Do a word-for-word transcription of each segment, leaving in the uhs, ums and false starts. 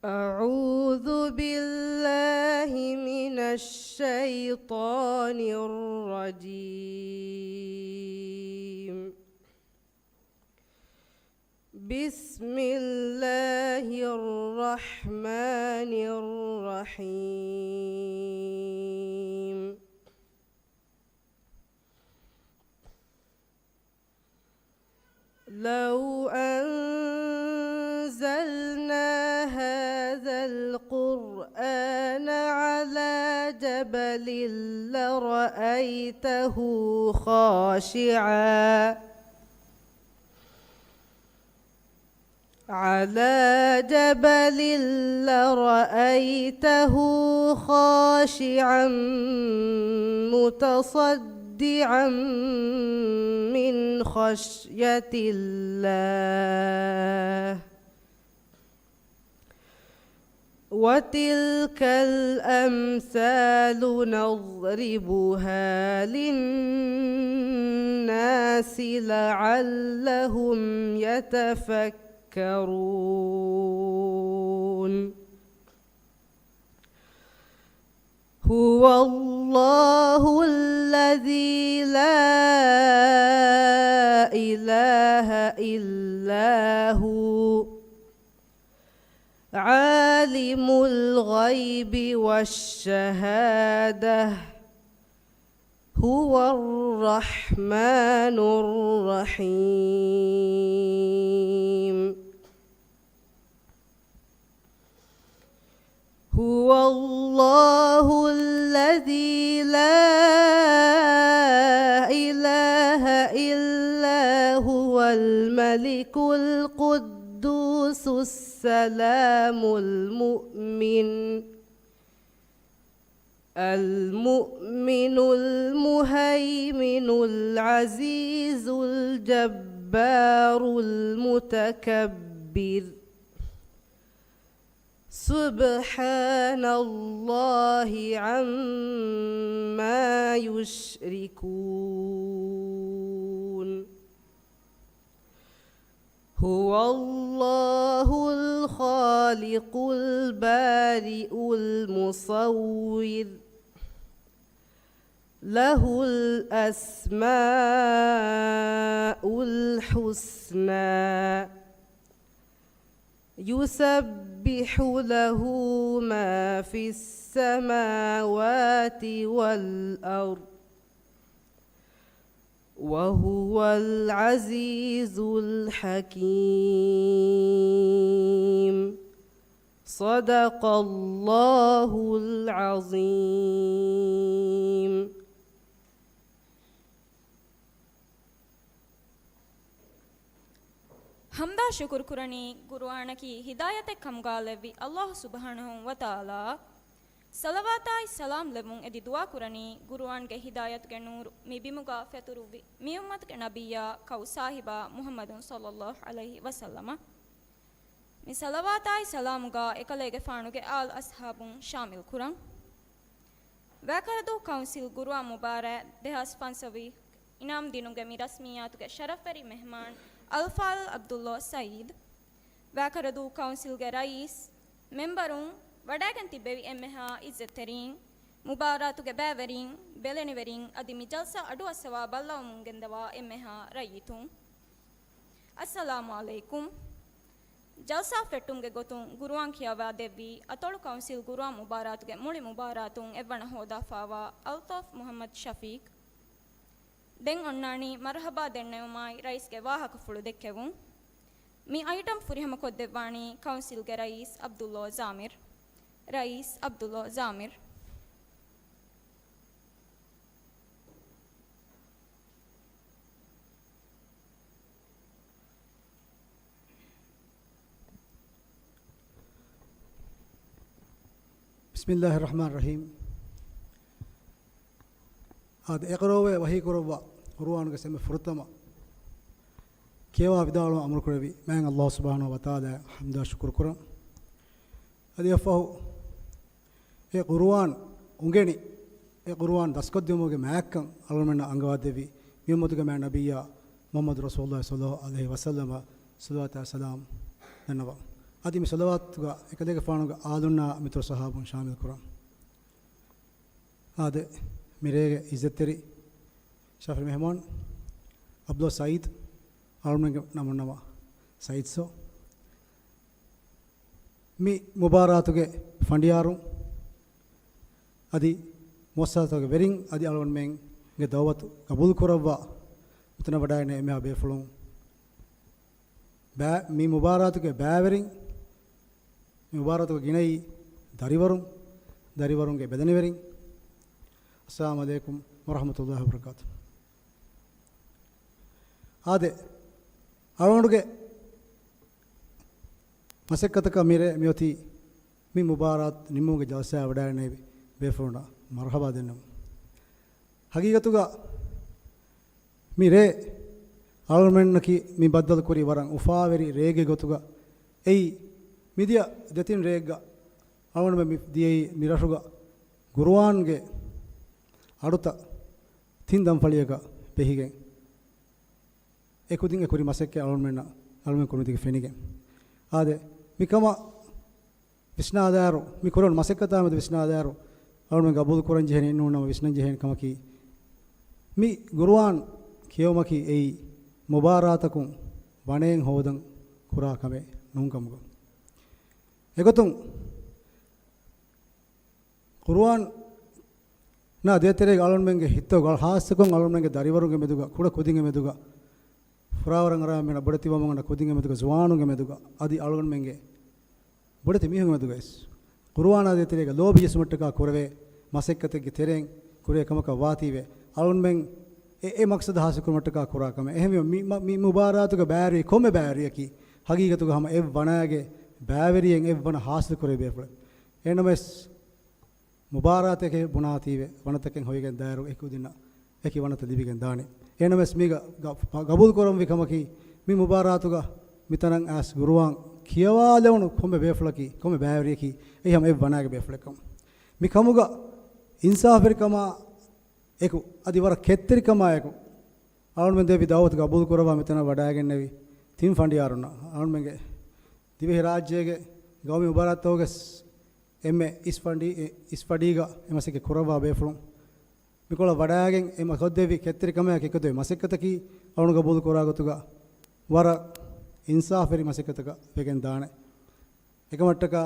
أعوذ بالله من الشيطان الرجيم. بسم الله الرحمن الرحيم. لو أنزلنا هذا القرآن على جبل لرأيته خاشعا، على جبل لرأيته خاشعا متصدعا من خشية الله. وتلك الأمثال نضربها للناس لعلهم يتفكرون. هو الله الذي لا إله إلا هو، عالم الغيب والشهادة، هو الرحمن الرحيم. هو الله الذي لا إله إلا هو الملك القدوس السلام المؤمن، المؤمن المهيمن العزيز الجبار المتكبر. سبحان الله عما يشركون. هو الله الخالق البارئ المصور، له الأسماء الحسنى، يسبح له ما في السماوات والأرض، وهو العزيز الحكيم. صدق الله العظيم. ޙަމްދާ ޝުކުރު ކުރަނީ ޤުރުއާނަކީ ހިދާޔަތެއް ކަމުގާ ލެއްވި ﷲ ސުބްޙާނަހޫ ވަތަޢާލާއަށް. ޞަލަވާތާއި ސަލާމް ލެއްވުން އެދި ދުޢާ ކުރަނީ ޤުރުއާންގެ ހިދާޔަތުގެ ނޫރު މި ބިމުގާ ފެތުރުއްވި މި އުއްމަތުގެ ނަބިއްޔާ ކައު ސާހިބާ މުޙައްމަދު ޞައްލައްލާހު ޢަލައިހި ވަސައްލަމަށް. މި ޞަލަވާތާއި ސަލާމުގާ އެކަލޭގެފާނުގެ އާލް އަޞްޙާބުން ޝާމިލް ކުރަން. ވައިކަރަދޫ ކައުންސިލް ޤުރުއާން މުބާރާތް ދެހާސް ފަންސަވީސް އިނާމް ދިނުމުގެ މި ރަސްމިއްޔާތުގެ ޝަރަފްވެރި މެހްމާން އަލްފާޟިލް ޢަބްދުﷲ ސަޢީދު، ވައިކަރަދޫ ކައުންސިލްގެ ރައީސް، މެމްބަރުން، ވަޑައިގެން ތިއްބެވި އެންމެހާ ޢިއްޒަތްތެރިން، މުބާރާތުގެ ބައިވެރިން، ބެލެނިވެރިން އަދި މި ޖަލްސާ އަޑުއައްސަވާ ބައްލަވަމުން ގެންދަވާ އެންމެހާ ރައްޔިތުން. އައްސަލާމު ޢަލައިކުމް. ޖަލްސާ ފެއްޓުމުގެ ގޮތުން ޤުރުއާން ކިޔަވާ ދެއްވީ އަތޮޅު ކައުންސިލް ޤުރުއާން މުބާރާތުގެ މުޅި މުބާރާތުން އެއްވަނަ ހޯދާފާވާ އަލްޠާފް މުޙައްމަދު ޝަފީޤް. ދެން އޮންނާނީ މަރުޙަބާ ދެންނެވުމާއި ރައީސްގެ ވާހަކަފުޅު ދެއްކެވުން. މި އައިޓަމް ފުރިހަމަކޮށްދެއްވާނީ ކައުންސިލްގެ ރައީސް ޢަބްދުﷲ ޒާމިރު. ރައީސް ޢަބްދުﷲ ޒާމިރު. ބިސްމިﷲިއްރަޙްމާނިއްރަޙީމް. އާދެ، އިޤްރާވެ ވަޙީކުރައްވާ ޤުރުއާނުގެ އެންމެ ފުރަތަމަ ކިޔަވާ ވިދާޅުވަން އަމުރުކުރެއްވި މާތް ﷲ ސުބްޙާނަހޫ ވަތަޢާލާއަށް ޙަމްދާ ޝުކުރު ކުރަން. އަދި އެއަށްފަހު އެ ޤުރުއާން އުނގެނި، އެ ޤުރުއާން ދަސްކޮށްދިއުމުގެ މާތްކަން އަޅުގަނޑުމެންނަށް އަންގަވާދެއްވި މި އުއްމަތުގެ މާތް ނަބިއްޔާ މުޙައްމަދު ރަސޫލުﷲ ޞައްލައްލާހު ޢަލައިހި ވަސައްލަމަށް ޞަލަވާތާ ސަލާމް ދަންނަވަން. އަދި މި ޞަލަވާތުގަ އެކަލޭގެފާނުގެ އާލުންނާ މިތުރު ޞަޙާބުން ޝާމިލް ކުރަން. އާދެ، މިރޭގެ އިއްޒަތްތެރި ޝަރަފުވެރި މެހެމާން ޢަބްދުﷲ ސަޢީދު، އަޅުމެންގެ ނަމުން ނަމަ ސަޢީދު ސޯ. މި މުބާރާތުގެ ފަނޑިޔާރުން އަދި މުއައްސަސާތުގެ ވެރިން އަދި އަޅުގަނޑުމެންގެ ދަޢުވަތު ގަބޫލު ކުރައްވާ މިތަނަށް ވަޑައިގެންނެވި އެންމެހާ ބޭފުޅުން، ބައި-، މި މުބާރާތުގެ ބައިވެރިން، މި މުބާރާތުގެ ގިނައީ ދަރިވަރުން، ދަރިވަރުންގެ ބެލެނިވެރިން. އައްސަލާމު ޢަލައިކުމް ވަރަޙްމަތުﷲ ވަބަރަކާތު. އާދެ، އަޅުގަނޑުގެ މަސައްކަތަކަށް މިރޭ މިއޮތީ މި މުބާރާތު ނިންމުމުގެ ޖަލްސާއަށް ވަޑައިގެންނެވި ބޭފުޅުންނަށް މަރުޙަބާ ދެންނެވުން. ހަގީގަތުގަ މި ރޭ އަޅުގަނޑުމެންނަކީ މި ބައްދަލުކުރީ ވަރަށް އުފާވެރި ރޭގެ ގޮތުގަ. އެއީ މިދިޔަ ދެތިން ރެއެއްގަ އަޅުގަނޑުމެން މި ދިޔައީ މި ރަށުގަ ޤުރުއާންގެ އަޑުތައް ތިން ދަންފަޅިއަކަށް ބެހިގެން އެކުދިން އެ ކުރި މަސައްކަތް އަޅުގަނޑުމެންނަށް އަޅުގަނޑުމެން ކުރިމަތީގަ ފެނިގެން. އާދެ، މިކަމަށް ވިސްނާލާއިރު، މި ކުރެވުނު މަސައްކަތާ މެދު ވިސްނާލާއިރު، އަޅުގަނޑުމެން ގަބޫލު ކުރަން ޖެހޭނެ އެއްނޫން ނަމަ ވިސްނަން ޖެހޭނެ ކަމަކީ، މި ޤުރުއާން ކިޔެވުމަކީ އެއީ މުބާރާތަކުން ވަނައެއް ހޯދަން ކުރާ ކަމެއް ނޫންކަމުގަ. އެގޮތުން ޤުރުއާން ނާ ދޭތެރޭގަ އަޅުގަނޑުމެންގެ ހިތުގަ ޚާއްޞަކޮށް އަޅުގަނޑުމެންގެ ދަރިވަރުންގެ މެދުގަ، ކުޑަ ކުދިންގެ މެދުގަ، ފުރާވަރަށް އަރާ މިނަ ބޮޑެތިވަމުން އަންނަ ކުދިންގެ މެދުގަ، ޒުވާނުންގެ މެދުގަ، އަދި އަޅުގަނޑުމެންގެ ބޮޑެތި މީހުންގެ މެދުގައިސް ޤުރުއާނާ ދޭތެރޭގަ ލޯބި ޖެއްސުމަށްޓަކާ ކުރެވޭ މަސައްކަތެއްގެ ތެރެއިން ކުރޭ ކަމަކަށް ވާތީވެ، އަޅުގަނޑުމެން އެ، އެ މަޤްޞަދު ޙާޞިލް ކުރުމަށްޓަކާ ކުރާ ކަމެއް. އެހެންވީމަ، މި، މަ، މި މުބާރާތުގެ ބައިވެރި ކޮންމެ ބައިވެރިއަކީ ހަގީގަތުގަ ހަމަ އެއް ވަނައިގެ ބައިވެރިއެއް، އެއް ވަނަ ޙާޞިލް ކުރެވޭ ބޭފުޅެއް. އެހެންނަމަވެސް، މުބާރާތެކޭ ބުނާތީވެ، ވަނަތަކެއް ހޮވިގެން ދާއިރު އެކުދިންނަށް އެކި ވަނަތައް ލިބިގެން ދާނެ. އެހެންނަމަވެސް މީގަ ގަ-، ގަބޫލު ކުރަންވީ ކަމަކީ، މި މުބާރާތުގަ މިތަނަށް އައިސް ޤުރުއާން ކިޔަވާލެވުނު ކޮންމެ ބޭފުޅަކީ، ކޮންމެ ބައިވެރިއަކީ، އެއީ ހަމަ އެއް ވަނައިގެ ބޭފުޅެއްކަމަށް. މި ކަމުގަ އިންސާފުވެރިކަމާ އެކު، އަދި ވަރަށް ކެތްތެރިކަމާ އެކު، އަޅުގަނޑުމެން ދެއްވި ދަޢުވަތު ގަބޫލު ކުރައްވާ މިތަނަށް ވަޑައިގެންނެވި ތިން ފަނޑިޔާރުންނަށް، އަޅުގަނޑުމެންގެ ދިވެހިރާއްޖޭގެ ގައުމީ މުބާރާތްތަކުގެ އެންމެ އިސް ފަނޑި-، އިސް ފަޑީގަ އެ މަސައްކަތް ކުރައްވާ ބޭފުޅުން، މިކޮޅަށް ވަޑައިގެން އެ މަ-، ކޮށްދެއްވި ކެތްތެރިކަމާއެކު ކޮށްދެއްވި މަސައްކަތަކީ އަޅުގަނޑު ގަބޫލު ކުރާ ގޮތުގަ ވަރަށް އިންސާފުވެރި މަސައްކަތަކަށް ވެގެން ދާނެ. އެކަމަށްޓަކާ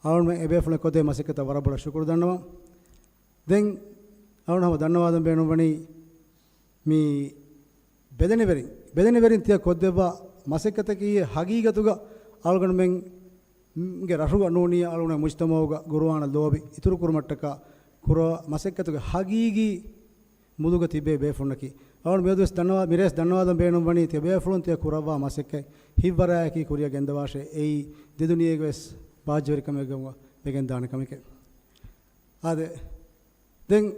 އަޅުގަނޑުމެން އެބޭފުޅުން ކޮށްދޭ މަސައްކަތަށް ވަރަށް ބޮޑަށް ޝުކުރު ދަންނަވަން. ދެން އަޅުގަނޑު ހަމަ ދަންނަވާލަން ބޭނުންވަނީ މި ބެލެނިވެރިން، ބެލެނިވެރިން ތިޔަ ކޮށްދެއްވާ މަސައްކަތަކީ ހަގީގަތުގަ އަޅުގަނޑުމެންގެ ރަށުގަ ނޫނީ އަޅުގަނޑު މުޖްތަމަޢުގަ ޤުރުއާނަށް ލޯބި އިތުރުކުރުމަށްޓަކާ ކުރާ މަސައްކަތުގެ ހަގީގީ މުލުގަ ތިބޭ ބޭފުޅުންނަކީ. އަޅުގަނޑު މިއަދުވެސް ދަންނަވާ-، މިރޭސް ދަންނަވާލަން ބޭނުންވަނީ ތިޔަ ބޭފުޅުން ތިޔަ ކުރައްވާ މަސައްކަތް ހިތްވަރާއެކީ ކުރިއަށް ގެންދަވާށޭ، އެއީ ދެދުނިޔޭގެވެސް ބާއްޖަވެރިކަމެއްގަ ވެގެން ދާނެ ކަމެކޭ. އާދެ، ދެން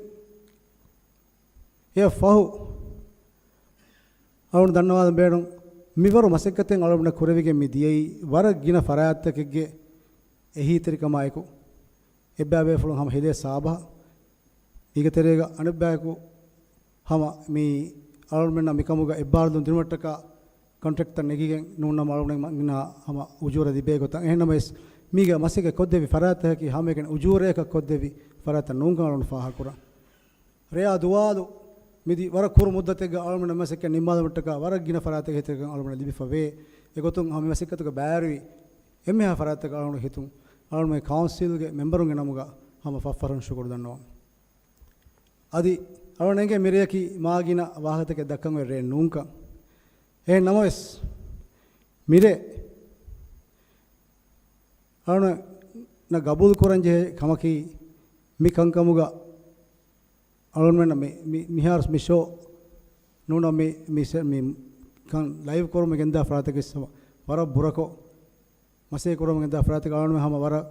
އެއަށް ފަހު އަޅުގަނޑު ދަންނަވާލަން ބޭނުން، މިވަރު މަސައްކަތެއް އަޅުގަނޑު ކުރެވިގެން މި ދިޔައީ ވަރަށް ގިނަ ފަރާތްތަކެއްގެ އެހީތެރިކަމާއެކު، އެއްބައި ބޭފުޅުން ހަމަ ހެދޭ ސާބަހަށް، މީގެ ތެރޭގަ އަނެއްބަޔަކު ހަމަ މި އަޅުގަނޑުމެންނަށް މިކަމުގަ އެއްބާރުލުން ދިނުމަށްޓަކާ ކޮންޓްރެކްޓަށް ނެގިގެން ނޫންނަމަ އަޅުގަނޑުމެންނަށް ހަމަ އުޖޫރަ ލިބޭ ގޮތަށް. އެހެންނަމަވެސް، މީގެ މަސައްކަތް ކޮށްދެއްވި ފަރާތްތަކަކީ ހަމައެކަނި އުޖޫރައަކަށް ކޮށްދެއްވި ފަރާތްތައް ނޫންކަން އަޅުގަނޑު ފާހަގަ ކުރަން. ރެޔާ ދުވާލު މިދި ވަރަށް ކުރު މުއްދަތެއްގަ އަޅުގަނޑު މަސައްކަތް ނިންމާލުމަށްޓަކާ ވަރަށް ގިނަ ފަރާތެއްގެ ހިތަކަށް އަޅުގަނޑަށް ލިބިފަ ވޭ. އެގޮތުން ހަމަ މަސައްކަތުގަ ބައިވެރިވި އެންމެހާ ފަރާތްތަކަށް އަޅުގަނޑު ހިތުން އަޅުގަނޑު ކައުންސިލްގެ މެމްބަރުންގެ ނަމުގަ ހަމަ ފަށްފަށުން ޝުކުރު ދަންނަވަން. އަދި އަޅުގަނޑު އެނގޭ މިރެޔަކީ މާ ގިނަ ވާހަކަތަކެއް ދައްކަން އޮތް ރެއެއް ނޫންކަން. އެހެން ނަމަވެސް، މިރޭ އަޅުގަނޑަށް ގަބޫލު ކުރަން ޖެހޭ ކަމަކީ، މި ކަންކަމުގަ އަޅުގަނޑުމެންނަށް މި، މި، މިހާރު މި ޝޯ ނޫނަ މި، މި ސެ-، މި ކަން ލައިވް ކުރުމަށް ގެންދާ ފަރާތަކީ ވަރަށް ބުރަކޮށް، މަސައްކަތް ކުރަމުން ގެންދާ ފަރާތަކީ އަޅުގަނޑުމެން ހަމަ ވަރަށް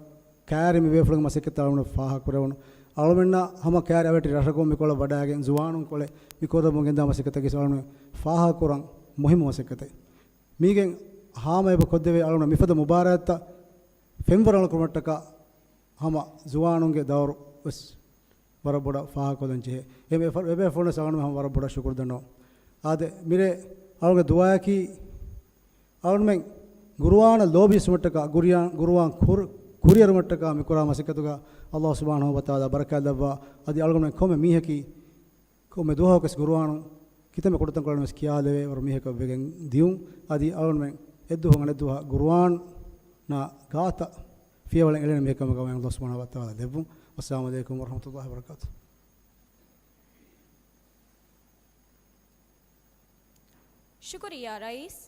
ކައިރި މި ބޭފުޅުންގެ މަސައްކަތް އަޅުގަނޑު ފާހަގަ ކުރެވުނު. އަޅުގަނޑުމެންނަށް ހަމަ ކައިރި އަވަށްޓެރި ރަށަކުން މިކޮޅަށް ވަޑައިގެން ޒުވާނުން ކޮޅެއް މި ކުރަމުން ގެންދާ މަސައްކަތަކީ އަޅުގަނޑު ފާހަގަ ކުރަން މުހިއްމު މަސައްކަތެއް. މީގެން ހާމަ އެބަ ކޮށްދެވޭ އަޅުގަނޑު މިފަދަ މުބާރާތްތައް ފެންވަރަޅު ކުރުމަށްޓަކާ ހަމަ ޒުވާނުންގެ ދައުރު ވެސް ވަރަށް ބޮޑަށް ފާހަގަކޮށްލަން ޖެހޭ. އެ މެ-، އެބޭފުޅުން އަޅުގަނޑު ހަމަ ވަރަށް ބޮޑަށް ޝުކުރު ދަންނަވަން. އާދެ، މިރޭ އަޅުގަނޑުގެ ދުޢާއަކީ އަޅުގަނޑުމެން ގުރުއާނަށް ލޯބިވެސްވުމަށްޓަކާ، ގުރިއާ-، ގުރުއާން ކުރި-، ކުރިއެރުމަށްޓަކާ މި ކުރާ މަސައްކަތުގަ އައްލާހު ސުބްޙާނަހޫ ވަތަޢާލާ ބަރަކާތް ލައްވާ، އަދި އަޅުގަނޑުމެން ކޮންމެ މީހަކީ ކޮންމެ ދުވަހަކުވެސް ގުރުއާނު ކިތަންމެ ކުޑަތަންކޮޅެއް ވެސް ކިޔާލެވޭ ވަރު މީހަކަށް ވެގެން ދިޔުން. އަދި އަޅުގަނޑުމެން އެއްދުވަހުން އަނެއްދުވަހަށް ގުރުއާނާ ގާތަށް ފިޔަވަޅެއް އެޅެން މީހެއް ކަމަކަށް އައްލާހު ސުބްޙާނަހޫ ވަތަޢާލާ ލެއްވުން. ވައްސަލާމު ޢަލައިކުމް ވަރަޙްމަތުﷲި ވަބަރަކާތުހު. ޝުކުރިއްޔާ ރައީސް.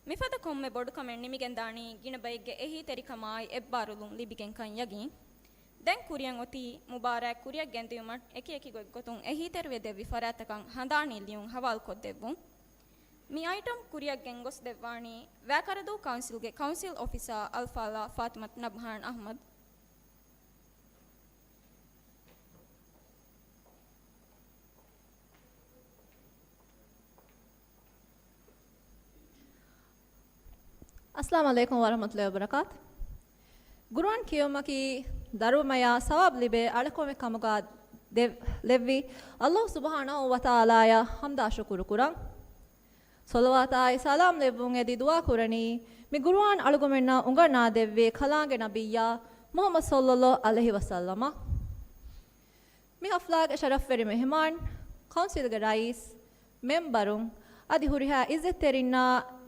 މިފަދަ ކޮންމެ ބޮޑުކަމެއް ނިމިގެންދާނީ ގިނަ ބައެއްގެ އެހީތެރިކަމާއި އެއްބާރުލުން ލިބިގެންކަން ޔަގީން. ދެން ކުރިއަށް އޮތީ މުބާރާތް ކުރިއަށް ގެންދިއުމަށް އެކިއެކި ގޮތްގޮތުން އެހީތެރިވެދެއްވި ފަރާތްތަކަށް ހަނދާނީ ލިޔުން ހަވާލުކޮށްދެއްވުން. މި އައިޓަމް ކުރިއަށް ގެންގޮސްދެއްވާނީ ވައިކަރަދޫ ކައުންސިލްގެ ކައުންސިލް އޮފިސަރ އަލްފާޟިލާ ފާތިމަތު ނަބްހާން އަޙްމަދު. އައްސަލާމު ޢަލައިކުމް ވަރަޙްމަތުﷲި ވަބަރަކާތު. ގުރުއާން ކިޔެވުމަކީ ދަރުމަޔާ ސަވާބު ލިބޭ އަޅެކަމެއް ކަމުގަ ދެ-، ލެއްވި އައްލާހު ސުބްޙާނަހޫ ވަތަޢާލާއަށް ޙަމްދާ ޝުކުރު ކުރަން. ޞަލަވާތާއި ސަލާމް ލެއްވުން އެދި ދުޢާ ކުރަނީ، މި ގުރުއާން އަޅުގަމެންނަށް އުނގަންނާދެއްވި ކަލާނގެ ނަބިއްޔާ މުޙައްމަދު ޞައްލައްލާހު ޢަލައިހި ވަސައްލަމަށް. މި ޙަފްލާގެ ޝަރަފްވެރި މެހެމާން، ކައުންސިލްގެ ރައީސް، މެމްބަރުން، އަދި ހުރިހާ ޢިއްޒަތްތެރިންނާ،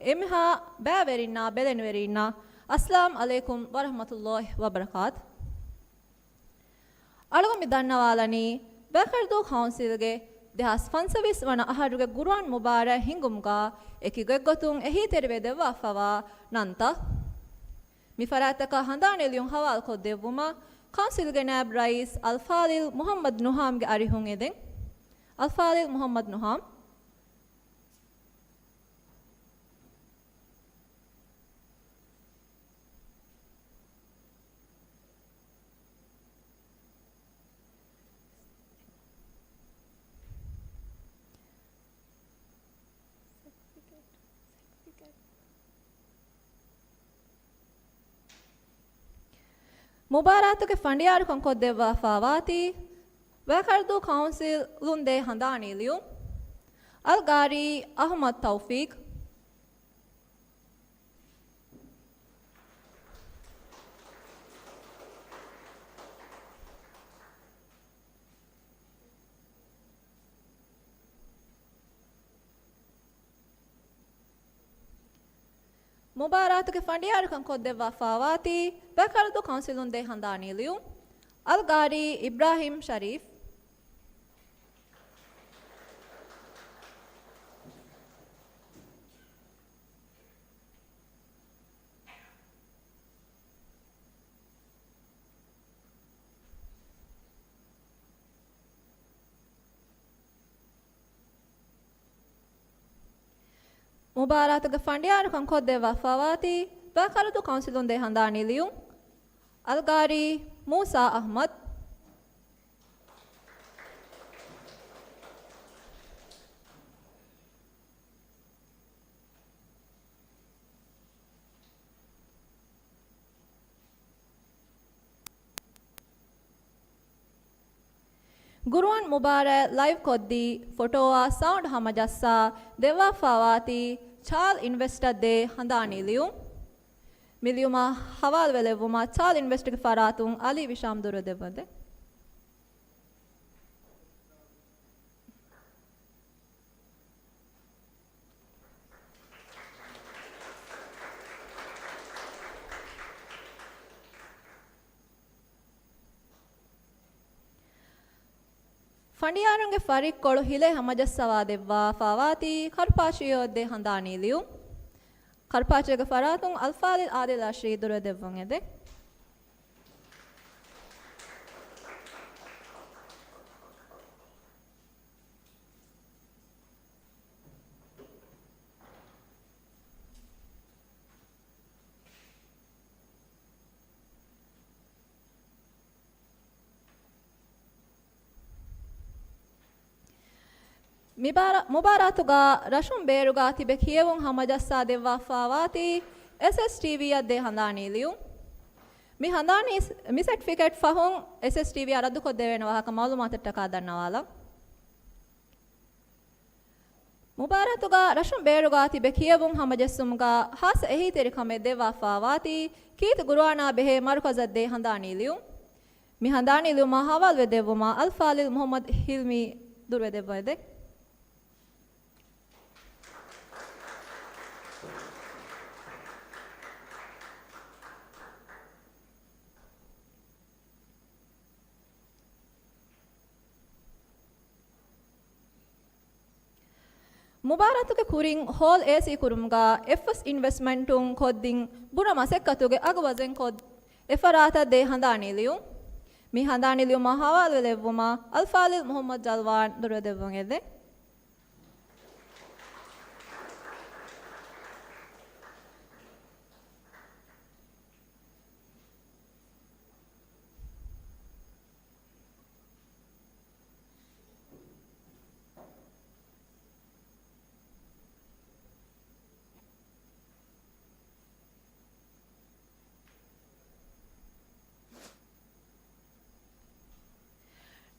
އެންމެހާ ބައިވެރިންނާ، ބެލެނިވެރިންނާ، އައްސަލާމް ޢަލައިކުމް ވަރަޙްމަތުﷲި ވަބަރަކާތު. އަޅުގަނޑު މި ދަންނަވާލަނީ، ވައިކަރަދޫ ކައުންސިލްގެ ދެހާސް ފަންސަވީސް ވަނަ އަހަރުގެ ގުރުއާން މުބާރާތް ހިންގުމުގަ އެކި ގޮތްގޮތުން އެހީތެރިވެ ދެއްވާފަވާ ނަންތައް. މި ފަރާތްތަކަށް ހަނދާނީ ލިޔުން ހަވާލުކޮށްދެއްވުމަށް ކައުންސިލްގެ ނައިބް ރައީސް އަލްފާޟިލް މުޙައްމަދު ނުހާމްގެ އަރިހުން އެދެން. އަލްފާޟިލް މުޙައްމަދު ނުހާމް. މުބާރާތުގެ ފަނޑިޔާރުކަން ކޮށްދެއްވާފާވާތީ، ވައިކަރަދޫ ކައުންސިލުން ދޭ ހަނދާނީ ލިޔުން، އަލްގާރީ އަޙްމަދު ތައުފީޤް. މުބާރާތުގެ ފަނޑިޔާރުކަން ކޮށްދެއްވާފާވާތީ، ވައިކަރަދޫ ކައުންސިލުން ދޭ ހަނދާނީ ލިޔުން، އަލްގާރީ އިބްރާހީމް ޝަރީފް. މުބާރާތުގެ ފަނޑިޔާރުކަން ކޮށްދެއްވާފާވާތީ، ވައިކަރަދޫ ކައުންސިލުން ދޭ ހަނދާނީ ލިޔުން، އަލްގާރީ މޫސާ އަޙްމަދު. ގުރުއާން މުބާރާތް ލައިވް ކޮށްދީ، ފޮޓޯއާ ސައުންޑް ހަމަޖައްސާ ދެއްވާފާވާތީ، ޗާލް އިންވެސްޓަށް ދޭ ހަނދާނީ ލިޔުން. މި ލިޔުމަށް ހަވާލުވެލެއްވުމަށް ޗާލް އިންވެސްޓްގެ ފަރާތުން އަލީ ވިޝާމް ދުރުވެދެއްވަންދެން. ފަނޑިޔާރުންގެ ފަރިއްކޮޅު ހިލޭ ހަމަޖައްސަވާ ދެއްވާފާވާތީ ކަރުޕާޗިއޯ ދޭ ހަނދާނީ ލިޔުން. ކަރުޕާޗިއޯގެ ފަރާތުން އަލްފާޟިލް އާދިލް އަޝްރީ ދުރުވެދެއްވަން އެދެން. މިބާރާ-، މުބާރާތުގަ ރަށުން ބޭރުގަ ތިބެ ކިޔެވުން ހަމަޖައްސާ ދެއްވާފާވާތީ އެސްއެސްޓީވީއަށް ދޭ ހަނދާނީ ލިޔުން. މި ހަނދާނީ ސް-، މި ސެޓްފިކެޓް ފަހުން އެސްއެސްޓީވީއާ ރައްދުކޮށްދެވޭނެ ވާހަކަ މައުލޫމާތަށްޓަކާ ދަންނަވާލަން. މުބާރާތުގަ ރަށުން ބޭރުގަ ތިބެ ކިޔެވުން ހަމަޖެއްސުމުގަ ހާއްސަ އެހީތެރިކަމެއް ދެއްވާފާވާތީ ކީރިތި ގުރުއާނާ ބެހޭ މަރުކަޒަށް ދޭ ހަނދާނީ ލިޔުން. މި ހަނދާނީ ލިޔުމާ ހަވާލުވެ ދެއްވުމަށް އަލްފާޟިލް މުޙައްމަދު ހިލްމީ ދުރުވެ ދެއްވައިދޭ. މުބާރާތުގެ ކުރިން ހޯލް އޭސީ ކުރުމުގަ އެއްފަސް އިންވެސްޓްމަންޓުން ކޮށްދިން ބުރަ މަސައްކަތުގެ އަގު ވަޒަންކޮށް އެފަރާތަށް ދޭ ހަނދާނީ ލިޔުން. މި ހަނދާނީ ލިޔުމާ ހަވާލުވެލެއްވުމަށް އަލްފާޟިލް މުޙައްމަދު ޖަލްވާން ދުރުވެދެއްވަން އެދެން.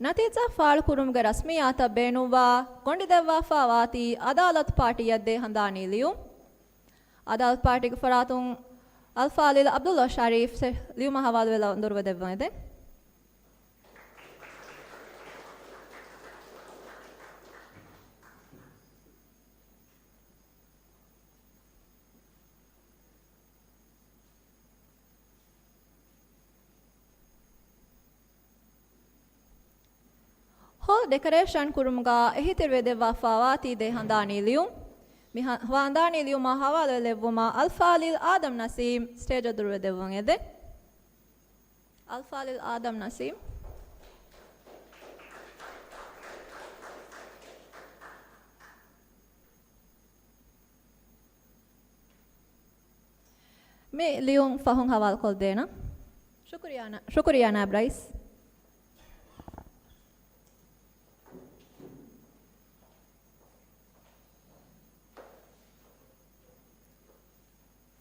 ނަތީޖާ ފާޅުކުރުމުގެ ރަސްމިއްޔާތަށް ބޭނުންވާ ގޮނޑިދެއްވާފާވާތީ އަދާލަތު ޕާޓީއަށް ދޭ ހަނދާނީ ލިޔުން. އަދާލަތު ޕާޓީގެ ފަރާތުން އަލްފާޟިލް ޢަބްދުﷲ ޝަރީފް ލިޔުމަށް ހަވާލުވެލަ ދުރުވެދެއްވަން އެދެން. ހޯލް ޑެކަރޭޝަން ކުރުމުގަ އެހީތެރިވެދެއްވާފާވާތީ ދޭ ހަނދާނީ ލިޔުން. މި ހަ-، ހަނދާނީ ލިޔުމާ ހަވާލުވެލެއްވުމަށް އަލްފާޟިލް އާދަމް ނަސީމް ސްޓޭޖަށް ދުރުވެދެއްވަން އެދެން. އަލްފާޟިލް އާދަމް ނަސީމް. މި ލިޔުން ފަހުން ހަވާލުކޮށްދޭނަން. ޝުކުރިއްޔާ ނަ-، ޝުކުރިއްޔާ ނާއިބް ރައީސް.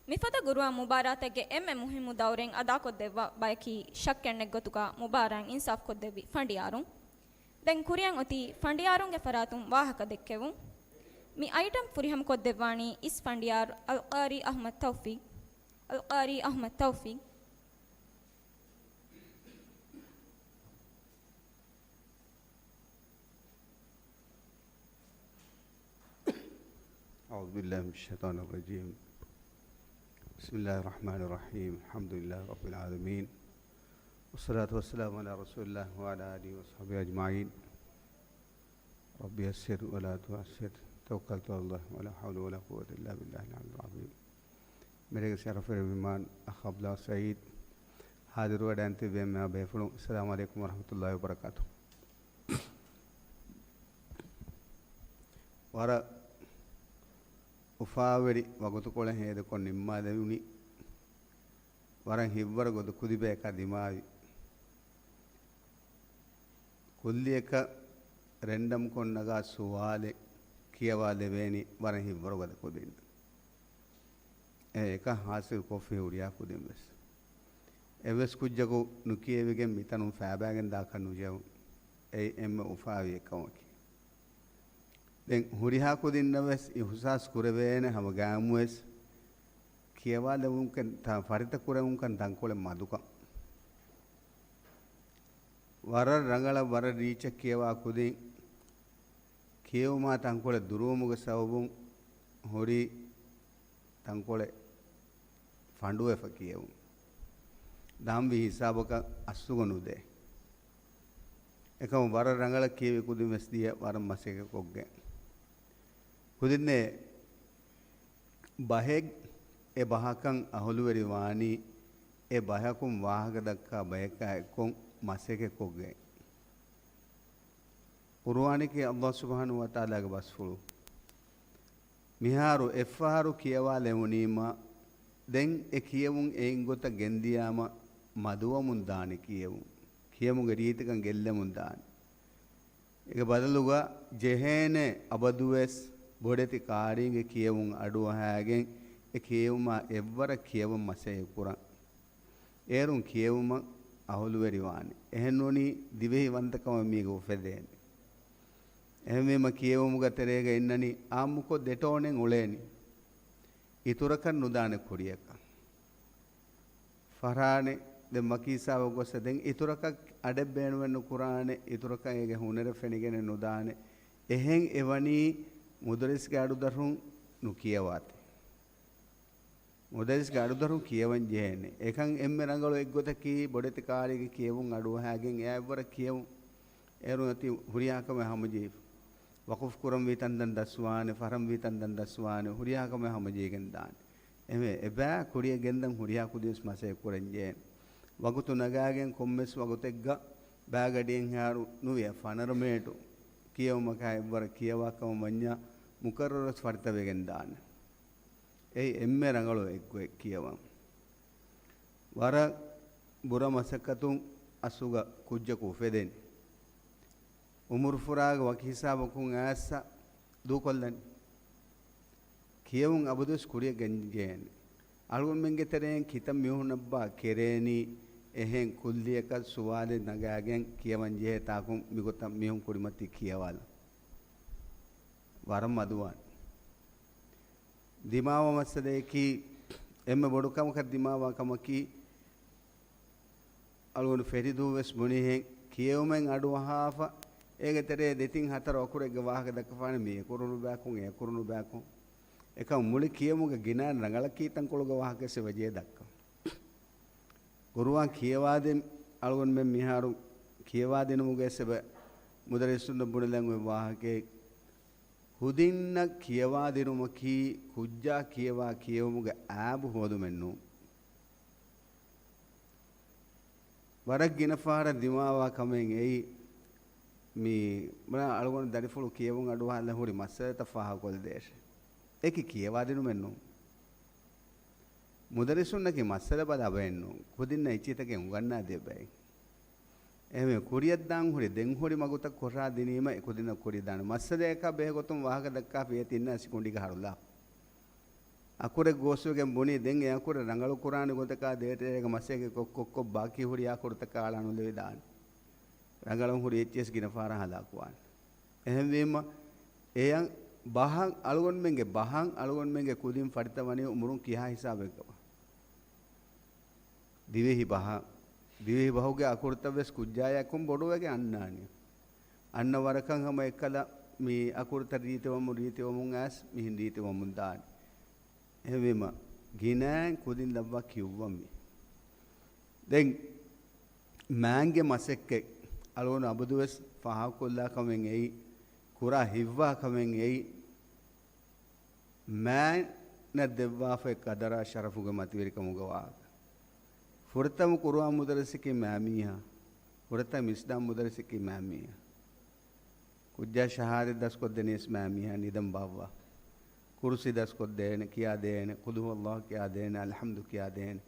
މިފަދަ ގުރުއާން މުބާރާތެއްގެ އެންމެ މުހިއްމު ދައުރެއް އަދާކޮށްދެއްވާ ބަޔަކީ ޝައްކެއް ނެތް ގޮތުގަ މުބާރާތް އިންސާފްކޮށްދެއްވި ފަނޑިޔާރުން. ދެން ކުރިއަށް އޮތީ ފަނޑިޔާރުންގެ ފަރާތުން ވާހަކަ ދެއްކެވުން. މި އައިޓަމް ފުރިހަމަކޮށްދެއްވާނީ އިސް ފަނޑިޔާރު އަލްޤާރީ އަޙްމަދު ތައުފީޤް. އަލްޤާރީ އަޙްމަދު ތައުފީޤް. أعوذ بالله من الشيطان الرجيم. بسم الله الرحمن الرحيم. الحمد لله رب العالمين. والصلاة والسلام على رسول الله وعلى آله وصحبه أجمعين. رب يسر ولا تعسر. توكلت على الله ولا حول ولا قوة إلا بالله العلي العظيم. މިރޭގެ ޝަރަފުވެރި މެހްމާން އަޚް އަބްދުﷲ ސައީދު، ހާޒިރުވެޑައިން ތިބި އެންމެހާ ބޭފުޅުން، އައްސަލާމު ޢަލައިކުމް ވަރަޙްމަތުﷲ ވަބަރަކާތު. ވަރަށް އުފާވެރި ވަގުތުކޮޅެއް ހޭދަކޮށް ނިންމާލެވުނީ. ވަރަށް ހިތްވަރު ގޮތަށް ކުދި ބަޔަކާ ދިމާވި. ކުއްލިއަކަށް ރެންޑަމްކޮށް ނަގާ ސުވާލެއް ކިޔަވާލެވޭނީ ވަރަށް ހިތްވަރު ގޮތަށް ކުދިން. އެ އެކަން ހާސިލް ކޮށްފި ހުރިހާ ކުދިން ވެސް. އެއްވެސް ކުއްޖަކު ނުކިޔެވިގެން މިތަނުން ފައިބައިގެން ދާކަށް ނުޖެހުން. އެއީ އެންމެ އުފާވި އެއްކަމަކީ. ދެން ހުރިހާ ކުދިންނަށް ވެސް އިހުސާސް ކުރެވޭނެ ހަމަ ގައިމުވެސް ކިޔަވާލެވުންކަން ތަ-، ފަރިތަކުރެވުންކަން ތަންކޮޅެއް މަދުކަން. ވަރަށް ރަނގަޅަށް ވަރަށް ރީއްޗަށް ކިޔަވާ ކުދިން ކިޔެވުމާ ތަންކޮޅެއް ދުރުވުމުގެ ސަބަބުން ހުރި ތަންކޮޅެއް ފަނޑުވެފަ ކިޔެވުން. ދާންވީ ހިސާބަކަށް އަސްލުގަ ނުދޭ. އެކަމު ވަރަށް ރަނގަޅަށް ކިޔެވި ކުދިން ވެސް ދިޔަ ވަރަށް މަސައްކަތްކޮށްގެން. ކުދިންނޭ ބަހެއް އެ ބަހަކަށް އަހުލުވެރި ވާނީ، އެ ބަޔަކުން ވާހަކަ ދައްކާ ބަޔަކާ އެއްކޮށް މަސައްކަތްކޮށްގެން. ޤުރުއާނަކީ ﷲ ސުބްޙާނަހޫ ވަތަޢާލާގެ ބަސްފުޅު. މިހާރު އެއްފަހަރު ކިޔަވާލެވުނީމަ، ދެން އެ ކިޔެވުން އެއިން ގޮތަށް ގެންދިޔާމަ، މަދުވަމުން ދާނެ ކިޔެވުން. ކިޔެވުމުގެ ރީތިކަން ގެއްލެމުން ދާނެ. އޭގެ ބަދަލުގަ ޖެހޭނެ އަބަދުވެސް ބޮޑެތި ޤާރީގެ ކިޔެވުން އަޑުއަހައިގެން، އެ ކިޔެވުމާ އެއްވަރަށް ކިޔަވަން މަސައްކަތްކުރަން. އޭރުން ކިޔެވުމަށް އަހުލުވެރިވާނެ. އެހެންނޫނީ ދިވެހި ވަންތަކަމެއް މީގަ އުފެދޭނެ. އެހެންވީމަ ކިޔެވުމުގެ ތެރޭގަ އިންނަނީ އާއްމުކޮށް ދެ ޓޯނެއް އުޅޭނީ. އިތުރަކަށް ނުދާނެ ކުރިޔަކަށް. ފަހަރާނެ ދެން ވަކި ހިސާބަށް ގޮސް ދެން އިތުރަކަށް އަޑެއް ބޭނުމެއް ނުކުރާނެ، އިތުރަކަށް އޭގެ ހުނަރެއް ފެނިގެނެއް ނުދާނެ. އެހެން އެވަނީ މުދައްރިސްގެ އަޑުދަށުން ނުކިޔަވާތި. މުދައްރިސްގެ އަޑުދަށުން ކިޔަވަން ޖެހޭނެ. އެކަން އެންމެ ރަނގަޅު އެއްގޮތަކީ ބޮޑެތި ކާރީގެ ކިޔެވުން އަޑުއަހާގެން އެއާ އެއްވަރަށް ކިޔެވުން. އޭރުން އޮތީ ހުރިހާ ކަމެއް ހަމަޖެހިފަ. ވަޤުފު ކުރަންވީ ތަންތަން ދަސްވާނެ، ފަހަރަންވީ ތަންތަން ދަސްވާނެ، ހުރިހާ ކަމެއް ހަމަޖެހިގެން ދާނެ. އެހެންވެ، އެބައި ކުރިއަށް ގެންދަން ހުރިހާ ކުދިންވެސް މަސައްކަތް ކުރަން ޖެހޭނެ. ވަގުތު ނަގާގެން ކޮންމެސް ވަގުތެއްގަ ބައިގަޑިއެއްހާއިރު ނުވިޔަ ފަނަރަ މިނެޓު ކިޔެވުމަކާ އެއްވަރަށް ކިޔަވާ ކަމަށް ވަންޏާ މުޤައްރަރުވެސް ފަރިތަވެގެން ދާނެ. އެއީ އެންމެ ރަނގަޅު އެއްގޮތް ކިޔަވަން. ވަރަށް ބުރަ މަސައްކަތުން އަސްލުގަ ކުއްޖަކު އުފެދެން. އުމުރުފުރާގެ ވަކި ހިސާބަކުން އައިސް ދޫކޮށްލަން. ކިޔެވުން އަބަދުވެސް ކުރިއަށް ގެންދިޔަން. އަޅުގަނޑުމެންގެ ތެރެއިން ކިތައް މީހުންނަށްބާ ކެރޭނީ އެހެން ކުއްލިއަކަށް ސުވާލެއް ނަގާގެން ކިޔަވަން ޖެހޭ ތާކުން މިގޮތަށް މީހުން ކުރިމަތީ ކިޔަވާލަން. ވަރަށް މަދުވާނެ. ދިމާވާ މައްސަލައަކީ، އެންމެ ބޮޑު ކަމަކަށް ދިމާވާ ކަމަކީ، އަޅުގަނޑު ފެރިދޫވެސް ބުނިހެން ކިޔެވުމެއް އަޑުއަހާފަ، އޭގެ ތެރޭ ދެތިން ހަތަރު އަކުރެއްގެ ވާހަކަ ދައްކަފާނެ، މި އެކުރުނު ބަޔަކުން، އެކުރުނު ބަޔަކުން. އެކަމް މުޅި ކިޔެވުމުގެ ގިނަ ރަނގަޅަކީ ތަންކޮޅުގެ ވާހަކަ އެބަޖެހޭ ދައްކަން. ޤުރުއާން ކިޔަވާދޭން އަޅުގަނޑުމެން މިހާރު ކިޔަވާދިނުމުގެ ސަބަބަށް މުދައްރިސުންނަށް ބުނެލަން އޮތް ވާހަކައެއް. ކުދިންނަށް ކިޔަވާދިނުމަކީ ކުއްޖާ ކިޔަވާ ކިޔެވުމުގެ އައިބު ހޯދުމެއް ނޫން. ވަރަށް ގިނަ ފަހަރަށް ދިމާވާ ކަމެއް އެއީ، މި ބުނާ އަޅުގަނޑު ދަރިފުޅު ކިޔެވުން އަޑުއަހާލަން ހުރި މައްސަލަތައް ފާހަގަކޮށްދޭށޭ. އެކި ކިޔަވާދިނުމެއް ނޫން. މުދައްރިސުންނަކީ މައްސަލަ ބަލާ ބައެއް ނޫން. ކުދިންނަށް އެއްޗިތަކެއް އުނގަންނާދޭ ބައެއް. އެހެންވެ، ކުރިއަށްދާން ހުރި، ދެން ހުރި މަގުތައް ކޮށާ ދިނީމަ އެ ކުދިންނަށް ކުރިއަށްދާނެ. މައްސަލައަކާ ބެހޭގޮތުން ވާހަކަ ދައްކާފަ އޭތި އިންނާ ސިކުނޑީގަ ހަރުލާ. އަކުރެއް ގޯސްވެގެން ބުނީ، ދެން އެ އަކުރެއް ރަނގަޅު ކުރާނެ ގޮތަކާ ދޭތެރޭގަ މަސައްކަތް ކޮށް ކޮށް ކޮށް ބާކީ ހުރި އަކުރުތަކާ އަޅާނުލެވިދާނެ. ރަނގަޅުން ހުރި އެއްޗިއެސް ގިނަ ފަހަރަށް ހަލާކުވާނެ. އެހެންވީމަ، އެޔަށް ބަހަށް އަޅުގަނޑުމެންގެ، ބަހަށް އަޅުގަނޑުމެންގެ ކުދިން ފަރިތަވަނީ އުމުރުން ކިހާ ހިސާބެއްގަވާ؟ ދިވެހި ބަހަށް، ދިވެހި ބަހުގެ އަކުރުތައް ވެސް ކުއްޖާޔަކުން ބޮޑުވެގެން އަންނާނެ. އަންނަ ވަރަކަށް ހަމަ އެއްކަލަ މި އަކުރުތައް ރީތިވަމުން، ރީތިވަމުން އައިސް މިހެން ރީތިވަމުން ދާނެ. އެހެންވީމަ، ގިނައިން ކުދިން ލައްވާ ކިޔުއްވަންވީ. ދެން މާތްގެ މަސައްކަތް އަޅުގަނޑު އަބަދުވެސް ފާހަގަކޮށްލާ ކަމެއް އެއީ، ކުރާ ހިތްވާ ކަމެއް އެއީ، މާތްނަށް ދެއްވާފައި ޤަދަރާ ޝަރަފުގެ މަތިވެރިކަމުގެ ވާހަކަ. ފުރަތަމަ ޤުރުއާން މުދައްރިސަކީ މާތް މީހާ. ފުރަތަމަ އިސްލާމް މުދައްރިސަކީ މާތް މީހާ. ކުއްޖާ ޝަހާދަތް ދަސްކޮށްދެނީސް މާތް މީހާ ނިދަން ބާއްވާ. ކުރުސި ދަސްކޮށްދޭނެ، ކިޔާދޭނެ، ޤުލް ހުވައްލާހު ކިޔާދޭނެ، އަލްޙަމްދު ކިޔާދޭނެ.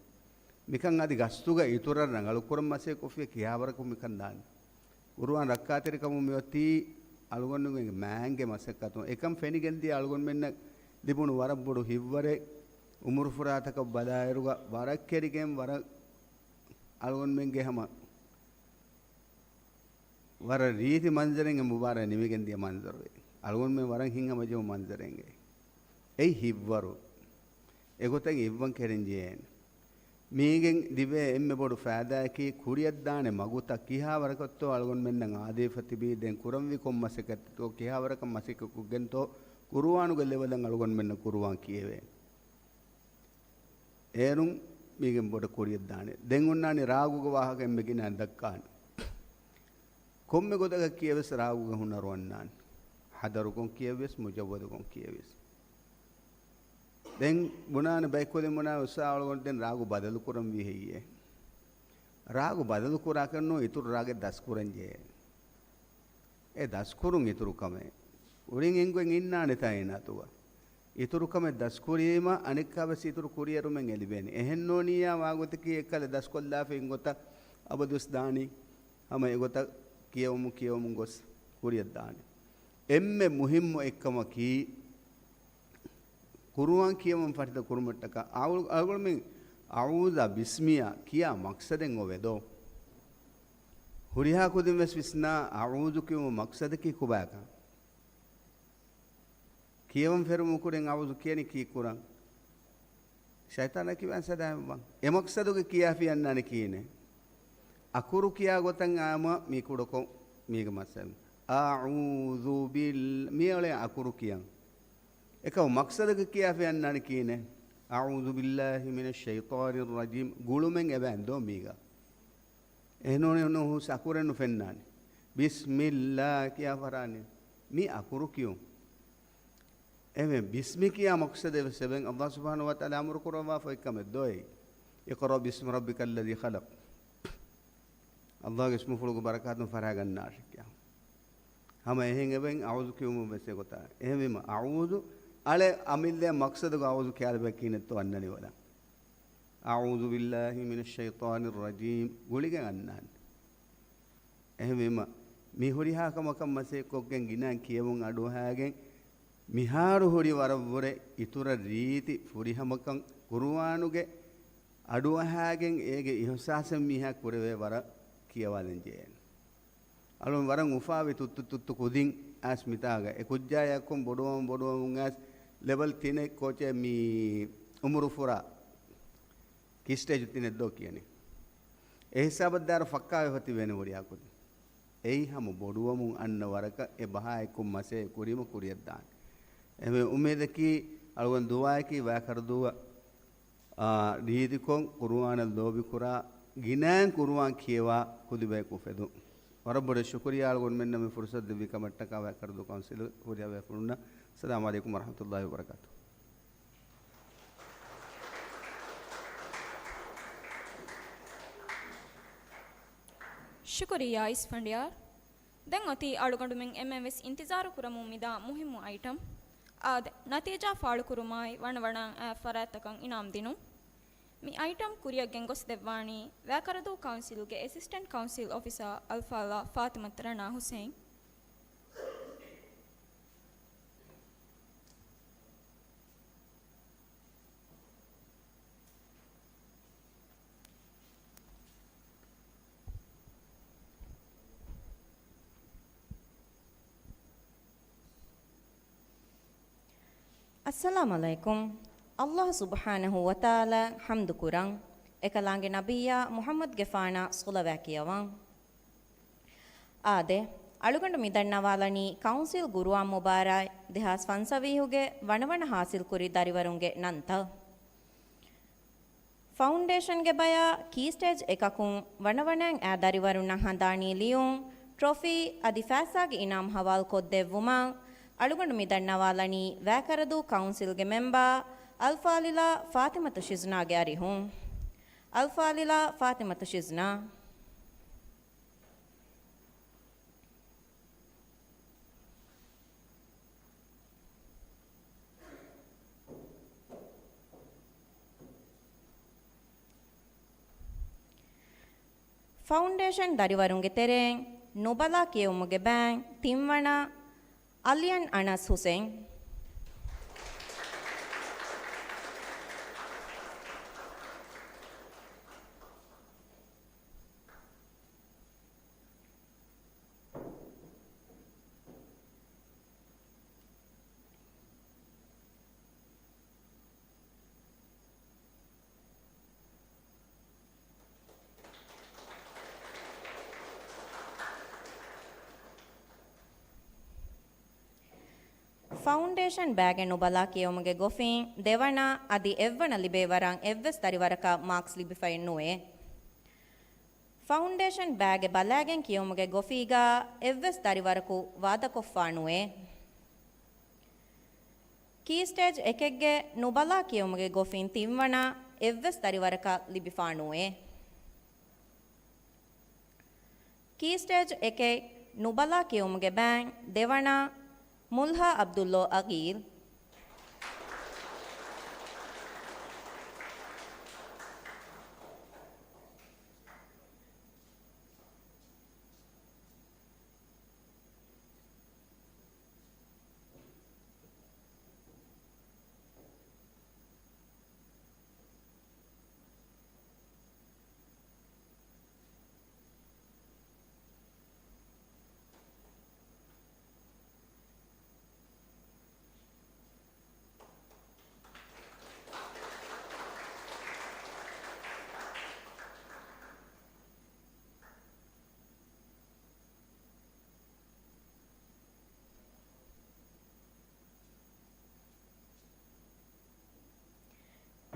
މިކަން އަދި ގަސްތުގަ އިތުރަށް ރަނގަޅުކުރަން މަސައްކަތް ކޮށްފިޔަ ކިހާވަރަކު މިކަން ދާނެ. ޤުރުއާން ރައްކާތެރިކަމުން މިއޮތީ އަޅުގަނޑުމެންގެ މާތްގެ މަސައްކަތުން. އެކަން ފެނިގެންދިޔަ އަޅުގަނޑުމެންނަށް ލިބުނު ވަރަށް ބޮޑު ހިތްވަރެއް. އުމުރުފުރާތަކަށް ބަލާއިރުގަ ވަރަށް ކެރިގެން ވަރަށް އަޅުގަނޑުމެންގެ ހަމަ ވަރަށް ރީތި މަންޒަރެއް އެ މުބާރާތް ނިމިގެންދިޔަ މަންޒަރު. އަޅުގަނޑުމެން ވަރަށް ހިތްހަމަޖެހުނު މަންޒަރެއް. އެއީ ހިތްވަރު. އެގޮތަށް އިއްވަން ކެރެންޖެހޭނެ. މީގެން ލިބޭ އެންމެ ބޮޑު ފައިދާއަކީ، ކުރިއަށްދާނެ މަގުތައް ކިހާވަރަކަށްތޯ އަޅުގަނޑުމެންނަށް އާދޭފަ ތިބީ، ދެން ކުރަންވީ ކޮން މަސައްކަތެއްތޯ ކިހާވަރަކަށް މަސައްކަތްކޮށްގެންތޯ، ޤުރުއާނުގެ ލެވެލަށް އަޅުގަނޑުމެންނަށް ޤުރުއާން ކިޔެވޭނެ. އޭރުން މީގެން ބޮޑަށް ކުރިއަށްދާނެ. ދެން އޮންނާނީ ރާގުގެ ވާހަކަ އެންމެ ގިނައިން ދައްކާނެ. ކޮންމެ ގޮތަކަށް ކިޔެވެސް ރާގުގެ ހުނަރު އޮންނާނެ. ހަދަރުކޮށް ކިޔެވިޔަސް، މުޖައްވަދުކޮށް ކިޔެވިޔަސް. ދެން ބުނާނެ ބައެއްކުދިން ބުނާ އުސާ އަޅުގަނޑު ދެން ރާގު ބަދަލުކުރަންވީ ހެއްޔޭ؟ ރާގު ބަދަލުކުރާކަށް ނޫން، އިތުރު ރާގެއް ދަސްކުރަން ޖެހޭ. އެ ދަސްކުރުން އިތުރު ކަމެއް. ކުރިން އެނގުން އިންނާނެތާ އޭނާ އަތުގަ. އިތުރު ކަމެއް ދަސްކުރީމަ އަނެއްކާވެސް އިތުރު ކުރިއެރުމެއް އެ ލިބޭނެ. އެހެންނޫނިއްޔާ ވާގޮތަކީ އެއްކަލަ ދަސްކޮށްލާފަ އިން ގޮތަށް އަބަދުވެސް ދާނީ. ހަމަ އެގޮތަށް ކިޔެވުމުން ކިޔެވުމުން ގޮސް ކުރިއަށް ދާނެ. އެންމެ މުހިއްމު އެއްކަމަކީ، ޤުރުއާން ކިޔެވުން ފަރިތަ ކުރުމަށްޓަކާ އަޅު-، އަޅުގަނޑުމެން އަޢޫޛާ ބިސްމިއާ ކިޔާ މަޤްޞަދެއް އޮވެދޯ؟ ހުރިހާ ކުދިން ވެސް ވިސްނާ، އަޢޫޛު ކިޔުމު މަޤްޞަދަކީ ކޮބާކަން؟ ކިޔަވަން ފެރުމު ކުރިން އައޫޒު ކިޔަނީ ކީއްކުރަން؟ ޝައިޠާނަކީ ވާން ސަލާމަތްވާން. އެ މަޤްޞަދުގަ ކިޔާފި އަންނާނެ ކިހިނެއް؟ އަކުރު ކިޔާ ގޮތަށް އާމަ މީ ކުޑަކޮށް މީގެ މައްސަލަ. އައޫޒު ބިލް، މިއަޅެ އަކުރު ކިޔަން. އެކަމު މަޤްޞަދަކަށް ކިޔާފި އަންނާނެ ކިހިނެއް؟ އައޫޒު ބިއްލާހި މިނަށް ޝައިޠާނިއް ރަޖީމް. ގުޅުމެއް އެބައިން ދޯ މީގަ؟ އެހެންނޫނީ ހުސް އަކުރެއް ނުފެންނާނެ. ބިސްމިއްލާ ކިޔާ ފަރާނެ. މީ އަކުރު ކިޔުން. އެހެންވެ، ބިސްމި ކިޔާ މަޤްޞަދެއް ވެސް އެބައިން. ﷲ ސުބްޙާނަހޫ ވަތަޢާލާ އަމުރު ކުރައްވާފަ އޮތް ކަމެއް ދޯ އެއީ؟ اقرأ باسم ربك الذي خلق. ﷲގެ އިސްމުފުޅުގެ ބަރަކާތުން ފަރާގަންނާށި ކިޔާ. ހަމަ އެހެން އެބައިން އައޫޒު ކިޔުމުން ވެސް އެގޮތާ. އެހެންވީމަ އައޫޒު އަޅެ އަމިއްލަ މަޤްޞަދުގަ އައޫޒު ކިޔާލަބަ ކިހިނެއްތޯ އަންނަނީ ވަލާ. އައޫޒު ބިއްލާހި މިނަށް ޝައިޠާނިއް ރަޖީމް ގުޅިގެން އަންނާނެ. އެހެންވީމަ، މި ހުރިހާ ކަމަކަށް މަސައްކަތްކޮށްގެން ގިނައިން ކިޔެވުން އަޑުއަހާގެން، މިހާރު ހުރި ވަރަށްވުރެ އިތުރަށް ރީތި ފުރިހަމަކަން ޤުރުއާނުގެ އަޑުއަހާގެން އޭގެ އިޙްސާސެއް މީހާ ކުރެވޭ ވަރަށް ކިޔަވާލަން ޖެހޭނެ. އަޅުން ވަރަށް އުފާވި ތުއްތު ތުއްތު ކުދިން އައިސް މިތާގަ އެ ކުއްޖާޔަށް ކޮން ބޮޑުވަމުން ބޮޑުވަމުން އައިސް ލެވެލް ތިނެއް ކޯޗެއް މި އުމުރު ފުރާ ކީ ސްޓޭޖު ތިނެއް ދޯ ކިޔަނީ. އެ ހިސާބަށް ދާއިރު ފައްކާވެފަ ތިބޭނެ ވަރިޔާ ކުދިން. އެއީ ހަމަ ބޮޑުވަމުން އަންނަ ވަރަކަށް އެ ބަހާ އެއްކޮށް މަސައްކަތް ކުރީމަ ކުރިއަށްދާނެ. އެހެންވެ އުއްމީދަކީ އަޅުގަނޑު ދުޢާއަކީ ވައިކަރަދޫއަށް އާ، ރީތިކޮށް ޤުރުއާނަށް ލޯބިކުރާ، ގިނައިން ޤުރުއާން ކިޔަވާ ކުދި ބަޔަކު އުފެދުން. ވަރަށް ބޮޑަށް ޝުކުރިއްޔާ އަޅުގަނޑުމެންނަށް މި ފުރުޞަތު ދެއްވި ކަމަށްޓަކާ ވައިކަރަދޫ ކައުންސިލް ހުރިހާ ބޭފުޅުންނަށް. އައްސަލާމު ޢަލައިކުމް ވަރަޙްމަތުﷲި ވަބަރަކާތުހު. ޝުކުރިއްޔާ އިސްފަނޑިޔާރު. ދެން އޮތީ އަޅުގަނޑުމެން އެންމެން ވެސް އިންތިޒާރު ކުރަމުން މިދާ މުހިއްމު އައިޓަމް. އާދެ، ނަތީޖާ ފާޅުކުރުމާއި ވަނަވަނައިން އައި ފަރާތްތަކަށް އިނާމް ދިނުން. މި އައިޓަމް ކުރިއަށް ގެންގޮސްދެއްވާނީ ވައިކަރަދޫ ކައުންސިލްގެ އެސިސްޓެންޓް ކައުންސިލް އޮފިސަރ އަލްފާޟިލާ ފާތިމަތު ރަނާ ހުސެން. އައްސަލާމު ޢަލައިކުމް. ﷲ ސުބްޙާނަހޫ ވަތަޢާލާ ޙަމްދު ކުރަން. އެކަލާނގެ ނަބިއްޔާ މުޙައްމަދުގެފާނަށް ޞަލަވާތް ކިޔަވަން. އާދެ، އަޅުގަނޑު މިދަންނަވާލަނީ ކައުންސިލް ޤުރުއާން މުބާރާތް ދެހާސް ފަންސަވީހުގެ ވަނަވަނަ ޙާޞިލްކުރި ދަރިވަރުންގެ ނަންތައް. ފައުންޑޭޝަންގެ ބަޔާ ކީ ސްޓޭޖް އެކަކުން ވަނަވަނައިން އައި ދަރިވަރުންނަށް ހަނދާނީ ލިޔުން، ޓްރޮފީ އަދި ފައިސާގެ އިނާމް ޙަވާލުކޮށްދެއްވުމަށް އަޅުގަނޑު މިދަންނަވާލަނީ ވައިކަރަދޫ ކައުންސިލްގެ މެމްބާ އަލްފާޟިލާ ފާތިމަތު ޝިޒްނާގެ އަރިހުން. އަލްފާޟިލާ ފާތިމަތު ޝިޒްނާ. ފައުންޑޭޝަން ދަރިވަރުންގެ ތެރެއިން ނުބަލާ ކިޔެވުމުގެ ބައިން ތިންވަނަ އަލިޔަން އަނަސް ހުސެން. ފައުންޑޭޝަން ބައިގެ ނުބަލާ ކިޔެވުމުގެ ގޮފިން ދެވަނަ އަދި އެއްވަނަ ލިބޭ ވަރަށް އެއްވެސް ދަރިވަރަކަށް މާކްސް ލިބިފައެއް ނުވޭ. ފައުންޑޭޝަން ބައިގެ ބަލައިގެން ކިޔެވުމުގެ ގޮފީގަ އެއްވެސް ދަރިވަރަކު ވާދަކޮށްފާ ނުވޭ. ކީ ސްޓޭޖް އެކެއްގެ ނުބަލާ ކިޔެވުމުގެ ގޮފިން ތިންވަނަ އެއްވެސް ދަރިވަރަކަށް ލިބިފާ ނުވޭ. ކީ ސްޓޭޖް އެކެއް ނުބަލާ ކިޔެވުމުގެ ބައިން ދެވަނަ މުލްހާ ޢަބްދުﷲ އަގީލް.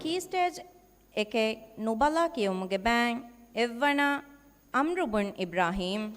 ކީ ސްޓޭޖް އެކެއް ނުބަލާ ކިޔެވުމުގެ ބައިން އެއްވަނަ އަމްރު ބުން އިބްރާހީމް.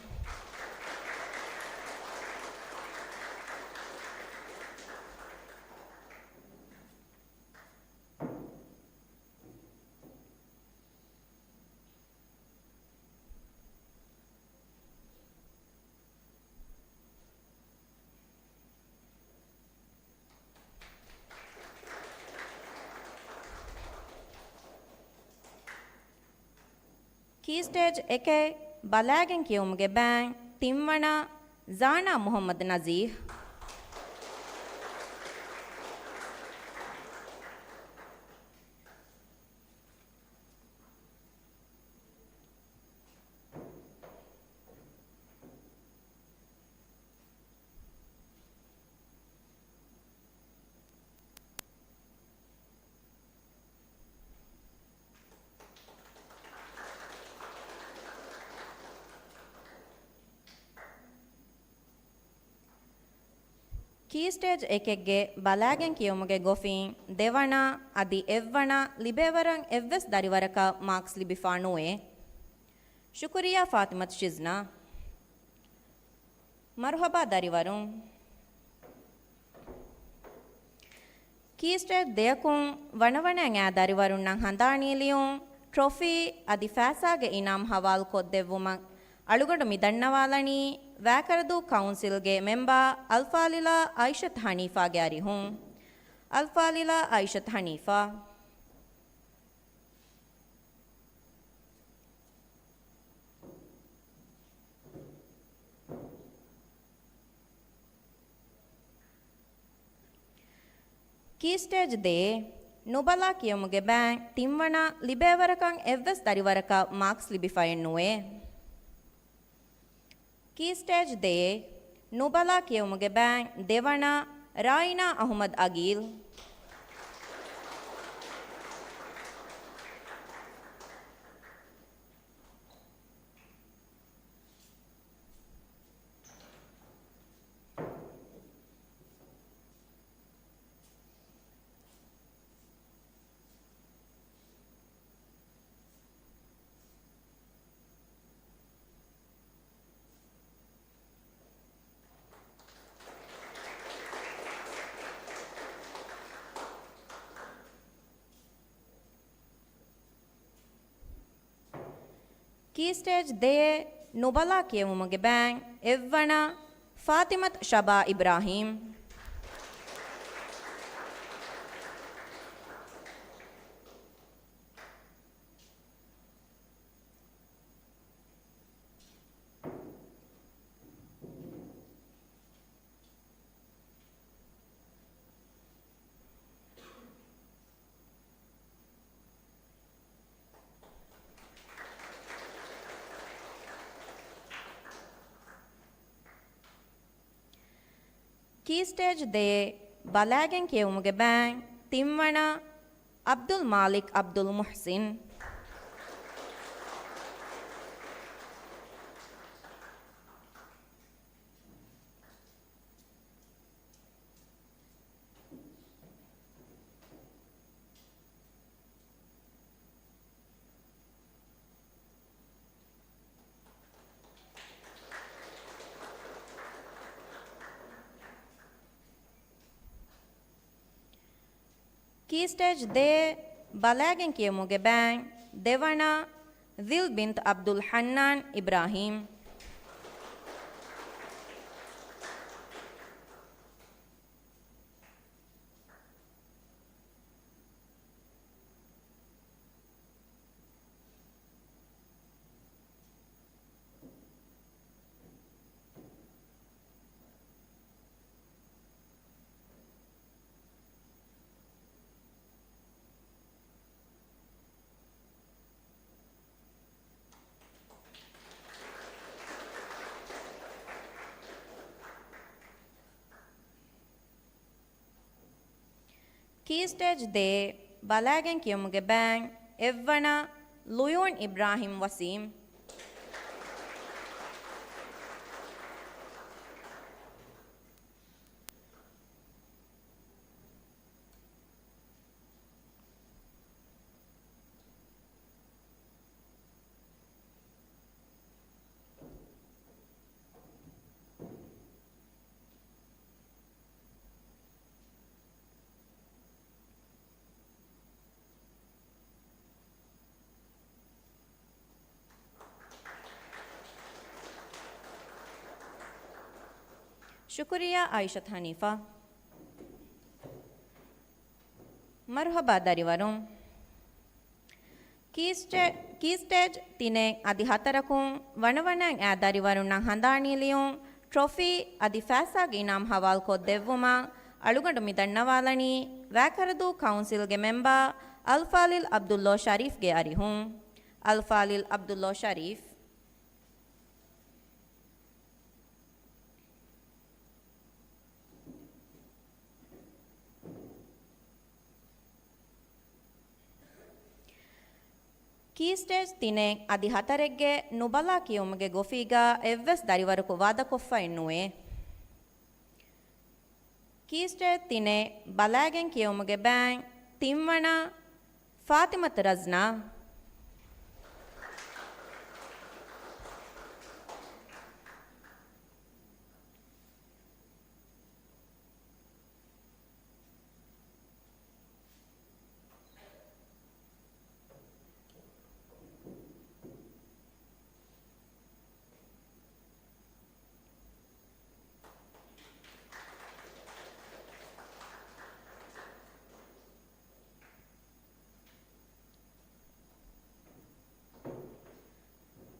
ކީ ސްޓޭޖް އެކެއް ބަލާގެން ކިޔެވުމުގެ ބައިން ތިންވަނަ ޒާނާ މުހައްމަދު ނަޒީހް. ކީ ސްޓޭޖް އެކެއްގެ ބަލާގެން ކިޔެވުމުގެ ގޮފިން ދެވަނަ އަދި އެއްވަނަ ލިބޭވަރަށް އެއްވެސް ދަރިވަރަކަށް މާކްސް ލިބިފާ ނުވޭ. ޝުކުރިއްޔާ ފާތިމަތު ޝިޒްނާ. މަރުހަބާ ދަރިވަރުން. ކީ ސްޓޭޖް ދެއަކުން ވަނަވަނައިން އައި ދަރިވަރުންނަށް ހަނދާނީ ލިޔުން، ޓްރޮފީ އަދި ފައިސާގެ އިނާމް ހަވާލުކޮށްދެއްވުމަށް އަޅުގަނޑު މި ދަންނަވާލަނީ، ވައިކަރަދޫ ކައުންސިލްގެ މެމްބާ އަލްފާޟިލާ އައިޝަތު ހަނީފާގެ އަރިހުން. އަލްފާޟިލާ އައިޝަތު ހަނީފާ. ކީ ސްޓޭޖް ދޭ ނުބަލާ ކިޔެވުމުގެ ބައިން ތިންވަނަ ލިބޭވަރަކަށް އެއްވެސް ދަރިވަރަކަށް މާކްސް ލިބިފައެއް ނުވޭ. ކީ ސްޓޭޖް ދޭ ނުބަލާ ކިޔެވުމުގެ ބައިން ދެވަނަ ރާއިނާ އަހުމަދު އަގީލް. ކީ ސްޓޭޖް ދޭ ނުބަލާ ކިޔެވުމުގެ ބައިން އެއްވަނަ ފާތިމަތު ޝަބާ އިބްރާހީމް. ކީ ސްޓޭޖް ދޭ ބަލާގެން ކިޔެވުމުގެ ބައިން ތިންވަނަ އަބްދުލް މާލިކް އަބްދުލް މުޙްސިން. ކީ ސްޓޭޖް ދޭ ބަލާގެން ކިޔެވުމުގެ ބައިން ދެވަނަ ޒިލް ބިންތު އަބްދުލް ޙަންނާން އިބްރާހީމް. ކީ ސްޓޭޖް ދޭ ބަލާގެން ކިޔުމުގެ ބައިން އެއްވަނަ ލުޔޫން އިބްރާހިމް ވަސީމް. ޝުކުރިއްޔާ އައިޝަތު ހަނީފާ. މަރުހަބާ ދަރިވަރުން. ކީ ސްޓޭ-، ކީ ސްޓޭޖް ތިނެއް އަދި ހަތަރަކުން ވަނަވަނައިން އާ ދަރިވަރުންނަށް ހަނދާނީ ލިޔުން، ޓްރޮފީ އަދި ފައިސާގެ އިނާމް ހަވާލުކޮށްދެއްވުމަށް އަޅުގަނޑު މިދަންނަވާލަނީ، ވައިކަރަދޫ ކައުންސިލްގެ މެމްބާ އަލްފާޟިލް ޢަބްދުﷲ ޝަރީފްގެ އަރިހުން. އަލްފާޟިލް ޢަބްދުﷲ ޝަރީފް. ކީ ސްޓޭޖް ތިނެއް އަދި ހަތަރެއްގެ ނުބަލާ ކިޔުމުގެ ގޮފީގަ އެއްވެސް ދަރިވަރަކު ވާދަކޮށްފައެއް ނުވޭ. ކީ ސްޓޭޖް ތިނެއް ބަލާގެން ކިޔުމުގެ ބައިން ތިންވަނަ ފާތިމަތު ރަޒްނާ.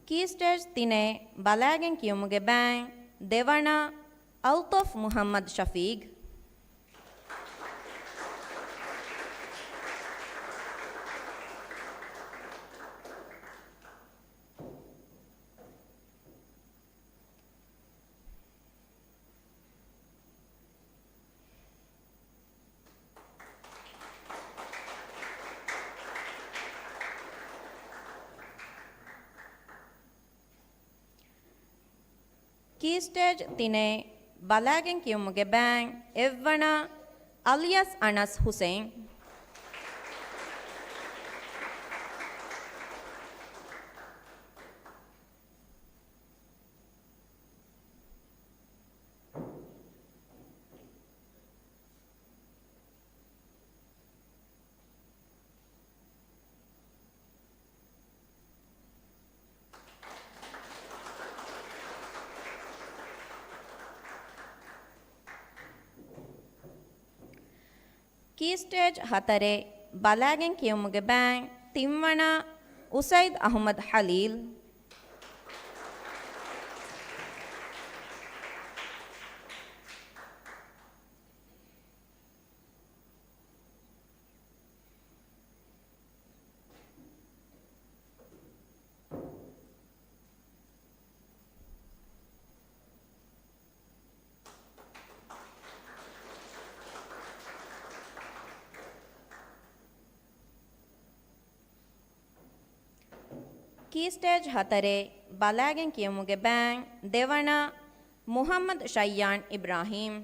ކީ ސްޓޭޖް ތިނެއް ބަލާގެން ކިޔުމުގެ ބައިން ދެވަނަ އަލްޠަފް މުޙައްމަދު ޝަފީޤް. ކީ ސްޓޭޖް ތިނެއް ބަލާގެން ކިޔުމުގެ ބައިން އެއްވަނަ އަލްޔަސް އަނަސް ޙުސައިން. ކީ ސްޓޭޖް ހަތަރެއް ބަލާގެން ކިޔުމުގެ ބައިން ތިންވަނަ އުސައިދް އަޙުމަދު ޙަލީލް. ކީ ސްޓޭޖް ހަތަރެއް ބަލާގެން ކިޔުމުގެ ބައިން ދެވަނަ މުޙައްމަދު ޝައްޔާން އިބްރާހީމް.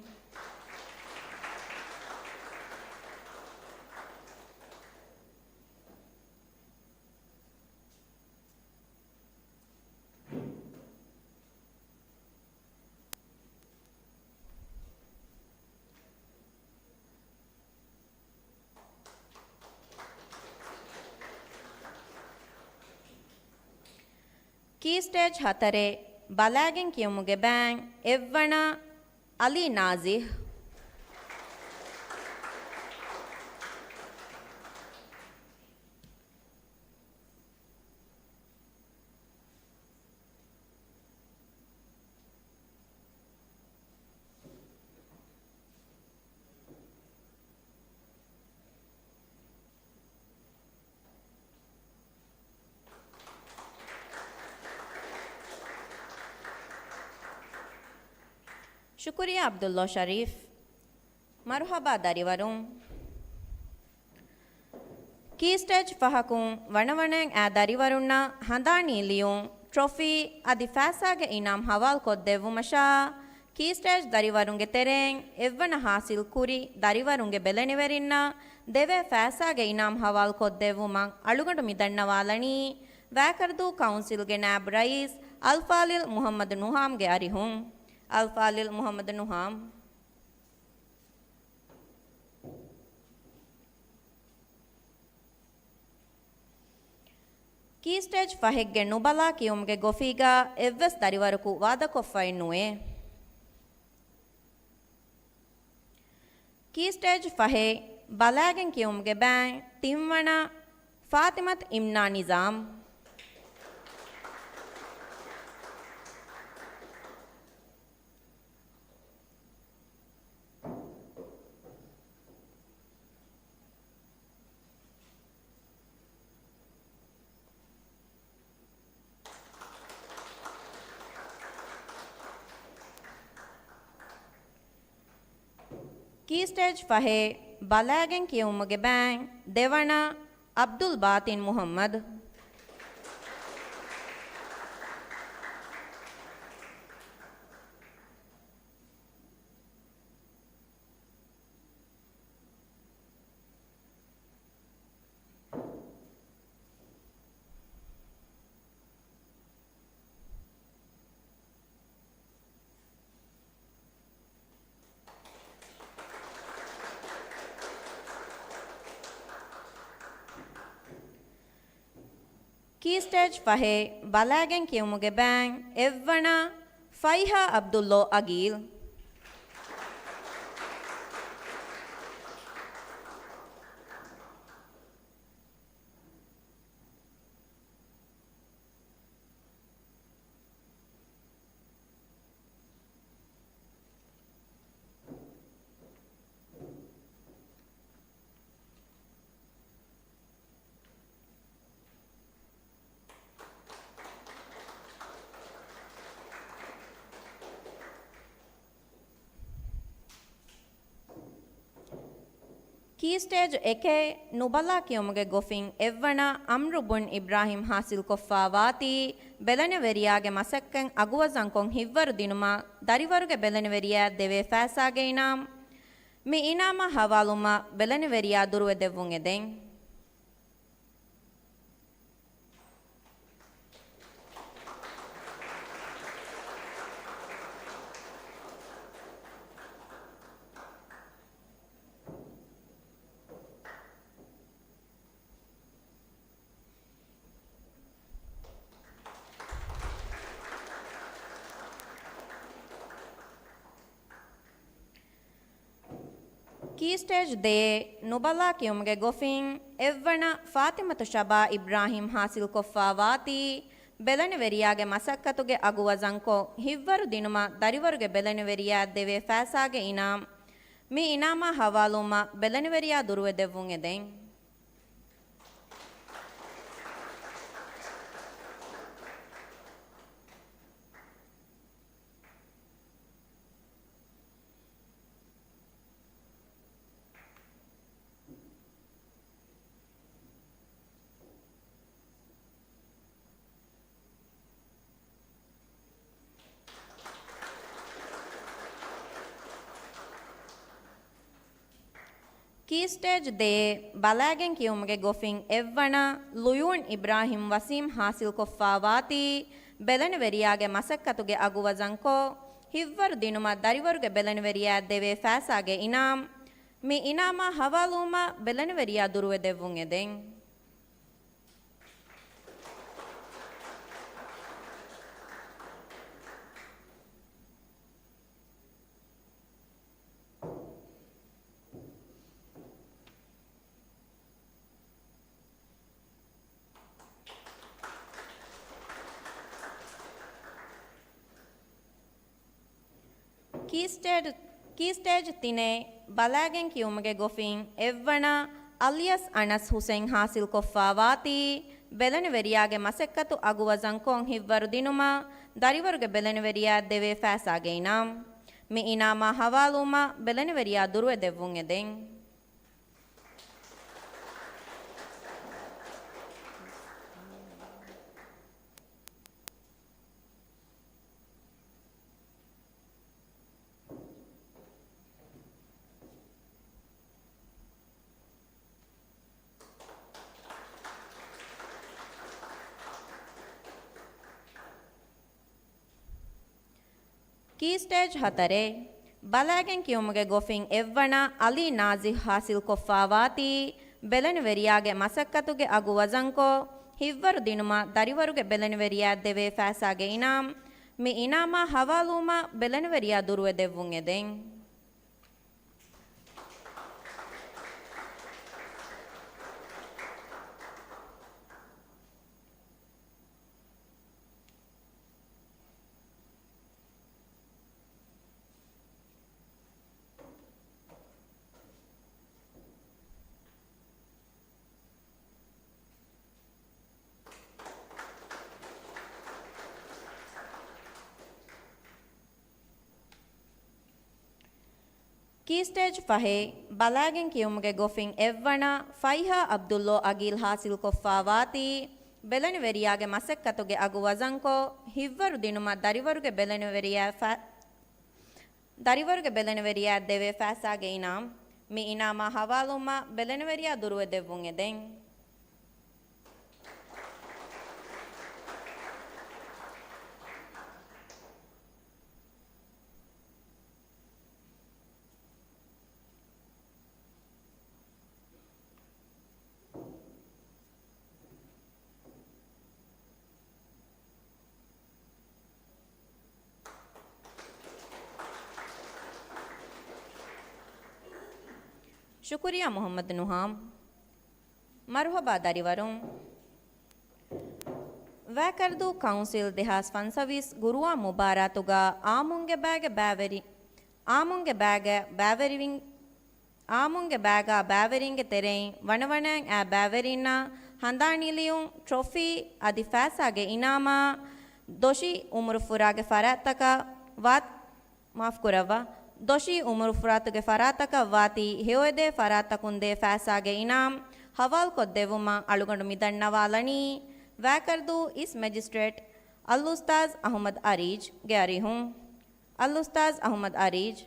ކީ ސްޓޭޖް ހަތަރެއް ބަލާގެން ކިޔުމުގެ ބައިން އެއްވަނަ އަލީ ނާޒިހް. ޝުކުރިއްޔާ ޢަބްދުﷲ ޝަރީފް. މަރުޙަބާ ދަރިވަރުން. ކީ ސްޓޭޖް ފަހަކުން ވަނަވަނައިން އާ ދަރިވަރުންނަށް ހަނދާނީ ލިޔުން، ޓްރޮފީ އަދި ފައިސާގެ އިނާމް ހަވާލުކޮށްދެއްވުމަށާ، ކީ ސްޓޭޖް ދަރިވަރުންގެ ތެރެއިން އެއްވަނަ ހާސިލް ކުރި ދަރިވަރުންގެ ބެލެނިވެރިންނަށް ދެވޭ ފައިސާގެ އިނާމް ހަވާލުކޮށްދެއްވުމަށް އަޅުގަނޑު މި ދަންނަވާލަނީ، ވައިކަރަދޫ ކައުންސިލްގެ ނާއިބު ރައީސް އަލްފާޟިލް މުޙައްމަދު ނުހާމްގެ އަރިހުން. އަލްފާޟިލް މުޙައްމަދު ނުހާމް. ކީ ސްޓޭޖް ފަހެއްގެ ނުބަލާ ކިޔުމުގެ ގޮފީގަ އެއްވެސް ދަރިވަރަކު ވާދަކޮށްފައެއް ނުވޭ. ކީ ސްޓޭޖް ފަހެއް ބަލާގެން ކިޔުމުގެ ބައިން ތިންވަނަ ފާތިމަތު އިމްނާ ނިޒާމް. ކީ ސްޓޭޖް ފަހެއް ބަލާގެން ކިޔުމުގެ ބައިން ދެވަނަ އަބްދުލް ބާތިން މުހައްމަދު. ކީ ސްޓޭޖް ފަހެއް ބަލާގެން ކިޔުމުގެ ބައިން އެއްވަނަ ފައިހާ އަބްދުއްލޯ އަގީލް. ކީ ސްޓޭޖް އެކެއް ނުބަލާ ކިޔުމުގެ ގޮފިން އެއްވަނަ އަމްރު ބުން އިބްރާހިމް ހާސިލްކޮށްފާ ވާތީ، ބެލެނިވެރިޔާގެ މަސައްކަތް އަގުވަޒަންކޮށް ހިއްވަރު ދިނުމަށް ދަރިވަރުގެ ބެލެނިވެރިޔާއަށް ދެވޭ ފައިސާގެ އިނާމް. މި އިނާމާ ހަވާލުވުމަށް ބެލެނިވެރިޔާ ދުރުވެ ދެއްވުން އެދެން. ކީ ސްޓޭޖް ދޭއް ނުބަލާ ކިޔުމުގެ ގޮފިން އެއްވަނަ ފާތިމަތު ޝަބާ އިބްރާހިމް ހާސިލްކޮށްފާ ވާތީ، ބެލެނިވެރިޔާގެ މަސައްކަތުގެ އަގުވަޒަންކޮށް ހިއްވަރު ދިނުމަށް ދަރިވަރުގެ ބެލެނިވެރިޔާއަށް ދެވޭ ފައިސާގެ އިނާމް. މި އިނާމާ ހަވާލުވުމަށް ބެލެނިވެރިޔާ ދުރުވެ ދެއްވުން އެދެން. ކީ ސްޓޭޖް ދޭއް ބަލާގެން ކިޔުމުގެ ގޮފިން އެއްވަނަ ލުޔޫން އިބްރާހިމް ވަސީމް ހާސިލްކޮށްފާ ވާތީ، ބެލެނިވެރިޔާގެ މަސައްކަތުގެ އަގުވަޒަންކޮށް، ހިއްވަރު ދިނުމަށް ދަރިވަރުގެ ބެލެނިވެރިޔާއަށް ދެވޭ ފައިސާގެ އިނާމް. މި އިނާމާ ހަވާލުވުމަށް ބެލެނިވެރިޔާ ދުރުވެ ދެއްވުން އެދެން. ކީ ސްޓޭޖް، ކީ ސްޓޭޖް ތިނެއް ބަލާގެން ކިޔުމުގެ ގޮފިން އެއްވަނަ އަލިޔަސް އަނަސް ހުސެން ހާސިލްކޮށްފާ ވާތީ، ބެލެނިވެރިޔާގެ މަސައްކަތު އަގުވަޒަންކޮށް ހިއްވަރު ދިނުމަށް ދަރިވަރުގެ ބެލެނިވެރިޔާއަށް ދެވޭ ފައިސާގެ އިނާމް. މި އިނާމާ ހަވާލުވުމަށް ބެލެނިވެރިޔާ ދުރުވެ ދެއްވުން އެދެން. ކީ ސްޓޭޖް ހަތަރެއް ބަލާގެން ކިޔުމުގެ ގޮފިން އެއްވަނަ އަލީ ނާޒިހް ހާސިލްކޮށްފާ ވާތީ، ބެލެނިވެރިޔާގެ މަސައްކަތުގެ އަގު ވަޒަންކޮށް، ހިއްވަރު ދިނުމަށް ދަރިވަރުގެ ބެލެނިވެރިޔާއަށް ދެވޭ ފައިސާގެ އިނާމް. މި އިނާމާ ހަވާލުވުމަށް ބެލެނިވެރިޔާ ދުރުވެ ދެއްވުން އެދެން. ކީ ސްޓޭޖް ފަހެއް ބަލާގެން ކިޔުމުގެ ގޮފިން އެއްވަނަ ފައިހާ ޢަބްދުﷲ އަގީލް ޙާޞިލްކޮށްފާ ވާތީ، ބެލެނިވެރިޔާގެ މަސައްކަތުގެ އަގު ވަޒަންކޮށް، ހިތްވަރު ދިނުމަށް ދަރިވަރުގެ ބެލެނިވެރިޔާ ފަ-، ދަރިވަރުގެ ބެލެނިވެރިޔާ ދެވޭ ފައިސާގެ އިނާމް. މި އިނާމާ ހަވާލުވުމަށް ބެލެނިވެރިޔާ ދުރުވެދެއްވުން އެދެން. ޝުކުރިއްޔާ މުޙައްމަދު ނުހާމް. މަރުޙަބާ ދަރިވަރުން. ވައިކަރަދޫ ކައުންސިލް ދެހާސް ފަންސަވީސް ގުރުއާން މުބާރާތުގަ އާއްމުންގެ ބައިގެ ބައިވެރި-، އާއްމުންގެ ބައިގެ ބައިވެރިވިން-، އާއްމުންގެ ބައިގާ ބައިވެރިންގެ ތެރެއިން ވަނަވަނައިން އައި ބައިވެރިންނަށް ހަނދާން ނިލިއުން، ޓްރޮފީ އަދި ފައިސާގެ އިނާމާ ދޮށީ އުމުރުފުރާގެ ފަރާތްތަކަށް ވާ-، މާފުކުރައްވާ. ދޮށީ އުމުރުފުރާތުގެ ފަރާތަކަށް ވާތީ ހެޔޮއެދޭ ފަރާތްތަކުން ދޭ ފައިސާގެ އިނާމް ހަވާލުކޮށްދެއްވުމަށް އަޅުގަނޑު މިދަންނަވާލަނީ، ވައިކަރަދޫ އިސް މެޖިސްޓްރޭޓް އަލްއުސްތާޛް އަޙުމަދު އަރީޒްގެ އަރިހުން. އަލްއުސްތާޛް އަޙުމަދު އަރީޒް.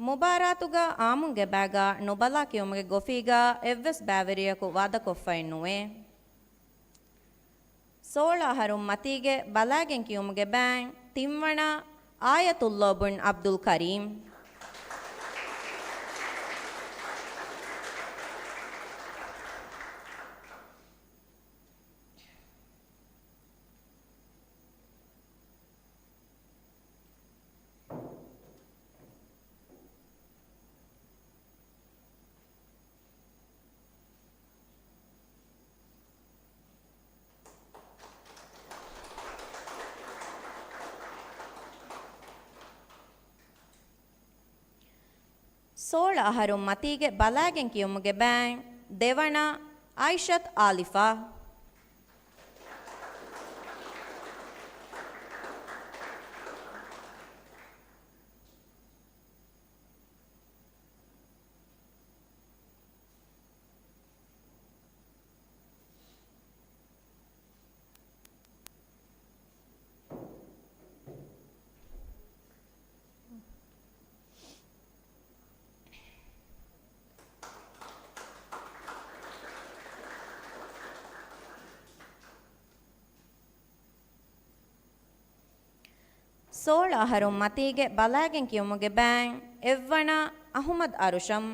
މުބާރާތުގަ އާއްމުންގެ ބައިގާ ނުބަލާ ކިޔުމުގެ ގޮފީގަ އެއްވެސް ބައިވެރިޔަކު ވާދަކޮށްފައެއް ނުވޭ. ސޯޅަ އަހަރުން މަތީގެ ބަލާގެން ކިޔުމުގެ ބައިން ތިންވަނަ އާޔަތުﷲ ބުން ޢަބްދުލް ކަރީމް. ސޯޅަ އަހަރުން މަތީގެ ބަލާގެން ކިޔުމުގެ ބައިން ދެވަނަ އާއިޝަތު އާލިފާ. ސޯޅަ އަހަރުން މަތީގެ ބަލާގެން ކިޔުމުގެ ބައިން އެއްވަނަ އަޙުމަދު އަރުޝަމް.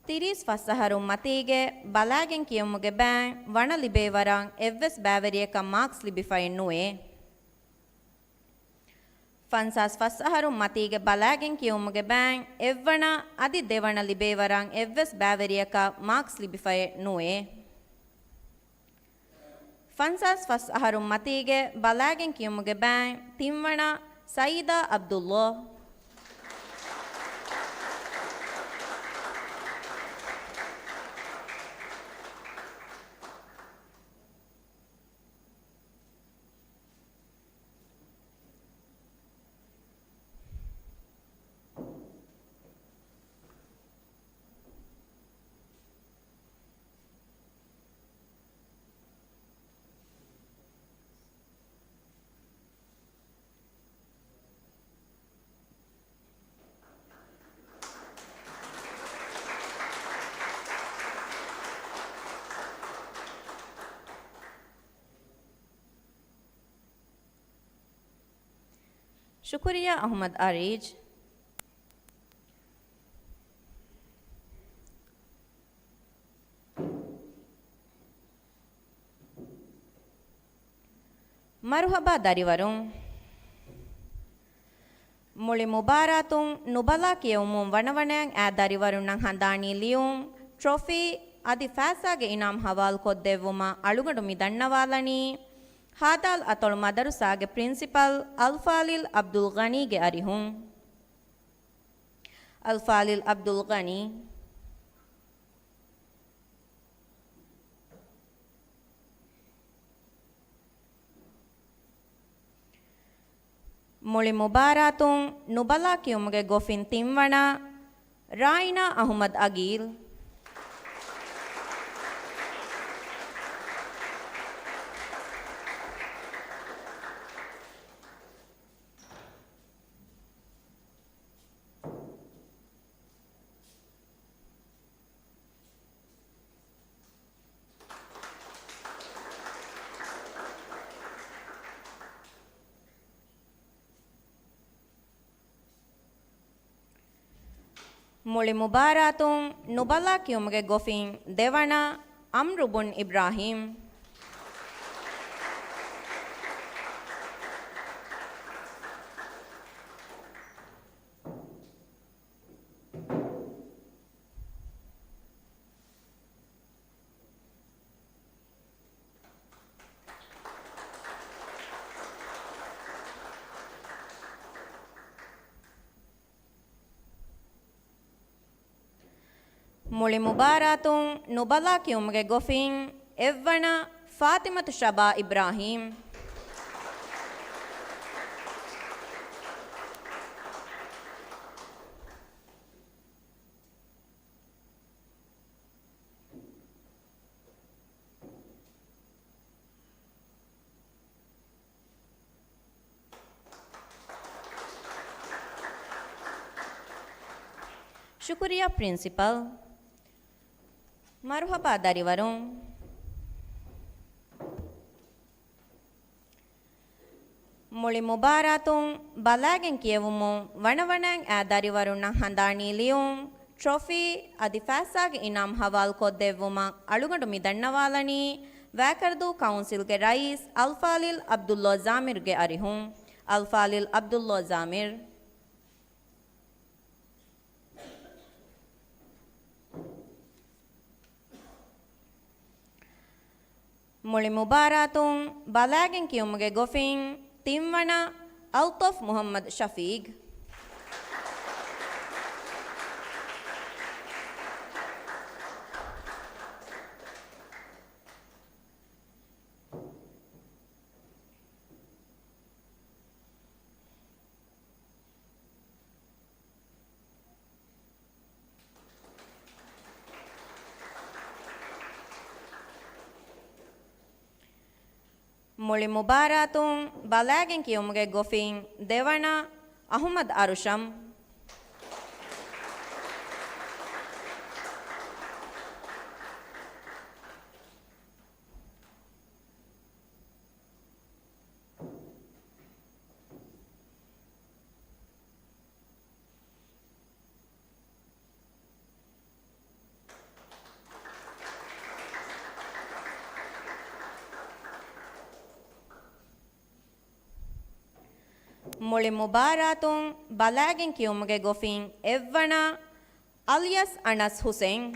ތިރީސް ފަސް އަހަރުން މަތީގެ ބަލާގެން ކިޔުމުގެ ބައިން ވަނަ ލިބޭ ވަރަށް އެއްވެސް ބައިވެރިޔަކަށް މާކްސް ލިބިފައެއް ނުވޭ. ފަންސާސް ފަސް އަހަރުން މަތީގެ ބަލާގެން ކިޔުމުގެ ބައިން އެއްވަނަ އަދި ދެވަނަ ލިބޭ ވަރަށް އެއްވެސް ބައިވެރިޔަކަށް މާކްސް ލިބިފައެއް ނުވޭ. ފަންސާސް ފަސް އަހަރުން މަތީގެ ބަލާގެން ކިޔުމުގެ ބައިން ތިންވަނަ ސައީދާ ޢަބްދުﷲ. ޝުކުރިއްޔާ އަޙުމަދު އަރީޒް. މަރުހަބާ ދަރިވަރުން. މުޅި މުބާރާތުން ނުބަލާ ކިޔެވުމުން ވަނަވަނައަށް އައި ދަރިވަރުންނަށް ހަނދާނީ ލިޔުން، ޓްރޮފީ އަދި ފައިސާގެ އިނާމް ހަވާލުކޮށްދެއްވުމަށް އަޅުގަނޑު މި ދަންނަވާލަނީ، ހާދާލް އަތޮޅު މަދަރުސާގެ ޕްރިންސިޕަލް އަލްފާޟިލް އަބްދުލްޣަނީގެ އަރިހުން. އަލްފާޟިލް އަބްދުލްޣަނީ. މުޅި މުބާރާތުން ނުބަލާ ކިޔުމުގެ ގޮފިން ތިންވަނަ، ރާއިނާ އަހުމަދު އަގީލް. މުޅި މުބާރާތުން ނުބަލާ ކިޔުމުގެ ގޮފިން ދެވަނަ، އަމްރު ބުން އިބްރާހީމް. މުޅި މުބާރާތުން ނުބަލާ ކިޔުމުގެ ގޮފިން އެއްވަނަ، ފާތިމަތު ޝަބާ އިބްރާހީމް. ޝުކުރިއްޔާ ޕްރިންސިޕަލް. މަރުހަބާ ދަރިވަރުން. މުޅި މުބާރާތުން ބަލާގެން ކިޔެވުމުން ވަނަވަނައިން އައި ދަރިވަރުންނަށް ހަނދާނީ ލިޔުން، ޓްރޮފީ އަދި ފައިސާގެ އިނާމް ހަވާލުކޮށްދެއްވުމަށް އަޅުގަނޑު މި ދަންނަވާލަނީ، ވައިކަރަދޫ ކައުންސިލްގެ ރައީސް އަލްފާޟިލް އަބްދުﷲ ޒާމިރުގެ އަރިހުން. އަލްފާޟިލް އަބްދުﷲ ޒާމިރު. މުޅި މުބާރާތުން ބަލާގެން ކިޔުމުގެ ގޮފިން ތިންވަނަ، އަލްޠަފް މުޙައްމަދު ޝަފީޤް. މުޅި މުބާރާތުން ބަލާގެން ކިޔުމުގެ ގޮފިން ދެވަނަ، އަޙުމަދު އަރުޝަމް. މުޅި މުބާރާތުން ބަލާގެން ކިޔުމުގެ ގޮފިން އެއްވަނަ، އަލްޔަސް އަނަސް ހުސެން.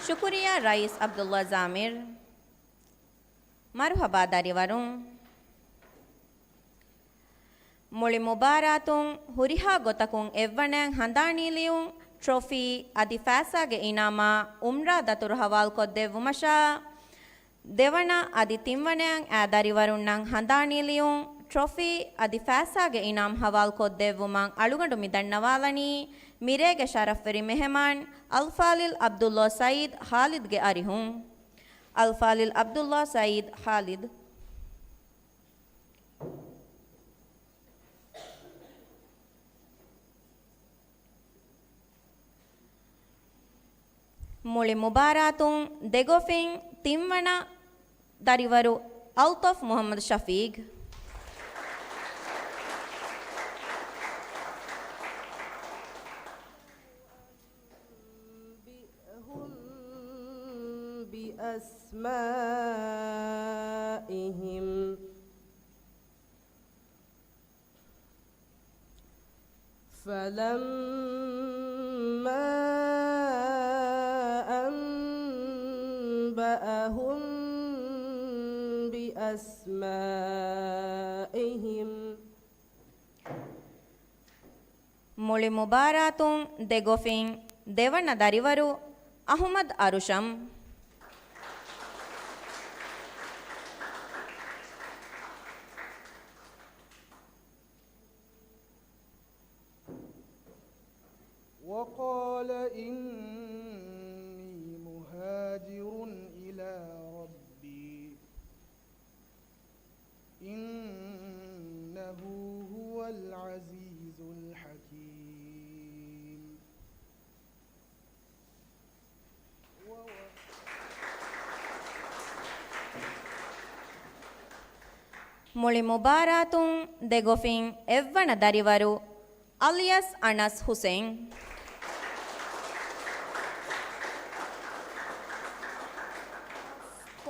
ޝުކުރިއްޔާ ރައީސް އަބްދުﷲ ޒާމިރު. މަރުޙަބާ ދަރިވަރުން. މުޅި މުބާރާތުން ހުރިހާ ގޮތަކުން އެއްވަނައަށް ހަނދާނީ ލިޔުން، ޓްރޮފީ އަދި ފައިސާގެ އިނާމާ އުމްރާ ދަތުރު ހަވާލުކޮށްދެއްވުމަށާ، ދެވަނަ އަދި ތިންވަނައަށް އައި ދަރިވަރުންނަށް ހަނދާނީ ލިޔުން، ޓްރޮފީ އަދި ފައިސާގެ އިނާމް ހަވާލުކޮށްދެއްވުމަށް އަޅުގަނޑު މި ދަންނަވާލަނީ، މިރޭގެ ޝަރަފްވެރި މެހެމާން އަލްފާޟިލް ޢަބްދުﷲ ސަޢީދު ޚާލިދުގެ އަރިހުން. އަލްފާޟިލް ޢަބްދުﷲ ސަޢީދު ޚާލިދު. މުޅި މުބާރާތުން ދެގޮފިން ތިންވަނަ ދަރިވަރު އަލްޠަފް މުޙައްމަދު ޝަފީޤް. بأسمائهم. فلما أنبأهم بأسمائهم. މުޅި މުބާރާތުން ދެގޮފިން ދެވަނަ ދަރިވަރު އަޙުމަދު އަރުޝަމް. وقال إني مهاجر إلى ربي إنه هو العزيز الحكيم. މުޅި މުބާރާތުން ދެގޮފިން އެއްވަނަ ދަރިވަރު އަލްޔަސް އަނަސް ހުސެން.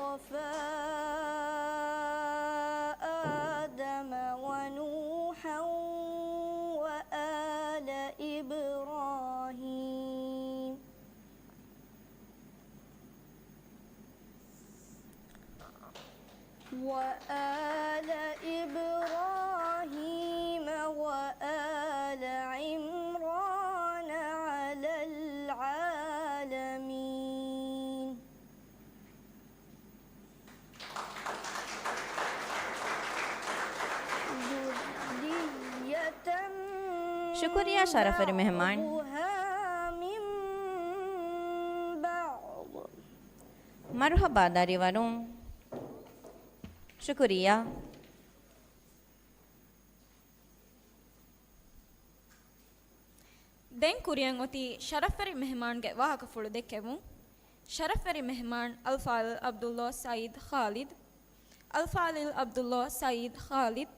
اصطفى آدم ونوحا وآل إبراهيم. وآل إبراهيم وآل عمران على العالمين. ذرية ޝުކުރިއްޔާ ޝަރަފުވެރި މެހެމާން. بعضها من بعض. މަރުޙަބާ ދަރިވަރުން. ޝުކުރިއްޔާ. ދެން ކުރިއަށް އޮތީ ޝަރަފްވެރި މެހެމާންގެ ވާހަކަފުޅު ދެއްކެވުން. ޝަރަފްވެރި މެހެމާން އަލްފާޟިލް ޢަބްދުﷲ ސަޢީދު ޚާލިދު. އަލްފާޟިލް ޢަބްދުﷲ ސަޢީދު ޚާލިދު.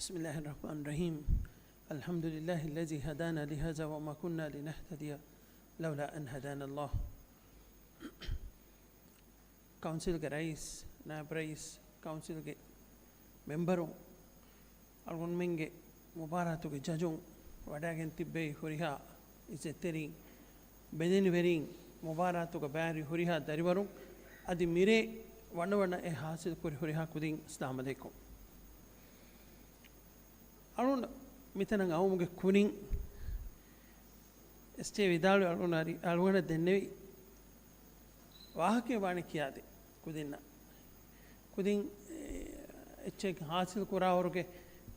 بسم الله الرحمن الرحيم. الحمد لله الذي هدانا لهذا وما كنا لنهتدي لولا أن هدانا الله. ކައުންސިލްގެ ރައީސް، ނާއިބު ރައީސް، ކައުންސިލްގެ މެމްބަރުން، އަޅުގަނޑުމެންގެ މުބާރާތުގެ ޖަޖުން، ވަޑައިގެން ތިއްބެވި ހުރިހާ އިއްޒަތްތެރިން، ބެލެނިވެރިން، މުބާރާތުގަ ބައިވެރި ހުރިހާ ދަރިވަރުން، އަދި މިރޭ ވަނަވަނަ އެ ޙާޞިލް ކުރި ހުރިހާ ކުދިން، އައްސަލާމު ޢަލައިކުމް. އަޅުން މިތަނަށް އައުމުގެ ކުރިން އެސްޖޭ ވިދާޅުވި އަޅުން އަރި-، އަޅުގަނޑަށް ދެންނެވި ވާހަކައެއް ވާނެ ކިޔާދޭ ކުދިންނަށް. ކުދިން، އެ، އެއްޗެއް ޙާޞިލް ކުރާވަރުގެ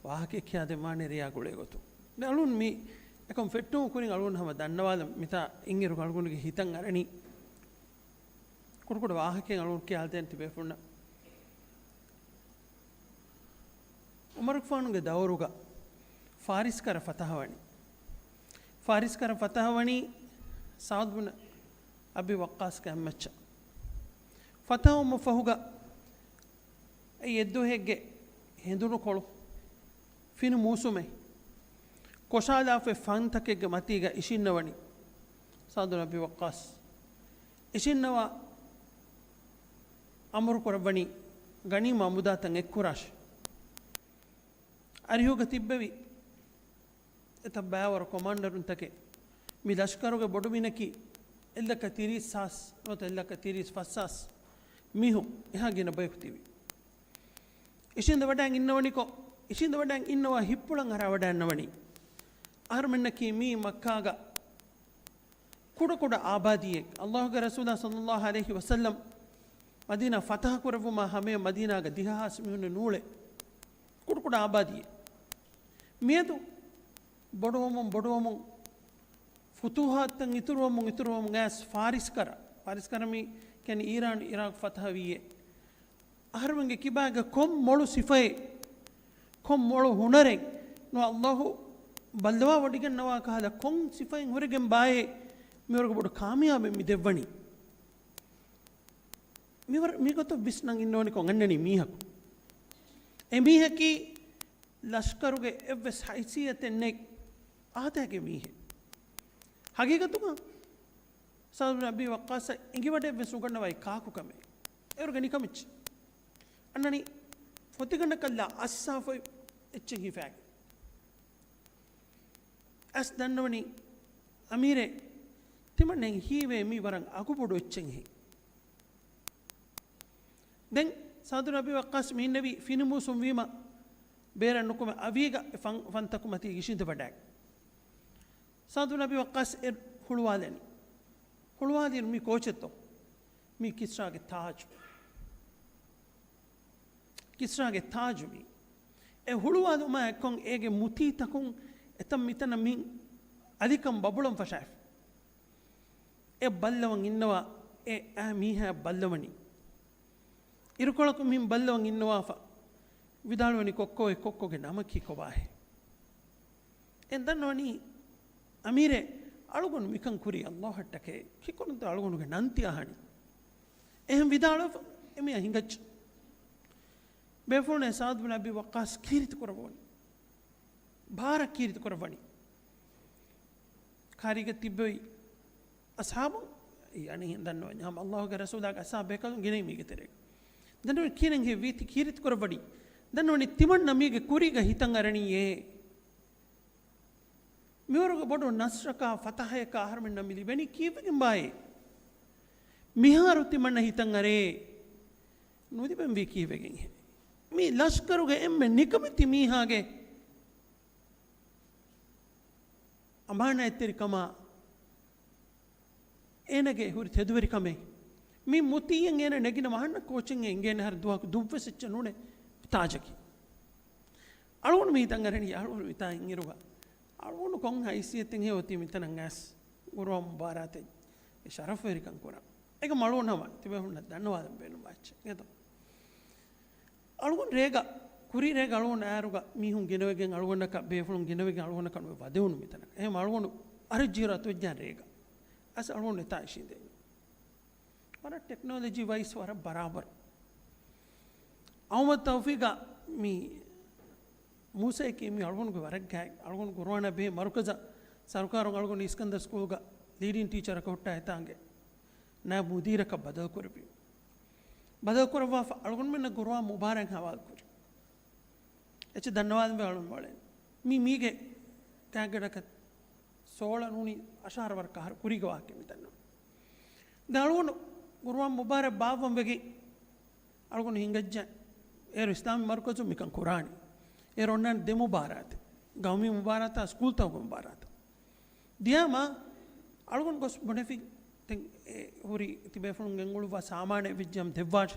ވާހަކައެއް ކިޔާދެއްވާނެ ރެޔާ ގުޅޭ ގޮތުން. ދެން އަޅުން މި އެކަމް ފެއްޓުމުގެ ކުރިން އަޅުން ހަމަ ދަންނަވާލަން މިތާ އިންއިރު އަޅުގަނޑުގެ ހިތަށް އަރަނީ ކުޑަކުޑަ ވާހަކައެއް އަޅުން ކިޔާދޭން ތިބޭފުޅުންނަށް. ޢުމަރުގެފާނުގެ ދައުރުގަ ފާރިސްކަރަ ފަތަހަވަނީ. ފާރިސްކަރަ ފަތަހަވަނީ ސަޢުދު ބިން އަބީ ވައްޤާޞްގެ އަތްމައްޗަށް. ފަތަހަވުމަށް ފަހުގަ އެއީ އެއްދުވަހެއްގެ ހެނދުނުކޮޅު ފިނި މޫސުމެއް. ކޮށާލާފައި ފަންތަކެއްގެ މަތީގަ އިށިންނަވަނީ ސަޢުދު ބިން އަބީ ވައްޤާޞް. އިށިންނަވާ އަމުރު ކުރައްވަނީ ޣަނީމާ މުދާތައް އެއްކުރާށޭ. އަރިހުގަ ތިއްބެވި އެތައް ބައިވަރު ކޮމާންޑަރުންތަކެއް، މި ލަޝްކަރުގެ ބޮޑު މިނަކީ އެއްލައްކަ ތިރީސް ހާސް ނުވަތަ އެއްލައްކަ ތިރީސް ފަސް ހާސް މީހުން، އެހާ ގިނަ ބަޔަކު ތިބި. އިށީނދެ ވަޑައިގެން އިންނަވަނިކޮށް، އިށީނދެ ވަޑައިގެން އިންނަވާ ހިތްޕުޅަށް އަރާ ވަޑައިގަންނަވަނީ. އަހަރުމެންނަކީ މީ މައްކާގަ ކުޑަކުޑަ އާބާދީއެއް. އައްލާހުގެ ރަސޫލާ ޞައްލައްލާހު ޢަލައިހި ވަސައްލަމް މަދީނާ ފަތަޙަ ކުރެއްވުމާ ހަމަޔަށް މަދީނާގަ ދިހަ ހާސް މީހުންނެއް ނޫޅޭ. ކުޑަކުޑަ އާބާދީއެއް. މިއަދު ބޮޑުވަމުން ބޮޑުވަމުން ފުތޫޙާތުތައް އިތުރުވަމުން އިތުރުވަމުން އައިސް ފާރިސްކަރަ، ފާރިސްކަރަ މި ކިޔަނީ އީރާން، އިރާޤު ފަތަޙަވީއޭ. އަހަރުމެންގެ ކިބާގަ ކޮން މޮޅު ސިފައެއް ކޮން މޮޅު ހުނަރެއް ނު ﷲ ބައްލަވާ ވޮޑިގަންނަވާ ކަހަލަ ކޮން ސިފައެއް ހުރެގެން ބާއޭ މިވަރުގެ ބޮޑު ކާމިޔާބެއް މި ދެއްވަނީ؟ މިވަރު މިގޮތަށް ވިސްނަން އިންނަވަނިކޮށް އަންނަނީ މީހަކު. އެ މީހަކީ ލަޝްކަރުގެ އެއްވެސް ހައިސިއްޔަތެއް ނެތް އާދައިގެ މީހެއް. ހަގީގަތުގަ ސަޢްދު ބިން އަބީ ވައްޤާޞަށް އެނގިވަޑައެއްވެސް ނުގަންނަވައި ކާކު ކަމެއް. އޭރުގެ ނިކަމެއްޗެއް. އަންނަނީ ފޮތިގަނޑަކަށްލާ އައްސާފައި އެއްޗެއް ހިފާގެން. އަސް ދަންނަވަނީ އަމީރޭ ތިމަންނައިން ހީވޭ މީ ވަރަށް އަގުބޮޑު އެއްޗެއްހެން. ދެން ސަޢްދު ބިން އަބީ ވައްޤާޞް މި އިންނެވީ ފިނިމޫސުން ވީމަ ބޭރަށް ނުކުމެ އަވީގަ އެ ފަން، ފަންތަކު މަތީ އިށީނދެ ވަޑައި. ސަޢްދު ބިން އަބީ ވައްޤާޞް އެ ހުޅުވާލަނީ. ހުޅުވާލިއިރު މީ ކޯޗެއްތޯ؟ މީ ކިސްރާގެ ތާޖު. ކިސްރާގެ ތާޖު މީ. އެ ހުޅުވާލުމާ އެއްކޮށް އޭގެ މުތީތަކުން އެތަން މިތަނަށް މި އަލިކަން ބަބުޅަން ފަށާފި. އެ ބައްލަވަން އިންނަވާ އެ އާ މީހާ ބައްލަވަނީ. އިރުކޮޅަކު މިހިން ބައްލަވަން އިންނަވާފަ ވިދާޅުވަނީ ކޮއްކޮ އެ ކޮއްކޮގެ ނަމަކީ ކޮބާހޭ؟ އެ ދަންނަވަނީ އަމީރޭ އަޅުގަނޑު މިކަން ކުރީ ﷲ އަށްޓަކޭ. ކިކުރުންތަ އަޅުގަނޑުގެ ނަންތި އަހަނީ؟ އެހެން ވިދާޅުވެފަ އެމީހާ ހިނގައްޖެ. ބޭފުޅުން ސަޢްދު ބިން އަބީ ވައްޤާޞް ކީރިތި ކުރައްވަނީ. ބާރަށް ކީރިތި ކުރައްވަނީ. ކާރީގަ ތިއްބެވި އަޞްޙާބުން، އެ އަނެއް ދަންނަވަންޏާ ހަމަ ﷲގެ ރަސޫލާގެ އަޞްޙާބު ބޭކަލުން ގިނައީ މީގެ ތެރޭގަ. ދަންނަވަނީ ކިހިނެއްހޭ ވީތި ކީރިތި ކުރައްވަނީ؟ ދަންނަވަނީ ތިމަންނަ މީގެ ކުރީގަ ހިތަށް އަރަނީއޭ. މިވަރުގެ ބޮޑު ނަޞްރަކާ ފަތަޙަޔަކާ އަހަރުމެންނަށް މި ލިބެނީ ކީއްވެގެން ބާއޭ؟ މިހާރު ތިމަންނަ ހިތަށް އަރޭ. ނުލިބެންވީ ކީއްވެގެންހޭ؟ މި ލަޝްކަރުގެ އެންމެ ނިކަމެތި މީހާގެ އަމާނާތްތެރިކަމާ އޭނަގެ ހުރި ތެދުވެރިކަމެއް. މި މުތީއެއް އޭނަ ނެގިނަމަ އަހަންނަށް ކޯޗެއް އެނގޭނެ ހަރު ދުވަހަކު ދުއްވެސް އެއްޗެއް ނޫނޭ ތާޖަކީ. އަޅުގަނޑު މީ ހިތަށް އަރަނީ އަޅުގަނޑު މިތާ އިންއިރުގަ އަޅުގަނޑު ކޮން ހައިސިއްޔަތެއްހޭ އޮތީ މިތަނަށް އައިސް ގުރުއާން މުބާރާތެއް އެ ޝަރަފުވެރިކަން ކުރަން. އޭގަ އަޅުގަނޑު ހަމަ ތިބޭފުޅުންނަށް ދަންނަވާލަން ބޭނުންވާ އެއްޗެއް އެދޯ. އަޅުގަނޑު ރޭގަ، ކުރީ ރޭގަ އަޅުގަނޑު އައިރުގަ މީހުން ގިނަވެގެން އަޅުގަނޑަކަށް، ބޭފުޅުން ގިނަވެގެން އަޅުގަނޑަކަށް ނުވެ ވަދެވުނު މިތަނަށް. އެހެން އަޅުގަނޑު އަރައްޖިހިރު އަތުވެއްޖާ ރޭގަ. އަސް އަޅުގަނޑު އެތާ އިށީނދެވި. ވަރަށް ޓެކްނޮލޮޖީ ވައިސް ވަރަށް ބަރާބަރު. އަހުމަދު ތައުފީގަ މި މޫސައަކީ މި އަޅުގަނޑުގެ ވަރަށް ގާތް، އަޅުގަނޑު ގުރުއާނާ ބެހޭ މަރުކަޒަށް ސަރުކާރުން އަޅުގަނޑު އިސްކަންދަރު ސްކޫލްގަ ލީޑިން ޓީޗަރަކަށް ހުއްޓާ އެތާނގެ ނާއިބު މުދީރަކަށް ބަދަލުކުރެއްވި. ބަދަލުކުރައްވާފަ އަޅުގަނޑުމެންނަށް ގުރުއާން މުބާރާތް ހަވާލުކުރި. އެއްޗެއް ދަންނަވާލަންވެ އަޅުގަނޑު ވަޅެން. މީ މީގެ ކާގަޑަކަށް ސޯޅަ ނޫނީ އަށާރަ ވަރަކަށް އަހަރު ކުރީގެ ވާހަކަ މި ދަންނަވަން. ދެން އަޅުގަނޑު ގުރުއާން މުބާރާތް ބާއްވަން ވެގެން އަޅުގަނޑު ހިނގައްޖެ. އޭރު އިސްލާމީ މަރުކަޒުން މިކަން ކުރާނީ. އޭރު އޮންނާނެ ދެ މުބާރާތެއް. ގައުމީ މުބާރާތާ ސްކޫލްތަކުގެ މުބާރާތާ. ދިޔާމާ އަޅުގަނޑު ގޮސް ބުނެފި ދެން އެ ހުރި ތިބޭފުޅުން ގެންގުޅުއްވާ ސާމާނެއް ވެއްޖެ ހަމަ ދެއްވާށޭ.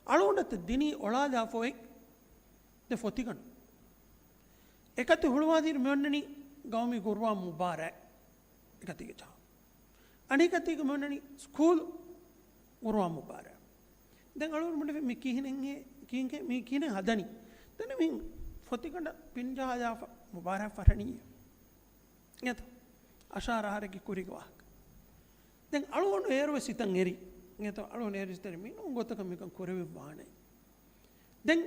އަޅުގަނޑަށް ދިނީ އޮޅާލާފަ އޮތް ދެ ފޮތިގަނޑު. އެކަތި ހުޅުވާލިއިރު މި އޮންނަނީ ގައުމީ ގުރުއާން މުބާރާތް. އެކަތީގެ ޖަހާ. އަނެކަތީގަ މި އޮންނަނީ ސްކޫލް ގުރުއާން މުބާރާތް. ދެން އަޅުގަނޑު ބުނެފި މި ކިހިނެއްހޭ، ކިހިނެއްހޭ، މީ ކިހިނެއް ހަދަނީ؟ ދެން މި ފޮތިގަނޑަށް ޕިން ޖަހާލާފަ މުބާރާތް ފަށަނީ. އެތަ؟ އަށާރަ އަހަރެއްގެ ކުރީގެ ވާހަކަ. ދެން އަޅުގަނޑު އޭރުވެސް ހިތަށް އެރި. އެތަ؟ އަޅުގަނޑު އޭރުވެސް އެރި. މި ނޫން ގޮތަކަށް މިކަން ކުރެވިއްވާނެ. ދެން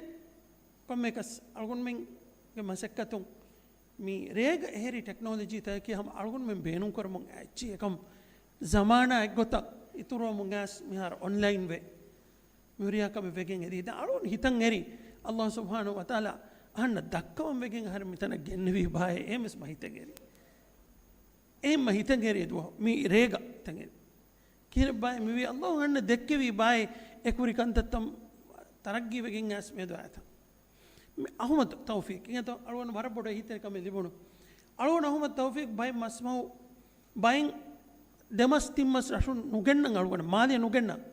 ކޮންމެއަކަސް އަޅުގަނޑުމެންގެ މަސައްކަތުން މި ރޭގަ އެހެރި ޓެކްނޮލޮޖީތަކަކީ ހަމަ އަޅުގަނޑުމެން ބޭނުންކުރަމުން އައިއްޗި އެކަމް ޒަމާނާ އެއްގޮތަށް އިތުރުވަމުން އައިސް މިހާރު އޮންލައިން ވެ މި ހުރިހާ ކަމެއް ވެގެން އެރީ. ދެން އަޅުގަނޑު ހިތަށް އެރި ﷲ ސުބްޙާނަހޫ ވަތަޢާލާ އަހަންނަށް ދައްކަވަން ވެގެން އަހަރެން މިތަނަށް ގެންނެވީ ބާއޭ އެހެންވެސް މަ ހިތަށް އެރި. އެހެން މަ ހިތަށް އެރި ދުވަހު މި ރޭގަ ހިތަށް އެރި. ކިހިނެއްބާއޭ މިވީ؟ ﷲ އަހަންނަށް ދެއްކެވީ ބާއޭ އެ ކުރި ކަންތައްތައް ތަރައްގީވެގެން އައިސް މިއަދު އައިތަ. މި އަހުމަދު ތައުފީޤް އިނގޭތޯ އަޅުގަނޑު ވަރަށް ބޮޑު އެހީތެރިކަމެއް ލިބުނު. އަޅުގަނޑު އަހުމަދު ތައުފީޤް ބައެއް މަސްމަހު ބައެއް ދެމަސް ތިންމަސް ރަށުން ނުގެންނަން އަޅުގަނޑު މާލެ ނުގެންނަން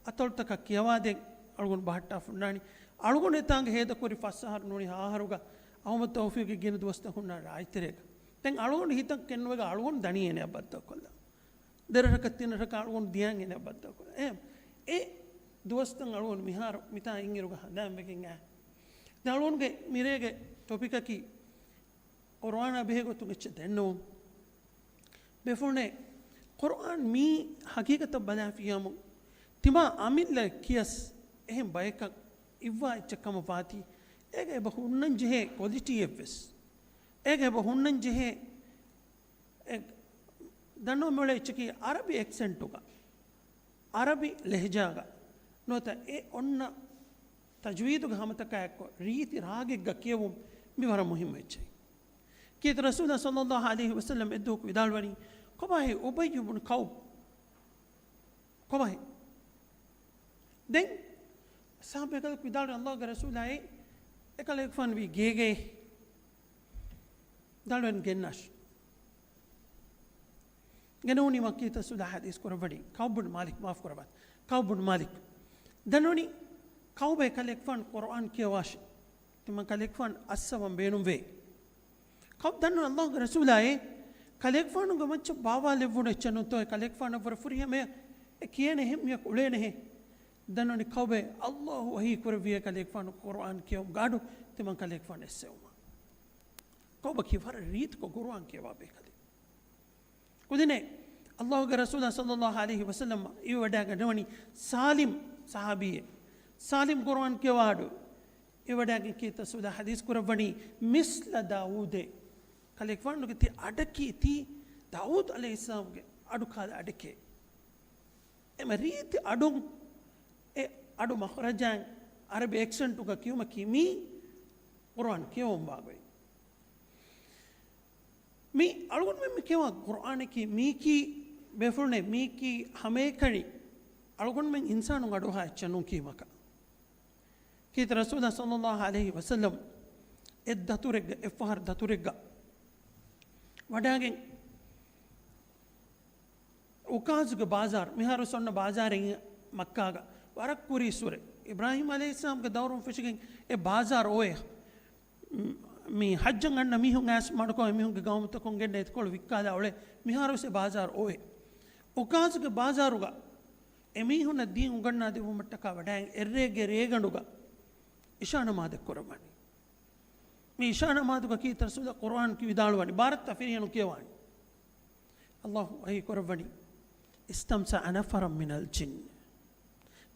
އަތޮޅުތަކަށް ކިޔަވާދޭން އަޅުގަނޑު ބަހައްޓާފަ ހުންނާނީ. އަޅުގަނޑު އެތާނގަ ހޭދަކުރި ފަސް އަހަރު ނޫނީ ހަ އަހަރުގަ އަހުމަދު ތައުފީޤްގެ ގިނަ ދުވަސްތައް ހުންނާނެ ރާއްޖެތެރޭގަ. ދެން އަޅުގަނޑު ހިތަށް ކެނޑުމެގަ އަޅުގަނޑު ދަނީ އޭނައަށް ބައްދަލުކޮށްލަން. ދެރަށަކަށް ތިން ރަށަކަށް އަޅުގަނޑު ދިޔަން އޭނައަށް ބައްދަލުކޮށްލަން. އެހެން އެ ދުވަސްތައް އަޅުގަނޑު މިހާރު މިތާ އިންއިރުގަ ހަނދާންވެގެން އައި. ދަޅުންގެ މިރޭގެ ޓޮޕިކަކީ ޤުރުއާނާ ބެހޭ ގޮތުން އެއްޗެއް ދެންނެވުން. ބޭފުޅުންނޭ، ޤުރުއާން މީ ހަގީގަތަށް ބަލާފިޔާމު ތިމާ އަމިއްލަ ކިޔަސް އެހެން ބަޔަކަށް އިއްވާ އެއްޗެއް ކަމަށް ވާތީ، އޭގަ އެބަ ހުންނަން ޖެހޭ ކޮލިޓީއެއްވެސް، އޭގަ އެބަ ހުންނަން ޖެހޭ އެ، ދަންނަވަން މިއުޅޭ އެއްޗަކީ އަރަބި އެކްސެންޓުގަ، އަރަބި ލެހްޖާގަ ނުވަތަ އެ އޮންނަ ތަޖްވީދުގެ ހަމަތަކާ އެއްކޮށް ރީތި ރާގެއްގަ ކިޔެވުން މި ވަރަށް މުހިއްމު އެއްޗެއް. ކީރިތި ރަސޫލާ ޞައްލައްލާހު ޢަލައިހި ވަސައްލަމް އެއްދުވަހަކު ވިދާޅުވަނީ، ކޮބާހޭ އުބައްޔު ބުނު ކަޢުބް؟ ކޮބާހޭ؟ ދެން ޞަޙާބީ ބޭކަލަކު ވިދާޅުވި، ﷲގެ ރަސޫލާއޭ، އެކަލޭގެފާނު ވީ ގޭގައޭ. ވިދާޅުވަނީ ގެންނާށި. ގެނެވުނީމަ ކީރިތި ރަސޫލާ ޙަދީޘް ކުރައްވަނީ، ކަޢުބު ބުނު މާލިކް، މާފު ކުރައްވާ، ކަޢުބު ބުނު މާލިކް. ދަންނަވަނީ، ކަޢުބޭ ކަލޭގެފާނު ޤުރުއާން ކިޔަވާށި. ތިމަން ކަލޭގެފާނު އައްސަވަން ބޭނުންވޭ. ކަޢުބު ދަންނަވަނީ، ﷲގެ ރަސޫލާއޭ، ކަލޭގެފާނުގެ މައްޗަށް ބާވާލެއްވުނު އެއްޗެއް ނޫންތޯއޭ، ކަލޭގެފާނަށްވުރެ ފުރިހަމަޔަށް އެ ކިޔޭނެ އެހެން މީހަކު އުޅޭނެހޭ. ދަންނަވަނީ ކަޢުބޭ، ﷲ ވަޙީ ކުރެއްވިއޭ ކަލޭގެފާނު ޤުރުއާން ކިޔެވުމުގެ އަޑު ތިމަން ކަލޭގެފާނު އެއްސެވުމަށް. ކަޢުބަކީ ވަރަށް ރީތިކޮށް ޤުރުއާން ކިޔަވާ ބޭކަލެއް. ކުދިންނޭ، ﷲގެ ރަސޫލާ ޞައްލައްލާހު ޢަލައިހި ވަސައްލަމް އިވިވަޑައިގަންނަވަނީ ސާލިމް ޞަޙާބީއެއް. ސާލިމް ޤުރުއާން ކިޔަވާ އަޑު އިވިވަޑައިގެން ކީރިތި ރަސޫލާ ޙަދީޘް ކުރައްވަނީ، މިސްލަ ދާވޫދޭ. ކަލޭގެފާނުގެ ތި އަޑަކީ ތި ދާވޫދު ޢަލައިހިއްސަލާމްގެ އަޑު ކާލަ އަޑެކޭ. އެމަ ރީތި އަޑުން، އެ އަޑު މަޚްރަޖާއިން އަރަބި އެކްސެންޓުގަ ކިޔުމަކީ މީ ޤުރުއާން ކިޔެވުމާ ގޮތް. މި އަޅުގަނޑުމެން މި ކިޔަވާ ޤުރުއާނަކީ މީކީ، ބޭފުޅުންނޭ، މީކީ ހަމައެކަނި އަޅުގަނޑުމެން އިންސާނުން އަޑުއަހާ އެއްޗެއް ނޫން ކިޔުމަކަށް. ކީރިތި ރަސޫލާ ޞައްލައްލާހު ޢަލައިހި ވަސައްލަމް އެއް ދަތުރެއްގަ، އެއްފަހަރު ދަތުރެއްގަ ވަޑާގެން، އުކާޒުގެ ބާޒާރު، މިހާރު އޮންނަ ބާޒާރެއް މައްކާގަ ވަރަށް ކުރީއްސުރެ. އިބްރާހީމް ޢަލައިހިއްސަލާމްގެ ދައުރުން ފެށިގެން އެ ބާޒާރު އޮވޭ. މި ޙައްޖަށް އަންނަ މީހުން އައިސް މަޑުކޮށް އެމީހުންގެ ގައުމުތަކުން ގެންނަ އެތިކޮޅު ވިއްކާލާ އުޅޭ. މިހާރުވެސް އެ ބާޒާރު އޮވޭ. އުކާޒުގެ ބާޒާރުގަ އެމީހުންނަށް ދީން އުނގަންނާ ދެއްވުމަށްޓަކާ ވަޑާއިން އެއްރޭގެ ރޭގަނޑުގަ އިޝާ ނަމާދެއް ކުރައްވަނީ. މި އިޝާ ނަމާދުގަ ކީރިތި ރަސޫލާ ޤުރުއާން ކި ވިދާޅުވަނީ، ބާރަށްތާ ފިރިހެނުން ކިޔަވާނީ. ﷲ ވަޙީ ކުރައްވަނީ، "اسْتَمْتَعَ نَفَرٌ مِنَ الْجِنِّ."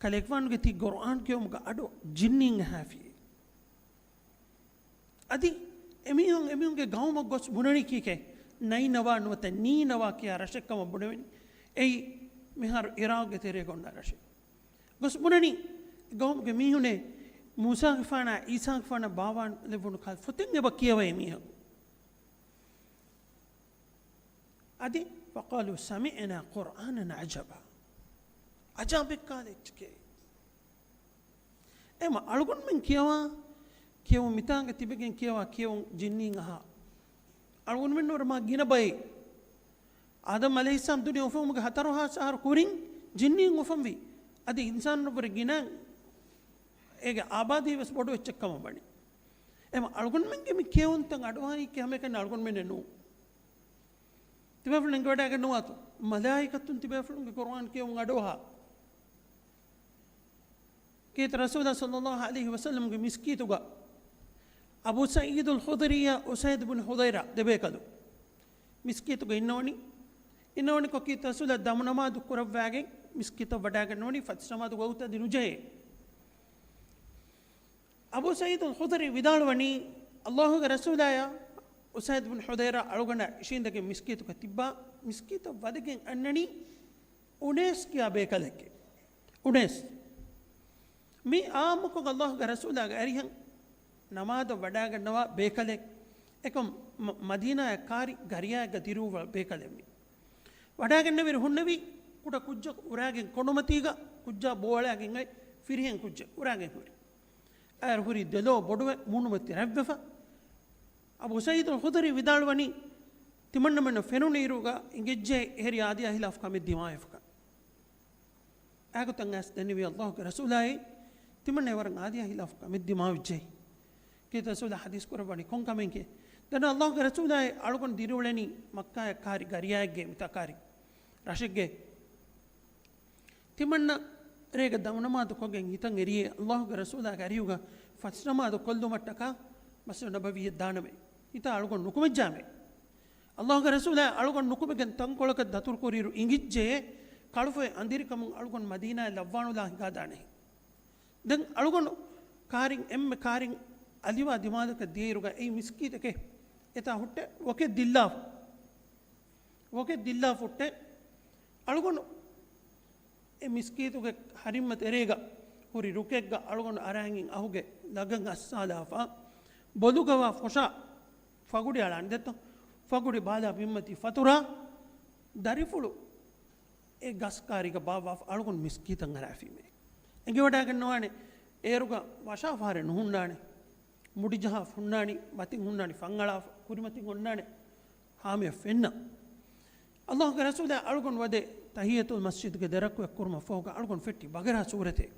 ކަލޭގެފާނުގެ ތި ޤުރުއާން ކިޔުމުގެ އަޑު ޖިންނީން އަހާފި. އަދި އެމީހުން އެމީހުންގެ ގައުމަށް ގޮސް ބުނަނީ ކީކޭ؟ ނައިނަވާ ނުވަތަ ނީނަވާ ކިޔާ ރަށެއް ކަމަށް ބުނެވެނީ. އެއީ މިހާރު އިރާޤުގެ ތެރޭގަ އޮންނަ ރަށެއް. ގޮސް ބުނަނީ، ގައުމުގެ މީހުންނޭ، މޫސާގެފާނާ ޢީސާގެފާނަށް ބާވާލެއްވުނު ކަހަލަ ފޮތެއް އެބަ ކިޔަވައޭ މީހަކު. އަދި، "وَقَالُوا سَمِعْنَا قُرْآنًا عَجَبًا." އަޖާބެއް ކާލަ އެއްޗެކޭ. އެމަ އަޅުގަނޑުމެން ކިޔަވާ ކިޔެވުން، މިތާނގަ ތިބެގެން ކިޔަވާ ކިޔެވުން ޖިންނީން އަހާ. އަޅުގަނޑުމެން ވަރަށް މާ ގިނަ ބައެއް. އާދަމް ޢަލައިހިއްސަލާމް ދުނިޔެ އުފުލުމުގެ ހަތަރު ހާސް އަހަރު ކުރިން ޖިންނީން އުފަންވި. އަދި އިންސާނުން ވުރެ ގިނަ، އޭގެ އާބާދީ ވެސް ބޮޑު އެއްޗެއް ކަމަށް ވަނީ. އެމަ އަޅުގަނޑުމެންގެ މި ކިޔެވުންތައް އަޑުއަހަނީ ކިހަމައެކަން އަޅުގަނޑުމެންނެއް ނޫން. ތިބޭފުޅުން އެނގިވަޑައިގަންނަވާތޯ؟ މަލާއިކަތުން ތިބޭފުޅުންގެ ޤުރުއާން ކިޔެވުން އަޑުއަހާ. ކީރިތި ރަސޫލާ ޞައްލައްލާހު ޢަލައިހި ވަސައްލަމްގެ މިސްކީތުގަ އަބޫ ސަޢީދުލް ޚުދްރީއާ އުސައިދު ބިން ޙުޟައިރާ ދެބޭކަލު މިސްކީތުގަ އިންނަވަނީ. އިންނަވަނިކޮށް ކީރިތި ރަސޫލާ ދަމު ނަމާދު ކުރައްވާގެން މިސްކީތަށް ވަޑާގަންނަވަނީ، ފަޖްރު ނަމާދުގެ ވަގުތު އަދި ނުޖެހޭ. އަބޫ ސަޢީދުލް ޚުދްރީ ވިދާޅުވަނީ، ﷲގެ ރަސޫލާއާ އުސައިދު ބިން ޙުޟައިރާ އަޅުގަނޑާ އިށީނދެގެން މިސްކީތުގަ ތިއްބާ، މިސްކީތަށް ވަދެގެން އަންނަނީ އުނޭސް ކިޔާ ބޭކަލެކޭ. އުނޭސް. މީ އާއްމުކޮށް ﷲގެ ރަސޫލާގެ އަރިހަށް ނަމާދަށް ވަޑާގަންނަވާ ބޭކަލެއް. އެކަމް މަ-، މަދީނާއަށް ކާރި ގަރިޔާއެއްގަ ދިރިއުޅޭ ބޭކަލެއް މީ. ވަޑާގެންނެވިރު ހުންނެވީ ކުޑަ ކުއްޖަކު އުރާގެން ކޮނޑުމަތީގަ ކުއްޖާ ބޯއަޅާގެން އޮތް ފިރިހެން ކުއްޖެއް އުރާގެން ހުރި. އައިރު ހުރީ ދެލޯ ބޮޑުވެ މޫނުމަތި ރަތްވެފަ. އަބޫ ސަޢީދުލް ޚުދްރީ ވިދާޅުވަނީ، ތިމަންނަމެންނަށް ފެނުނީއިރުގަ އިނގެއްޖެ އެހެރީ އާދަޔާ ހިލާފު ކަމެއް ދިމާވެފަކަން. އާގޮތަށް އައިސް ދެންނެވި ﷲގެ ރަސޫލާއޭ، ތިމަންނަ ވަރަށް އާދަޔާ ހިލާފު ކަމެއް ދިމާވެއްޖެ. ކީރިތި ރަސޫލާ ޙަދީޘް ކުރައްވަނީ ކޮން ކަމެއްގެ؟ ދަންނަވަނީ ﷲގެ ރަސޫލާއޭ، އަޅުގަނޑު ދިރިއުޅެނީ މައްކާއަށް ކާރި ގަރިޔާއެއްގެ މިތާ ކާރި ރަށެއްގެ. ތިމަންނަ ރޭގަ ދަމުނަމާދު ކޮށްގެން ހިތަށް އެރިއޭ އައްލާހުގެ ރަސޫލާގެ އަރިހުގަ ފަސްނަމާދު ކޮށްލުމަށްޓަކާ މަސްޖިދު ނަބަވީއަށް ދާނަމޭ. ހިތާ އަޅުގަނޑު ނުކުމެއްޖާމޭ. އައްލާހުގެ ރަސޫލާ އަޅުގަނޑު ނުކުމެގެން ތަންކޮޅަކަށް ދަތުރުކުރިއިރު އިނގިއްޖެ، ކަޅުފޮއި އަނދިރިކަމުން އަޅުގަނޑު މަދީނާއަށް ލައްވާނުލާ ހިނގާދާނެހެން. ދެން އަޅުގަނޑު ކާރިން އެންމެ ކާރިން އަލިވާ ދިމާލަކަށް ދިޔައިރުގަ އެއީ މިސްކިތެކޭ. އެތާ ހުއްޓެ ވަކެއް ދިއްލާފަ. ވަކެއް ދިއްލާފަ ހުއްޓެ އަޅުގަނޑު އެ މިސްކީތުގެ ހަރިއްމަ ތެރޭގަ ހުރި ރުކެއްގަ އަޅުގަނޑު އަރާގެން އަހުގެ ލަގަން އައްސާލާފަ، ބޮލުގަވާ ފޮށާ ފަގުޑި އަޅާނެ ދެއްތޯ؟ ފަގުޑި ބާލާ ބިންމަތީ ފަތުރާ، ދަރިފުޅު އެ ގަސް ކާރީގަ ބާއްވާފަ އަޅުގަނޑު މިސްކީތަށް އަރާފީމޭ. އެނގިވަޑާގަންނަވާނެ އޭރުގަ ވަށާފަހަރެއް ނުހުންނާނެ. މުޑިޖަހާފަ ހުންނާނީ، މަތިން ހުންނާނީ ފަންއަޅާފަ، ކުރިމަތިން އޮންނާނެ ހާމަޔަށް ފެންނަ. އައްލާހުގެ ރަސޫލާ އަޅުގަނޑު ވަދެ ތަހިއްޔަތުލް މަސްޖިދުގެ ދެރަކު އެއްކުރުމަށް ފަހުގަ އަޅުގަނޑު ފެއްޓި ބަގަރާ ސޫރަތެއް.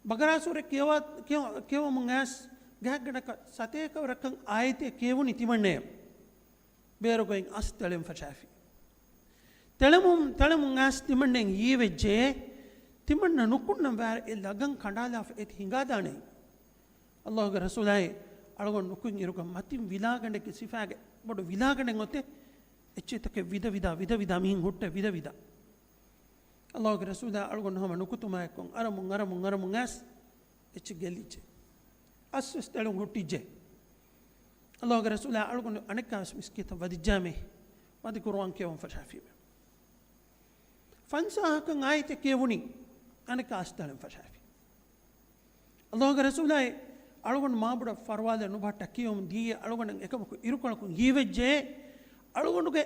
ބަގަރާ ސޫރަ ކިޔަވާ، ކިޔަ-، ކިޔަވަމުން އައިސް ގާތްގަނޑަކަށް ސަތޭކަ ރަކަށް އާޔަތެއް ކިޔެވުނީ ތިމަންނަޔަށް. ބޭރުގައި އަސް ތެޅެން ފަށާފި. ތެޅެމުން، ތެޅެމުން އައިސް ތިމަންނައަށް ހީވެއްޖެ، ތިމަންނަ ނުކުންނަން ވާރެ އެ ލަގަން ކަނޑާލާފަ އޭތި ހިނގާދާނެ. އައްލާހުގެ ރަސޫލާއޭ އަޅުގަނޑު ނުކުތް އިރުގަ މަތިން ވިލާގަނޑެއްގެ ސިފައިގެ ބޮޑު ވިލާގަނޑެއް އޮތޭ، އެއްޗެއްތަކެއް ވިދަ ވިދާ، ވިދަ ވިދާ މިހެން ހުއްޓޭ ވިދަ ވިދާ. އައްލާހުގެ ރަސޫލާ އަޅުގަނޑު ހަމަ ނުކުތުމާއެކު އަރަމުން، އަރަމުން، އަރަމުން އައިސް އެއްޗެއް ގެއްލިއްޖެ. އަސްވެސް ތެޅުން ހުއްޓިއްޖެ. އައްލާހުގެ ރަސޫލާ އަޅުގަނޑު އަނެއްކާވެސް މިސްކިތަށް ވަދިއްޖާމޭ، ވަދެ ޤުރުއާން ކިޔަވަން ފަށާފީމޭ. ފަންސާހަކަށް އާޔަތެއް ކިޔެވުނީ، އަނެއްކާ އަސް ތެޅެން ފަށާފި. އައްލާހުގެ ރަސޫލާއޭ އަޅުގަނޑު މާބޮޑަށް ފަރުވާލެއް ނުބަހައްޓާ ކިޔަވަމުން ދިޔައީ އަޅުގަނޑަށް އެކަމަކު އިރުކޮޅަކުން ހީވެއްޖެ، އަޅުގަނޑުގެ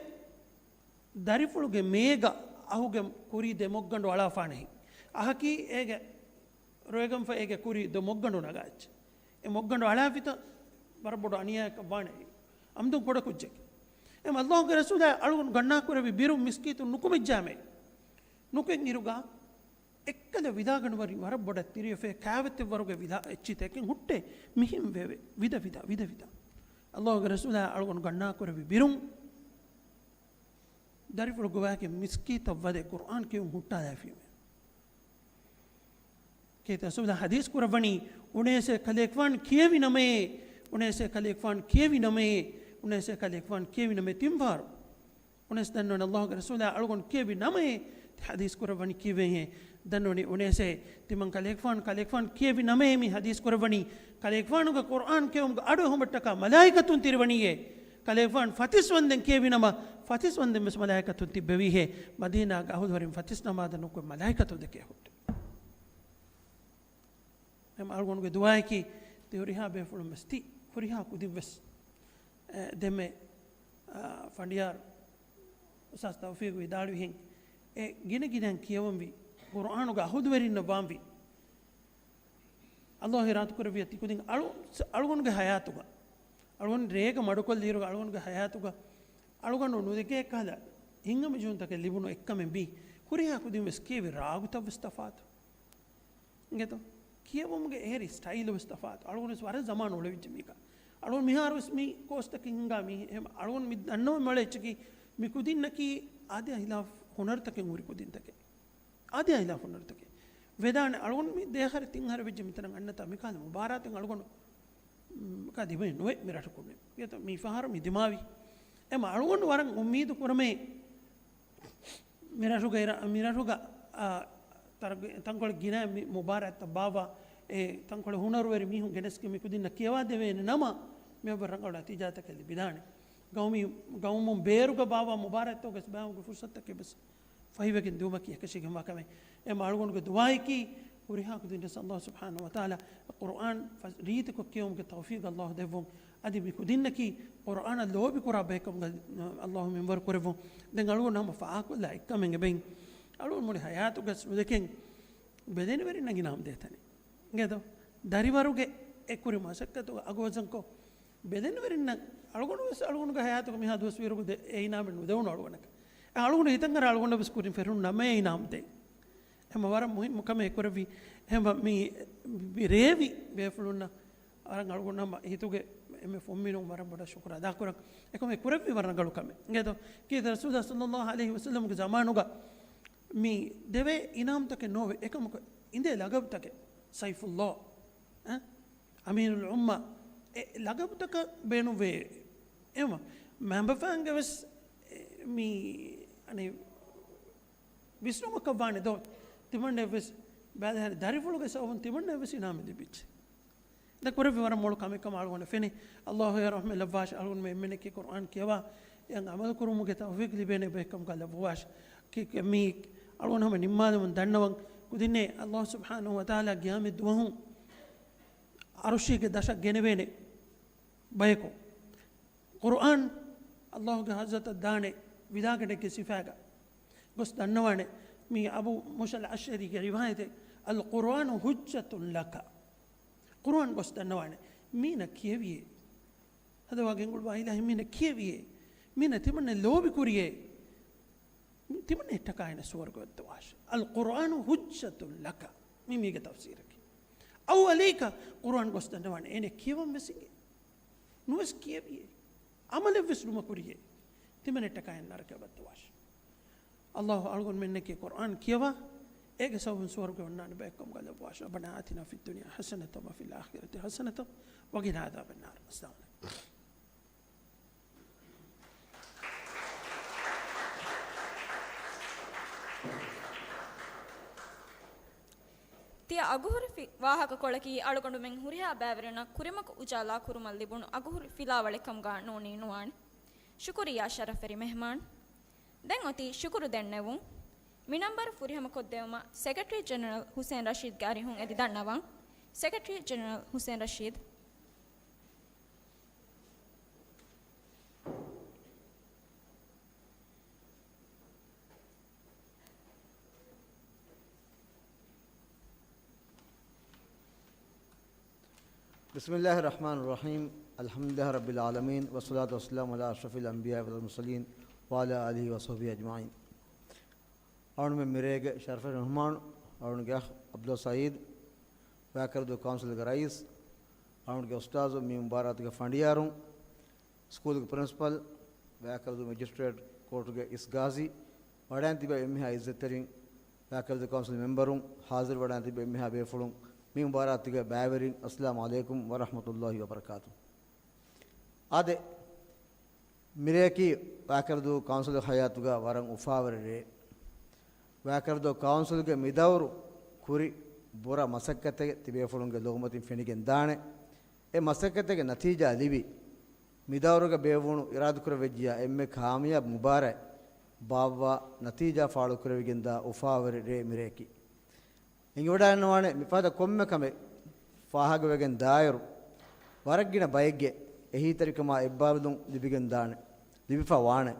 ދަރިފުޅުގެ މޭގަ އަހުގެ ކުރީ ދެ މޮއްގަނޑު އަޅާފާނެހެން. އަހަކީ އޭގެ ރޮއެގަންފަ އޭގެ ކުރީ ދެ މޮއްގަނޑު ނަގާ އެއްޗެއް. އެ މޮއްގަނޑު އަޅާފިތަ ވަރަށް ބޮޑު އަނިޔާއަކަށް ވާނެ. އަމްދުން ކުޑަ ކުއްޖެކޭ. އެމަ އައްލާހުގެ ރަސޫލާ އަޅުގަނޑު ގަންނާކުރެއްވި ބިރުން މިސްކީތުން ނުކުމެއްޖާމޭ. ނުކުތް އިރުގަ އެއްކަލަ ވިލާގަނޑު ވަރި ވަރަށް ބޮޑަށް ތިރިއެފޭ ކާވެތެއް ވަރުގެ ވިލާ އެއްޗިތަކެއް ހުއްޓޭ މިހެން ވެވެ. ވިދަ ވިދާ، ވިދަ ވިދާ. އައްލާހުގެ ރަސޫލާ އަޅުގަނޑު ގަންނާކުރެއްވި ބިރުން ދަރިފުޅު ގޮވާގެން މިސްކީތަށް ވަދެ ޤުރުއާން ކިޔުން ހުއްޓާލާފީމޭ. ކޭތަ ރަސޫލާ ޙަދީޘް ކުރައްވަނީ، އުނޭސޭ ކަލޭގެފާން ކިޔެވި ނަމައޭ، އުނޭސޭ ކަލޭގެފާން ކިޔެވި ނަމައޭ، އުނޭސޭ ކަލޭގެފާން ކިޔެވި ނަމައޭ ތިން ފަހަރު. އުނޭސް ދަންނަވަން އައްލާހުގެ ރަސޫލާ އަޅުގަނޑު ކިޔެވި ނަމައޭ ތި ޙަދީޘް ކުރައްވަނީ ކީއްވެހޭ؟ ދަންނަވަނީ އުނޭސޭ ތިމަން ކަލޭގެފާން، ކަލޭގެފާން ކިޔެވި ނަމައޭ މި ޙަދީޘް ކުރައްވަނީ. ކަލޭގެފާނުގެ ޤުރުއާން ކިޔުމުގެ އަޑު އެހުމަށްޓަކާ މަލާއިކަތުން ތިރިވަނީއޭ. ކަލޭގެފާން ފަތިސް ވަންދެން ކިޔެވި ނަމަ، ފަތިސް ވަންދެން ވެސް މަލާއިކަތުން ތިއްބެވީހޭ. މަދީނާގެ އަހުލުވެރިން ފަތިސް ނަމާދަށް ނުކުތް މަލާއިކަތުން ދެކޭ ހުއްޓެ. އެމަ އަޅުގަނޑުގެ ދުޢާއަކީ، ތި ހުރިހާ ބޭފުޅުން ވެސް ތި ހުރިހާ ކުދިން ވެސް، އެ، ދެންމެ، އާ، ފަނޑިޔާރު އުސްތާޛު ތައުފީޤު ވިދާޅުވިހެން، އެ ގިނަ ގިނައިން ކިޔަވަންވީ، ޤުރުއާނުގެ އަހުލުވެރިންނަށް ވާންވީ. އައްލާހު އިރާދަކުރެއްވިޔަ ތި ކުދިން އަޅު-، އަޅުގަނޑުގެ ޙަޔާތުގަ، އަޅުގަނޑު ރޭގަ މަޑުކޮށްލިއިރުގަ އަޅުގަނޑުގެ ޙަޔާތުގަ، އަޅުގަނޑު ނުދެކޭ ކަހަލަ ހިތްހަމަޖެހުންތަކެއް ލިބުނު އެއްކަމެއް ވީ، ހުރިހާ ކުދިން ވެސް ކިޔެވި ރާގުތައް ވެސް ތަފާތު. އިނގޭތޯ؟ ކިޔެވުމުގެ އެހެރި ސްޓައިލު ވެސް ތަފާތު. އަޅުގަނޑު ވެސް ވަރަށް ޒަމާނު އުޅެވިއްޖެ މީގަ. އަޅުގަނޑު މިހާރު ވެސް މި ކޯސްތަކެއް ހިންގާ މީ، އެހެން އަޅުގަނޑު މި ދަންނަވަން މޮޅެ އެއްޗަކީ، މި ކުދިންނަކީ އާދަޔާ ހިލާފް ހުނަރުތަކެއް ހުރި ކުދިންތަކެއް. އާދަޔާ ހިލާފް ހުނަރުތަކެއް. ވެދާނެ އަޅުގަނޑު މި ދެ އަހަރެއް ތިން އަހަރެއް ވެއްޖެ މިތަނަށް އަންނަތާ މިކަހަލަ މުބާރާތެއް އަޅުގަނޑު، މް، ކާ ދިމައެއް ނުވޭ މި ރަށަކުންނެ. އިނގޭތޯ މި ފަހަރު މި ދިމާވީ. އެމަ އަޅުގަނޑު ވަރަށް އުއްމީދު ކުރަމޭ، މިރަށުގަ އިރަ-، މިރަށުގަ، އާ، ތަރަގ-، ތަންކޮޅެއް ގިނަ މި މުބާރާތްތައް ބާއްވާ، އެ ތަންކޮޅެއް ހުނަރުވެރި މީހުން ގެނެސްގެން މި ކުދިންނަށް ކިޔަވާދެވޭނެ ނަމަ، މިއަށްވުރެ ރަނގަޅު ނަތީޖާތަކެއް ލިބިދާނެ. ގައުމީ، ގައުމުން ބޭރުގަ ބާއްވާ މުބާރާތްތަކުގަ ބައިވެރިވުމުގެ ފުރުސަތުތަކެއް ވެސް ފަހިވެގެން ދިއުމަކީ އެކަށީގެންވާ ކަމެއް. އެމަ އަޅުގަނޑުގެ ދުޢާއަކީ، ހުރިހާ ކުދިން ވެސް އައްލާހު ސުބްޙާނަހޫ ވަތަޢާލާ ޤުރުއާން ފަ-، ރީތިކޮށް ކިޔެވުމުގެ ތައުފީޤު އައްލާހު ދެއްވުން. އަދި މި ކުދިންނަކީ ޤުރުއާނަށް ލޯބިކުރާ ބަޔަކަށް އައްލާހު މިންވަރު ކުރެއްވުން. ދެން އަޅުގަނޑު ހަމަ ފާހަގަކޮށްލާ އެއްކަމެއް އެބައިން. އަޅުގަނޑު މުޅި ޙަޔާތުގަސް ނުދެކެން ބެލެނިވެރިންނަށް އިނާމް ދޭތަނެއް. އިނގޭތޯ؟ ދަރިވަރުގެ އެ ކުރި މަސައްކަތުގަ އަގުވަޒަންކޮށް، ބެލެނިވެރިންނަށް އަޅުގަނޑު ވެސް އަޅުގަނޑުގެ ޙަޔާތުގަ މިހާ ދުވަސް ވީއިރުގަ ދެ-، އެ އިނާމެއް ނުދެވުނު އަޅުގަނޑަކަށް. އެ އަޅުގަނޑު ހިތަށްއަރާ އަޅުގަނޑަށް ވެސް ކުރިން ފެށުނު ނަމައޭ އިނާމް ދޭ. ހަމަ ވަރަށް މުހިއްމު ކަމެއް ކުރެއްވި. ހަމަ މި، މި ރޭވި ބޭފުޅުންނަށް ވަރަށް އަޅުގަނޑު ހަމަ ހިތުގެ އެންމެ ފުންމިނުން ވަރަށް ބޮޑަށް ޝުކުރު އަދާކުރަން. އެކަމެއް ކުރެއްވި ވަރަށް ރަނގަޅު ކަމެއް. އިނގޭތޯ؟ ކީރިތި ރަސޫލާ ޞައްލައްލާހު ޢަލައިހި ވަސައްލަމްގެ ޒަމާނުގަ މި ދެވޭ އިނާމްތަކެއް ނޯވެ، އެކަމަކު އިނދޭ ލަގަބުތަކެއް، ސައިފުﷲ، އަ؟ އަމީރުލް އުއްމާ، އެ ލަގަބުތަކަށް ބޭނުންވޭ. އެހެންވީމަ މައިންބަފައިންގެ ވެސް، އެ، މި، އަނެއް، ވިސްނުމަކަށް ވާނެ ދޯ، ތިމަންނައަށް ވެސް ބައިވެރި ދަރިފުޅުގެ ސަބަބުން ތިމަންނައަށް ވެސް އިނާމެއް ލިބިއްޖެ. ދެން ކުރެއްވި ވަރަށް މޮޅު ކަމެއް ކަމަށް އަޅުގަނޑަށް ފެނޭ. ﷲ އޭރު ރަޙްމަތް ލައްވާށި. އަޅުގަނޑުމެން އެންމެންނަކީ ޤުރްއާން ކިޔަވާ އެއަށް ޢަމަލު ކުރުމުގެ ތައުފީޤު ލިބޭނެ ބައެއްކަމުގަ ލައްވަވާށި. ކި-، ކި-، މީ އަޅުގަނޑު ހަމަ ނިންމާލަމުން ދަންނަވަން، ކުދިންނޭ ﷲ ސުބްޙާނަހޫ ވަތަޢާލާ ޤިޔާމަތް ދުވަހު ޢަރުޝީގެ ދަށަށް ގެނެވޭނެ ބަޔަކު. ޤުރްއާން ﷲ ގެ ޙަޟްރަތަށް ދާނެ ވިލާގަނޑެއްގެ ސިފައިގަ. ގޮސް ދަންނަވާނެ، މީ އަބޫ މޫސަލް އަޝްޢަރީގެ ރިވާޔަތެއް، "القرآن حجة لك." ޤުރްއާން ގޮސް ދަންނަވާނެ، މީނަ ކިޔެވިޔޭ. ހަދަވާ ގެންގުޅުވާ އިލާހީ، މީނަ ކިޔެވިޔޭ. މީނަ ތިމަންނަ ލޯބި ކުރިޔޭ. ތިމަންނައަށްޓަކާ އޭނަ ސުވަރުގެ ވައްދަވާށި. "القرآن حجة لك." މީ މީގެ ތަފްސީރަކީ. "أو عليك." ޤުރްއާން ގޮސް ދަންނަވާނެ، އޭނަ ކިޔަވަން ވެސް އިނގޭ. ނުވެސް ކިޔެވިޔޭ. ޢަމަލެއްވެސް ނުމަ ކުރިޔޭ. ތިމަންނައަށްޓަކާ އޭނަ ނަރަކަޔަށް ވައްދަވާށި. ﷲ އަޅުގަނޑުމެންނަކީ ޤުރްއާން ކިޔަވާ، އޭގެ ސަބަބުން ސުވަރުގެ އޮންނާނެ ބައެއްކަމުގަ ލައްވާށި. ربنا آتنا في الدنيا حسنة وفي الآخرة حسنة وقنا عذاب النار. السلام عليكم. ތިޔަ އަގުހުރި ފި-، ވާހަކަކޮޅަކީ އަޅުގަނޑުމެން ހުރިހާ ބައިވެރިންނަށް ކުރިމަގު އުޖާލާ ކުރުމަށް ލިބުނު އަގުހުރި ފިލާވަޅެއް ކަމުގަ ނޫނީ ނުވާނެ. ޝުކުރިއްޔާ ޝަރަފްވެރި މެހްމާން. ދެން އޮތީ ޝުކުރު ދެންނެވުން. މި ނަންބަރު ފުރިހަމަކޮށްދެވުމަށް ސެކްރެޓަރީ ޖެނެރަލް ހުސެން ރަޝީދްގެ އަރިހުން އެދި ދަންނަވަން. ސެކްރެޓަރީ ޖެނެރަލް ހުސެން ރަޝީދް. بسم الله الرحمن الرحيم. الحمد لله رب العالمين، والصلاة والسلام على أشرف الأنبياء والمرسلين وعلى آله وصحبه أجمعين. އަޅުގަނޑުމެން މިރޭގެ ޝަރަފުވެރި މެހްމާނު، އަޅުގަނޑުގެ އަޚް ޢަބްދުﷲ ސަޢީދު، ވައިކަލަދޫ ކައުންސިލްގެ ރައީސް، އަޅުގަނޑުގެ އުސްތާޒު، މި މުބާރާތުގެ ފަނޑިޔާރުން، ސްކޫލްގެ ޕްރިންސިޕަލް، ވައިކަލަދޫ މެޖިސްޓްރޭޓް ކޯޓުގެ އިސް ގާޒީ، ވަޑައިން ތިބި އެންމެހާ އިއްޒަތްތެރިން، ވައިކަލަދޫ ކައުންސިލް މެމްބަރުން، ޙާޟިރު ވަޑައިން ތިބި އެންމެހާ ބޭފުޅުން، މި މުބާރާތުގެ ބައިވެރިން، އައްސަލާމު ޢަލައިކުމް ވަރަޙްމަތުﷲ ވަބަރަކާތު. އާދެ، މިރެއަކީ ވައިކަލަދޫ ކައުންސިލް ހަޔާތުގަ ވަރަށް އުފާވެރި ރެއެއް. ވައިކަލަދޫ ކައުންސިލްގެ މިދައުރު ކުރި ބުރަ މަސައްކަތެއް ތިބޭފުޅުންގެ ލޮގުމަތިން ފެނިގެން ދާނެ. އެ މަސައްކަތެއްގެ ނަތީޖާ ލިބި، މިދައުރުގެ ބޭއްވުނު އިރާދަކުރެއްވިއްޖިޔާ އެންމެ ކާމިޔާބު މުބާރާތް ބާއްވާ ނަތީޖާ ފާޅުކުރެވިގެންދާ އުފާވެރި ރޭ މިރެއަކީ. އެނގިވަޑައިގަންނަވާނެ މިފަދަ ކޮންމެ ކަމެއް ފާހަގަވެގެން ދާއިރު، ވަރަށްގިނަ ބައެއްގެ އެހީތެރިކަމާ އެއްބާރުލުން ލިބިގެން ދާނެ، ލިބިފަ ވާނެ.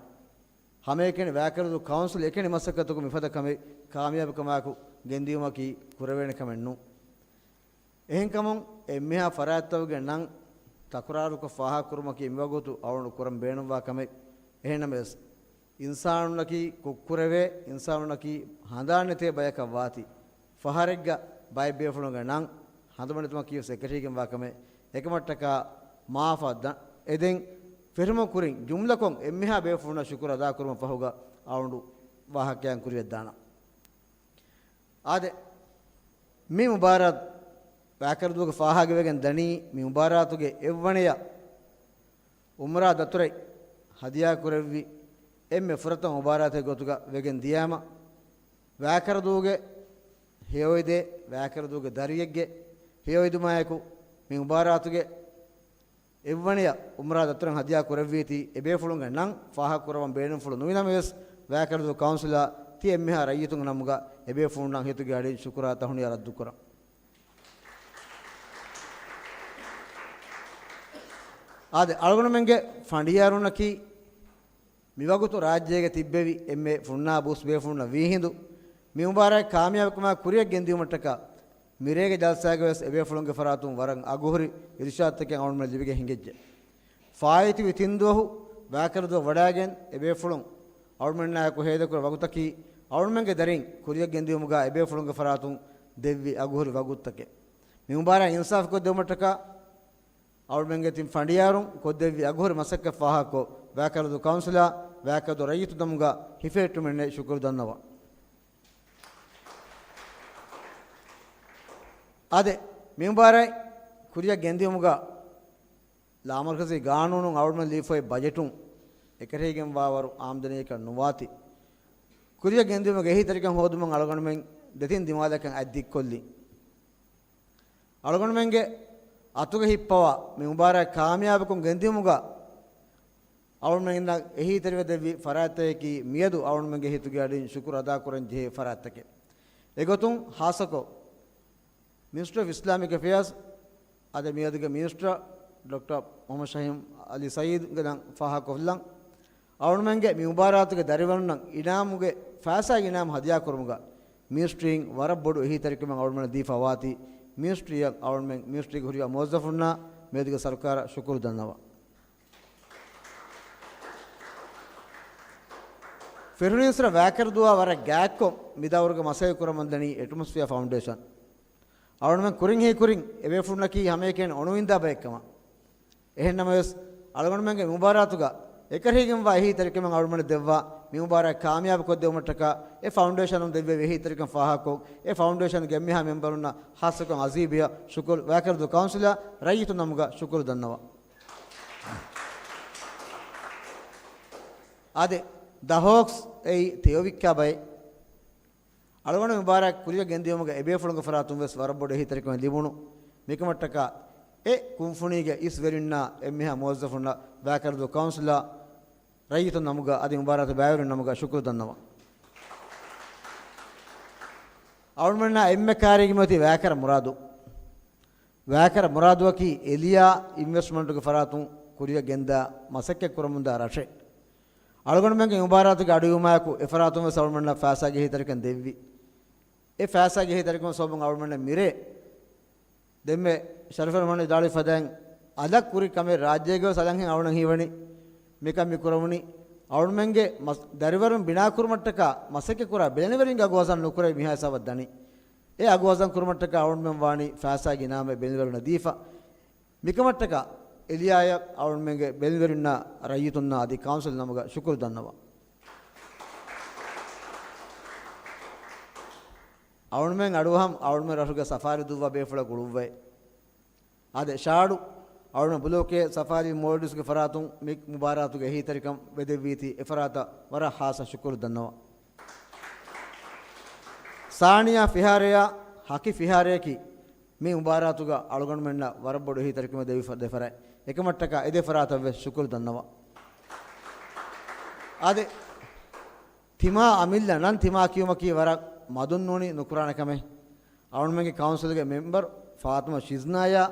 ހަމައެކަނި ވައިކަލަދޫ ކައުންސިލް އެކަނި މަސައްކަތަކު މިފަދަ ކަމެއް ކާމިޔާބުކަމާއެކު ގެންދިޔުމަކީ ކުރެވޭނެ ކަމެއް ނޫން. އެހެންކަމުން އެންމެހާ ފަރާތްތަކުގެ ނަން ތަކުރާރުކޮށް ފާހަގަކުރުމަކީ މިވަގުތު އަޅުގަނޑު ކުރަން ބޭނުންވާ ކަމެއް. އެހެންނަމަވެސް، އިންސާނުންނަކީ ކުށްކުރެވޭ، އިންސާނުންނަކީ ހަނދާން ނެތޭ ބަޔަކަށް ވާތީ، ފަހަރެއްގަ ބައެއް ބޭފުޅުންގެ ނަން ހަނދުމަނިތުމަކީވެސް އެކަށީގެންވާ ކަމެއް. އެކަމަށްޓަކާ މާފަށް ދަ-، އެދެން ފެށުމުން ކުރިން ޖުމްލަކޮށް އެންމެހާ ބޭފުޅުންނަށް ޝުކުރު އަދާކުރުމަށް ފަހުގަ އަޅުގަނޑު ވާހަކައިން ކުރިޔަށްދާނަން. އާދެ، މި މުބާރާތް ވައިކަލަދޫގެ ފާހަގަވެގެން ދަނީ، މި މުބާރާތުގެ އެއްވަނަޔަށް އުމްރާ ދަތުރެއް ހަދިޔާކުރެއްވި އެންމެ ފުރަތަމަ މުބާރާތެއް ގޮތުގަ ވެގެން ދިޔާމަ، ވައިކަލަދޫގެ ހެޔޮއެދޭ، ވައިކަލަދޫގެ ދަރިއެއްގެ ހެޔޮއެދުމާއެކު، މި މުބާރާތުގެ އެއްވަނަޔަށް އުމްރާ ދަތުރެއް ހަދިޔާ ކުރެއްވީތީ، އެބޭފުޅުންގެ ނަން ފާހަގަކުރަވަން ބޭނުންފުޅު ނުވިނަމަވެސް، ވައިކަލަދޫ ކައުންސިލާ ތި އެންމެހާ ރައްޔިތުންގެ ނަމުގަ އެބޭފުޅުންނަށް ހިތުގެ އަޑިން ޝުކުރާ ތަހުނިޔާ ރައްދުކުރަން. އާދެ، އަޅުގަނޑުމެންގެ ފަނޑިޔާރުންނަކީ މިވަގުތު ރާއްޖޭގަ ތިއްބެވި އެންމެ ފުންނާ ބޫސް ބޭފުޅުންނަށް ވީހިނދު، މި މުބާރާތް ކާމިޔާބުކަމާ ކުރިއަށް ގެންދިއުމަށްޓަކާ، މިރޭގެ ޖަލްސާގަވެސް އެބޭފުޅުންގެ ފަރާތުން ވަރަށް އަގުހުރި އިރުޝާދުތަކެއް އަޅުގަނޑުމެން ލިބިގެން ހިނގައްޖެ. ފާއިތުވި ތިން ދުވަހު ވައިކަލަދޫ ވަޑައިގެން އެބޭފުޅުން އަޅުގަނޑުމެންނާއެކު ހޭދަކުރި ވަގުތަކީ، އަޅުގަނޑުމެންގެ ދަރިން ކުރިއަށް ގެންދިއުމުގަ އެބޭފުޅުންގެ ފަރާތުން ދެއްވި އަގުހުރި ވަގުތުތަކެއް. މި މުބާރާތް އިންސާފުކޮށްދެވުމަށްޓަކާ، އަޅުމެންގެ ތިން ފަނޑިޔާރުން ކޮށްދެއްވި އަގުހުރި މަސައްކަތް ފާހަގަކޮށް، ވައިކަލަދޫ ކައުންސިލާ، ވައިކަލަދޫ ރައްޔިތު ނަމުގަ ހިފޭއްޓުމެއްނެތް ޝުކުރު ދަންނަވަން. އާދެ، މި މުބާރާތް ކުރިއަށް ގެންދިއުމުގަ ލާމަރުކަޒީ ގާނޫނުން އަޅުގަނޑުމެން ލިބިފައި ބަޖެޓުން އެކަށީގެންވާވަރު އާމްދަނީއަކަށް ނުވާތީ، ކުރިއަށް ގެންދިއުމުގެ އެހީތެރިކަން ހޯދުމަށް އަޅުގަނޑުމެން ދެތިން ދިމާލަކަށް އަތް ދިއްކޮށްލީ. އަޅުގަނޑުމެންގެ އަތުގަ ހިއްޕަވާ މި މުބާރާތް ކާމިޔާބުކޮށް ގެންދިއުމުގަ އަޅުގަނޑުމެންނަށް އެހީތެރިވެ ދެއްވި ފަރާތްތަކަކީ މިއަދު އަޅުގަނޑުމެންގެ ހިތުގެ އަޑިން ޝުކުރު އަދާކުރަން ޖެހޭ ފަރާތްތަކެއް. އެގޮތުން ހާއްސަކޮށް، މިނިސްޓްރީ އޮފް އިސްލާމިކް އެފެއާޒް އަދި މިއަދުގެ މިނިސްޓަރ ޑޮކްޓަރ މުޙައްމަދު ޝަހީމް އަލީ ސައީދުގެ ނަން ފާހަގަކޮށްލަން. އަޅުގަނޑުމެންގެ މި މުބާރާތުގެ ދަރިވަރުންނަށް އިނާމުގެ ފައިސާގެ އިނާމު ހަދިޔާކުރުމުގަ މިނިސްޓްރީން ވަރަށް ބޮޑު އެހީތެރިކަމެއް އަޅުގަނޑުމެންނަށް ދީފަ ވާތީ، މިނިސްޓްރީއަށް އަޅުގަނޑުމެން މިނިސްޓްރީގެ ހުރިހާ މުވައްޒަފުންނާ މިއަދުގެ ސަރުކާރަށް ޝުކުރު ދަންނަވަން. ފިރިހެނުން އިސްރަށް ވައިކަރު ދުވާ ވަރަށް ގާތްކޮށް މި ދައުރުގަ މަސައްކަތް ކުރަމުންދަނީ އެޓްމޮސްފިއާ ފައުންޑޭޝަން. އަޅުގަނޑުމެން ކުރިން ހީކުރިން އެބޭފުޅުންނަކީ ހަމައެކަނި އޮނުވިންދާ ބައެއްކަމަށް. އެހެންނަމަވެސް، އަޅުގަނޑުމެންގެ މުބާރާތުގަ އެކަށީގެންވާ އެހީތެރިކަމެއް އަޅުގަނޑުމެންނަށް ދެއްވާ، މި މުބާރާތް ކާމިޔާބުކޮށްދެވުމަށްޓަކާ އެ ފައުންޑޭޝަނުން ދެއްވެވި އެހީތެރިކަން ފާހަގަކޮށް، އެ ފައުންޑޭޝަންގެ އެންމެހާ މެމްބަރުންނަށް ހާއްސަކޮށް އަޒީބިއަށް ޝުކުރު ވައިކަރުދޫ ކައުންސިލާ ރައްޔިތުން ނަމުގަ ޝުކުރު ދަންނަވަން. އާދެ، ދަ ހޯކްސް އެއީ ތެޔޮވިއްކާ ބައެއް. އަޅުގަނޑު މި މުބާރާތް ކުރިއަށް ގެންދިއުމުގަ އެބޭފުޅުންގެ ފަރާތުން ވެސް ވަރަށް ބޮޑު އެހީތެރިކަމެއް ލިބުނު. މިކަމަށްޓަކާ އެ ކުންފުނީގެ އިސް ވެރިންނާ އެންމެހާ މުވައްޒަފުންނަށް ވައިކަރުދޫ ކައުންސިލާ ރައްޔިތުން ނަމުގަ އަދި މުބާރާތު ބައިވެރިން ނަމުގަ ޝުކުރު ދަންނަވަން. އަޅުގަނޑުމެންނާ އެންމެ ކާރީގެ މިއޮތީ ވައިކަރަ މުރާދު. ވައިކަރަ މުރާދުއަކީ އެލިޔާ އިންވެސްޓްމަންޓުގެ ފަރާތުން ކުރިއަށް ގެންދާ މަސައްކަތް ކުރަމުންދާ ރަށެއް. އަޅުގަނޑުމެންގެ މުބާރާތުގެ އަޑުއިވުމާއެކު އެފަރާތުން ވެސް އަޅުގަނޑުމެންނަށް ފައިސާގެ އެހީތެރިކަން ދެއްވި. އެ ފައިސާގެ އެހީތެރިކަމުގެ ސަބަބުން އަޅުގަނޑުމެންނަށް މިރޭ ދެންމެ ޝަރީފް ރަޙްމާން ވިދާޅުވި ފަދައިން އަލަށް ކުރި ކަމެއް ރާއްޖޭގަވެސް އަލަށްހެން އަޅުގަނޑަށް ހީވަނީ މިކަން މި ކުރަމުނީ. އަޅުގަނޑުމެންގެ މަސް-، ދަރިވަރުން ބިނާކުރުމަށްޓަކާ މަސައްކަތްކުރާ ބެލެނިވެރިންގެ އަގު ވަޒަން ނުކުރެވި މިހާ ހިސާބަށް ދަނީ. އެ އަގު ވަޒަން ކުރުމަށްޓަކާ އަޅުގަނޑުމެން ވާނީ ފައިސާގެ އިނާމެއް ބެލެނިވެރުންނަށް ދީފަ. މިކަމަށްޓަކާ އެލިޔާއަށް އަޅުގަނޑުމެންގެ ބެލެނިވެރިންނާ ރައްޔިތުންނާ އަދި ކައުންސިލް ނަމުގަ ޝުކުރު ދަންނަވަން. އަޅުގަނޑުމެން އަޑުއަހަން އަޅުގަނޑުމެން ރަށުގެ ސަފާރި ދުއްވާ ބޭފުޅަކު އުޅުއްވައި. އާދެ، ޝާޑު އަޅުގަނޑު ބުލޯކޭ ސަފާރީ މޯލްޑިވްސްގެ ފަރާތުން މި މުބާރާތުގެ އެހީތެރިކަން ވެދެއްވީތީ، އެފަރާތަށް ވަރަށް ހާއްސަ ޝުކުރު ދަންނަވަން. ސާނިޔާ ފިހާރަޔާ ހަކި ފިހާރަޔަކީ މި މުބާރާތުގަ އަޅުގަނޑުމެންނަށް ވަރަށް ބޮޑު އެހީތެރިކަމެއް ދެއްވި ފަ-، ދެ ފަރާތް. އެކަމަށްޓަކާ އެ ދެ ފަރާތަށް ވެސް ޝުކުރު ދަންނަވަން. އާދެ، ތިމާ އަމިއްލަ ނަން ތިމާ ކިޔުމަކީ ވަރަށް މަދުންނޫނީ ނުކުރާނެ ކަމެއް. އަޅުގަނޑުމެންގެ ކައުންސިލްގެ މެމްބަރު ފާތުމަ ޝިޒްނާޔާ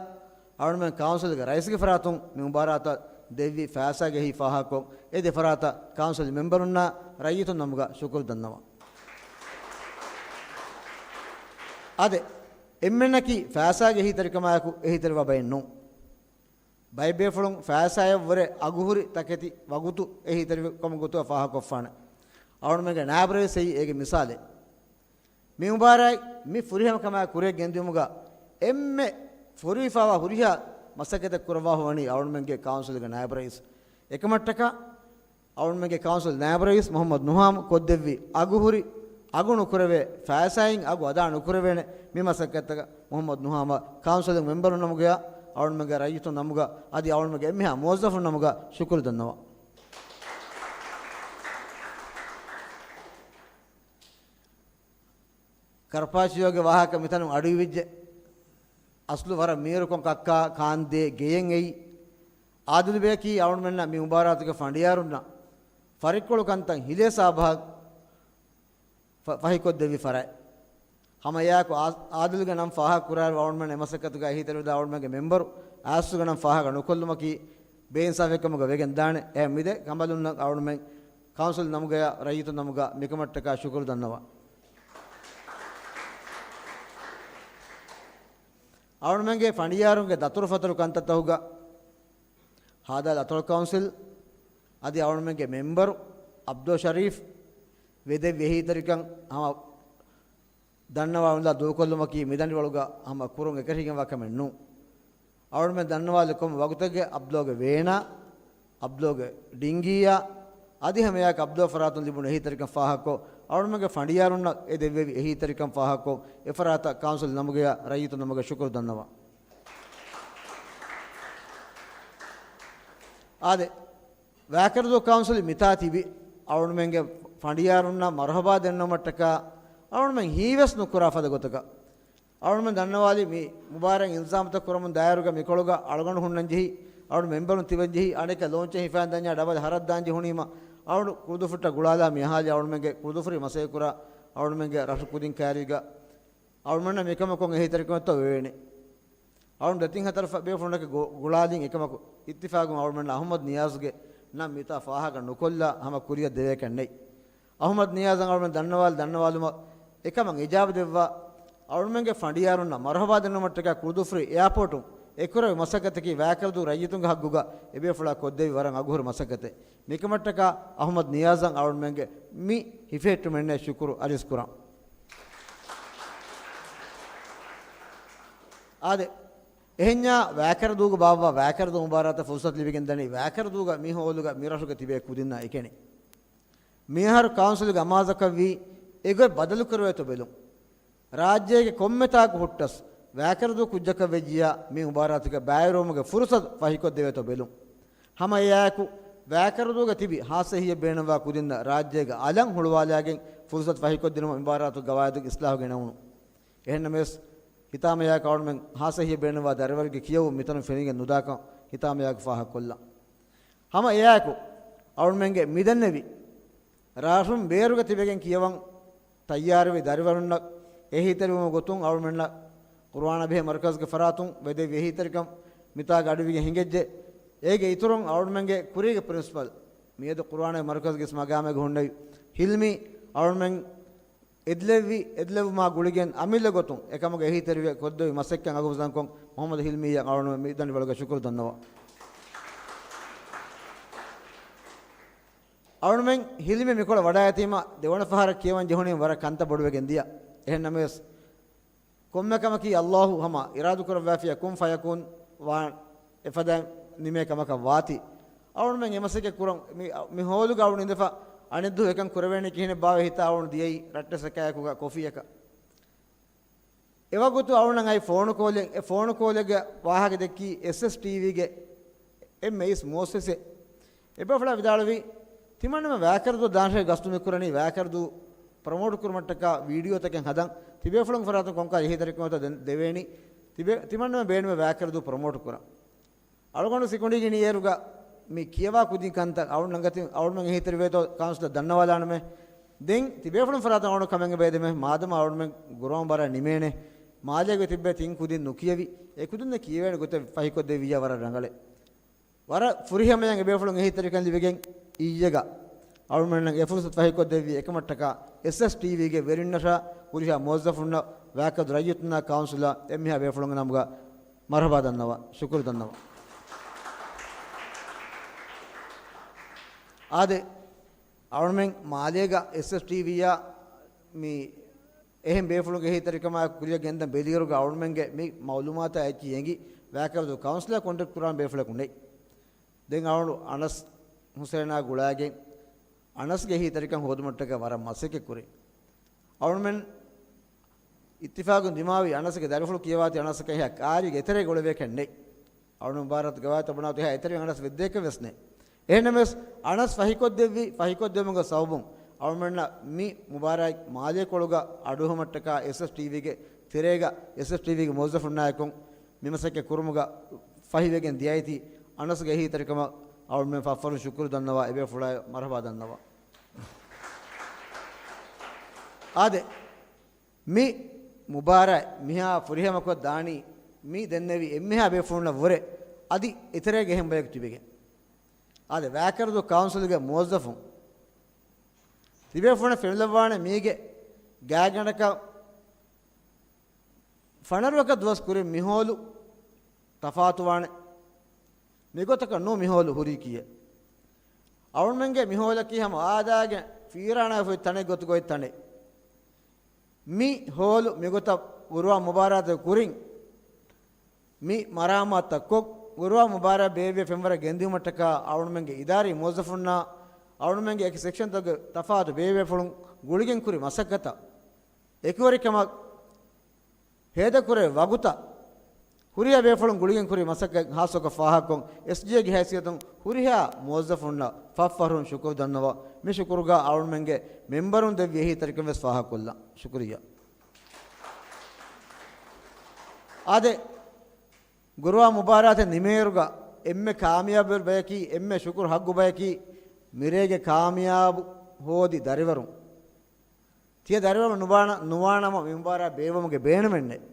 އަޅުގަނޑުމެން ކައުންސިލްގެ ރައީސްގެ ފަރާތުން މި މުބާރާތަށް ދެއްވި ފައިސާގެ އެހީ ފާހަގަކޮށް، އެ ދެ ފަރާތަށް ކައުންސިލް މެމްބަރުންނާ ރައްޔިތުން ނަމުގަ ޝުކުރު ދަންނަވަން. އާދެ، އެންމެންނަކީ ފައިސާގެ އެހީތެރިކަމާއެކު އެހީތެރިވާ ބައެއް ނޫން. ބައެއް ބޭފުޅުން ފައިސާއަށްވުރެ އަގުހުރި ތަކެތި ވަގުތު އެހީތެރިކަމުގެ ގޮތުގަ ފާހަގަކޮށްފާނެ. އަޅުގަނޑުމެންގެ ނާއިބް ރައީސް އެއީ އޭގެ މިސާލެއް. މި މުބާރާތް މި ފުރިހަމަކަމާ ކުރިއަށް ގެންދިއުމުގަ އެންމެ ފޮރުވިފައިވާ ހުރިހާ މަސައްކަތެއް ކުރައްވާފަ ވަނީ އަޅުގަނޑުމެންގެ ކައުންސިލްގެ ނާއިބް ރައީސް. އެކަމަށްޓަކާ އަޅުގަނޑުމެންގެ ކައުންސިލް ނާއިބް ރައީސް މުޙައްމަދު ނުހާމް ކޮށްދެއްވި އަގުހުރި އަގު ނުކުރެވޭ، ފައިސާއިން އަގު އަދާ ނުކުރެވޭނެ މި މަސައްކަތްތަކަށް މުޙައްމަދު ނުހާމަށް ކައުންސިލް މެމްބަރުން ނަމުގަޔާ، އަޅުގަނޑުމެންގެ ރައްޔިތުން ނަމުގަ އަދި އަޅުގަނޑުމެންގެ އެންމެހާ މުވައްޒަފުން ނަމުގަ ޝުކުރު ދަންނަވަން. ކަރްޕާޗިއޯގެ ވާހަކަ މިތަނުން އަޑުއިވިއްޖެ. އަސްލު ވަރަށް މީރުކޮން ކައްކާ ކާންދޭ ގެޔެއް އެއީ. އާދިލުބެއަކީ އަޅުގަނޑުމެންނަށް މި މުބާރާތުގެ ފަނޑިޔާރުންނަށް ފަރިއްކޮޅު ކަންތައް ހިލޭ ސާބަހަށް ފަ-، ފަހިކޮށްދެއްވި ފަރާތް. ހަމަ އެއާއެކު އާ-، އާދިލުގެ ނަން ފާހަގަ ކުރާއިރު އަޅުގަނޑުމެން އެ މަސައްކަތުގައި އެހީތެރިވެދާ އަޅުގަނޑުމެންގެ މެމްބަރު އާސްގެ ނަން ފާހަގަ ނުކޮށްލުމަކީ ބޭއިންސާފެއް ކަމުގަ ވެގެން ދާނެ. އެހެން މިދެ ކަނބަލުންނަށް އަޅުގަނޑުމެން ކައުންސިލް ނަމުގަޔާ ރައްޔިތުން ނަމުގަ މިކަމަށްޓަކާ ޝުކުރު ދަންނަވަން. އަޅުގަނޑުމެންގެ ފަނޑިޔާރުންގެ ދަތުރުފަތުރު ކަންތައްތަކުގަ ހާދަ އަތޮޅު ކައުންސިލް އަދި އަޅުގަނޑުމެންގެ މެމްބަރު އަބްދުﷲ ޝަރީފް ވެދެއްވި އެހީތެރިކަން ހަމަ ދަންނަވާލުންދާ ދޫކޮށްލުމަކީ މިދަނޑިވަޅުގަ ހަމަ ކުރުން އެކަށީގެންވާ ކަމެއް ނޫން. އަޅުގަނޑުމެން ދަންނަވާލި ކޮންމެ ވަގުތެއްގެ އަބްދުﷲގެ ވޭނާ، އަބްދުﷲގެ ޑިންގީއާ، އަދި ހަމައެއާއެކު އަބްދުﷲ ފަރާތުން ލިބުނު އެހީތެރިކަން ފާހަގަކޮށް، އަޅުމެންގެ ފަނޑިޔާރުންނަށް އެ ދެއްވެވި އެހީތެރިކަން ފާހަގަކޮށް، އެފަރާތަށް ކައުންސިލް ނަމުގަޔާ ރައްޔިތު ނަމުގަ ޝުކުރު ދަންނަވަން. އާދެ، ވައިކަރަދޫ ކައުންސިލް މިތާ ތިބި އަޅުމެންގެ ފަނޑިޔާރުންނަށް މަރުހަބާ ދެންނެވުމަށްޓަކާ، އަޅުމެން ހީވެސް ނުކުރާ ފަދަ ގޮތަކަށް އަޅުމެން ދަންނަވާލި މި މުބާރާތް އިންތިޒާމްތައް ކުރަމުން ދާއިރުގަ މިކޮޅުގަ އަޅުގަނޑު ހުންނަން ޖެހި، އަޅު މެމްބަރުން ތިބަން ޖެހި، އަނެކަ ލޯންޗެއް ހިފައިން ދަންޏާ ޑަބަލް ހަރަދާން ޖެހުނީމަ، އަޅު ކުޅުދުފުއްޓަށް ގުޅާލާ މިއަހާލި އަޅުމެންގެ ކުޅުދުފުރި މަސައްކަތް ކުރާ އަޅުމެންގެ ރަށު ކުދިން ކައިރީގަ އަޅުމެންނަށް މިކަމަކުން އެހީތެރިކަމެއްތޯ ވެވޭނެ. އަޅުން ދެތިން ހަތަރު ފަ-، ބޭފުޅުންނަކަށް ގު-، ގުޅާލިން އެކަމަކު އިއްތިފާގުން އަޅުމެންނަށް އަހުމަދު ނިޔާޒުގެ ނަން މިތާ ފާހަގަ ނުކޮށްލާ ހަމަ ކުރިއަށް ދެވޭކަށް ނެތް. އަހުމަދު ނިޔާޒަށް އަޅުމެން ދަންނަވާލި ދަންނަވާލުމަށް އެކަމަށް އިޖާބަ ދެއްވާ އަޅުމެންގެ ފަނޑިޔާރުންނަށް މަރުހަބާ ދެންނެވުމަށްޓަކާ ކުޅުދުފުރި އެއާޕޯޓުން އެކުރެވި މަސައްކަތަކީ ވައިކަރަދޫ ރައްޔިތުންގެ ހައްގުގަ އެބޭފުޅާ ކޮށްދެއްވި ވަރަށް އަގުހުރި މަސައްކަތެއް. މިކަމަށްޓަކާ އަހުމަދު ނިޔާޒަށް އަޅުމެންގެ މި ހިފެހެއްޓުމެއްނެ ޝުކުރު އަރިސް ކުރަން. އާދެ، އެހެންޏާ ވައިކަރަދޫގަ ބާއްވާ ވައިކަރަދޫ މުބާރާތަށް ފުރުސަތު ލިބިގެން ދަނީ ވައިކަރަދޫގަ މި ހޯލުގަ މި ރަށުގަ ތިބޭ ކުދިންނާ އެކަނި. މިއަހަރު ކައުންސިލުގެ އަމާޒަކަށްވީ އެގޮތް ބަދަލުކުރެވޭތޯ ބެލުން. ރާއްޖޭގެ ކޮންމެތާކު ހުއްޓަސް ވައިކަރަދޫ ކުއްޖަކަށް ވެއްޖިޔާ މި މުބާރާތުގަ ބައިވެރިވުމުގެ ފުރުސަތު ފަހިކޮށްދެވޭތޯ ބެލުން. ހަމަ އެއާއެކު ވައިކަރަދޫގަ ތިބި ހާއްސަ އެހީއެއް ބޭނުންވާ ކުދިންނަށް ރާއްޖޭގެ އަލަށް ހުޅުވާލާގެން ފުރުސަތު ފަހިކޮށްދިނުމަށް މި މުބާރާތުގެ ގަވާއިދުގެ އިސްލާހު ގެނެވުނު. އެހެންނަމަވެސް، ހިތާމަޔާއެކު އަޅުމެން ހާއްސަ އެހީއެއް ބޭނުންވާ ދަރިވަރުގެ ކިޔެވުން މިތަނުން ފެނިގެން ނުދާކަން ހިތާމަޔާއެކު ފާހަގަކޮށްލަން. ހަމަ އެއާއެކު އަޅުމެންގެ މިދެންނެވި ރާށުން ބޭރުގަ ތިބެގެން ކިޔަވަން ތައްޔާރުވި ދަރިވަރުންނަށް އެހީތެރިވުމުގެ ގޮތުން އަޅުމެންނަށް ޤުރުއާނާ ބެހޭ މަރުކަޒުގެ ފަރާތުން ވެދެއްވި އެހީތެރިކަން މިތާގަ އަޑުއިވިގެން ހިނގައްޖެ. އޭގެ އިތުރުން އަޅުމެންގެ ކުރީގެ ޕްރިންސިޕަލް، މިއަދު ޤުރުއާނާ މަރުކަޒުގެ މަގާމެއްގަ ހުންނެވި ހިލްމީ އަޅުމެން އެދިލެއްވި، އެދިލެއްވުމާ ގުޅިގެން އަމިއްލަ ގޮތުން އެކަމުގެ އެހީތެރިވެ ކޮށްދެވި މަސައްކަތް އަގުފުސްދަންކޮށް މުޙައްމަދު ހިލްމީއަށް އަޅުގަނޑު މިދަނޑިވަޅުގަ ޝުކުރު ދަންނަވަން. އަޅުމެން ހިލްމީ މިކޮޅަށް ވަޑައިގަތީމަ ދެވަނަ ފަހަރަށް ކިޔަވަން ޖެހުނީމަ ވަރަށް ކަންތައް ބޮޑުވެގެން ދިޔަ. އެހެން ނަމަވެސް، ކޮންމެ ކަމަކީ އައްލާހު ހަމަ އިރާދަކުރައްވާފިޔާ ކުން ފަޔަކޫން ވާން އެފަދައިން ނިމޭ ކަމަކަށް ވާތީ. އަޅުމެން އެ މަސައްކަތް ކުރަން މި، މި ހޯލުގަ އަޅު އިނދެފަ އަނެއްދުވަހު އެކަން ކުރެވޭނީ ކިހިނެއްބާވަ ހިތާ އަޅުން ދިޔައީ ރައްޓެއްސަކާއެކުގަ ކޮފީއަކަށް. އެވަގުތު އަޅުންނަށް އައި ފޯނު ކޯލެއް، އެ ފޯނު ކޯލެއްގެ ވާހަކަ ދެއްކީ އެސްއެސް ޓީވީގެ އެން އެސް މުއައްސަސާ. އެބޭފުޅާ ވިދާޅުވީ، ތިމަންނަމެން ވައިކަރަދޫ ދާންށޭ ގަސްތު މިކުރަނީ، ވައިކަރަދޫ ޕްރޮމޯޓް ކުރުމަށްޓަކާ ވީޑިއޯތަކެއް ހަދަން، ތިބޭފުޅުން ފަރާތުން ކޮންކަހަލަ އެހީތެރިކަމެއްތޯ ދެ-، ދެވޭނީ، ތިބޭ-، ތިމަންނަމެން ބޭނުމޭ ވައިކަރަދޫ ޕްރޮމޯޓް ކުރަން. އަޅުގަނޑު ސިކުނޑީގެ އިނީ އޭރުގަ މި ކިޔަވާ ކުދިން ކަންތައް އަޅުން ނަގަތި އަޅުމެން އެހީތެރިވޭތޯ ކައުންސިލަށް ދަންނަވާލާނަމޭ. ދެން ތިބޭފުޅުން ފަރާތުން އަޅުން ކަމެއް ބައިދެމޭ، މާދަމާ އަޅުމެން ގުރުއާން މުބާރާތް ނިމޭނެ. މާލޭގަ ތިއްބޭ ތިން ކުދިން ނުކިޔެވި، އެ ކުދިންނަށް ކިޔެވޭނެ ގޮތެއް ފަހިކޮށްދެއްވިއްޔާ ވަރަށް ރަނގަޅޭ. ވަރަށް ފުރިހަމަޔަށް އެބޭފުޅުން އެހީތެރިކަން ލިބިގެން އިއްޔެގަ އަޅުމެންނަށް އެ ފުރުސަތު ފަހިކޮށްދެއްވި އެކަމަށްޓަކާ އެސްއެސް ޓީވީގެ ވެރިންނަށާ ހުރިހާ މުވައްޒަފުންނަށް ވައިކަރަދޫ ރައްޔިތުންނާ ކައުންސިލާ އެންމެހާ ބޭފުޅުންގެ ނަމުގަ މަރުޙަބާ ދަންނަވާ، ޝުކުރު ދަންނަވާ. އާދެ، އަޅުމެން މާލޭގަ އެސްއެސް ޓީވީއާ މި އެހެން ބޭފުޅުންގެ އެހީތެރިކަމާ ކުރިއަށް ގެންދަން ބެލިއިރުގަ އަޅުމެންގެ މި މައުލޫމާތާ އެއްޗި އެނގި، ވައިކަރަދޫ ކައުންސިލާ ކޮންޓެކްޓް ކުރާން ބޭފުޅަކު ނެތް. ދެން އަޅު އަނަސް ހުސެނާ ގުޅާގެން އަނަސްގެ އެހީތެރިކަން ހޯދުމަށްޓަކާ ވަރަށް މަސައްކަތް ކުރި. އަޅުމެން އިއްތިފާގުން ދިމާވި އަނަސްގެ ދަރިފުޅު ކިޔަވާތީ އަނަސްގެ އެހާ ކާރީގެ އެތެރޭ ގުޅެވޭކަށް ނެތް. އަޅުމެން މުބާރާތު ގަވާއިދު ބުނާތީ އެހާ އެތެރެ އަނަސް ވެއްދޭކަށް ވެސް ނެތް. އެހެންނަމަވެސް، އަނަސް ފަހިކޮށްދެއްވި، ފަހިކޮށްދެވުމުގެ ސަބަބުން އަޅުމެންނަށް މި މުބާރާތް މާލޭ ކޮޅުގަ އަޑުއެހުމަށްޓަކާ އެސްއެސް ޓީވީގެ ތެރޭގަ، އެސްއެސް ޓީވީގެ މުވައްޒަފުންނާއެކު މި މަސައްކަތް ކުރުމުގަ ފަހިވެގެން ދިޔައިތީ، އަނަސްގެ އެހީތެރިކަމަށް އަޅުމެން ފަށްފަށުން ޝުކުރު ދަންނަވާ، އެބޭފުޅާ މަރުޙަބާ ދަންނަވާ. އާދެ، މި މުބާރާތް މިހާ ފުރިހަމަކޮށް ދާނީ މި ދެންނެވި އެންމެހާ ބޭފުޅުންނަށް ވުރެ އަދި އެތެރޭގަ އެހެން ބަޔަކު ތިބެގެން. އާދެ، ވައިކަރަދޫ ކައުންސިލްގެ މުވައްޒަފުން ތިބޭފުޅުން ފެނިލައްވާނެ މީގެ ގާތްގަނޑަކަށް ފަނަރަ ވަކަށް ދުވަސް ކުރިން މިހޯލު ތަފާތުވާނެ. މިގޮތަކަށް ނޫ މިހޯލު ހުރީކީއެއް. އަޅުމެންގެ މިހޯލަކީ ހަމަ އާދައިގެ ފީރާނާ ފޮތް ތަނެއް ގޮތުގައި ތަނެއް. މި ހޯލު މިގޮތަށް ގުރުއާން މުބާރާތުގެ ކުރިން މި މަރާމާތުތައް ކޮށް، ގުރުއާން މުބާރާތް ބޭއްވޭ ފެންވަރަށް ގެންދިއުމަށްޓަކާ އަޅުމެންގެ އިދާރީ މުވައްޒަފުންނާ އަޅުމެންގެ އެކި ސެކްޝަންތަކުގެ ތަފާތު ބޭއްވޭފުޅުން ގުޅިގެން ކުރި މަސައްކަތަށް، އެކުވެރިކަމަށް ހޭދަކުރޭ ވަގުތަށް، ހުރިހާ ބޭފުޅުން ގުޅިގެން ކުރި މަސައްކަތް ހާއްސަކޮށް ފާހަގަކޮށް، އެސްޖީއޭގެ ހައިސިއްޔަތުން ހުރިހާ މުވައްޒަފުންނަށް ފަށްފަށުން ޝުކުރު ދަންނަވާ. މި ޝުކުރުގަ އަޅުމެންގެ މެމްބަރުން ދެއްވި އެހީތެރިކަން ވެސް ފާހަގަކޮށްލަން. ޝުކުރިއްޔާ. އާދެ، ގުރުއާން މުބާރާތެއް ނިމޭއިރުގަ އެންމެ ކާމިޔާބު ބަޔަކީ، އެންމެ ޝުކުރު ހައްގު ބަޔަކީ، މިރޭގެ ކާމިޔާބު ހޯދި ދަރިވަރުން. ތިޔަ ދަރިވަރުން ނުވާނަ-، ނުވާނަމަ މި މުބާރާތް ބޭއްވުމުގެ ބޭނުމެއް ނެތް.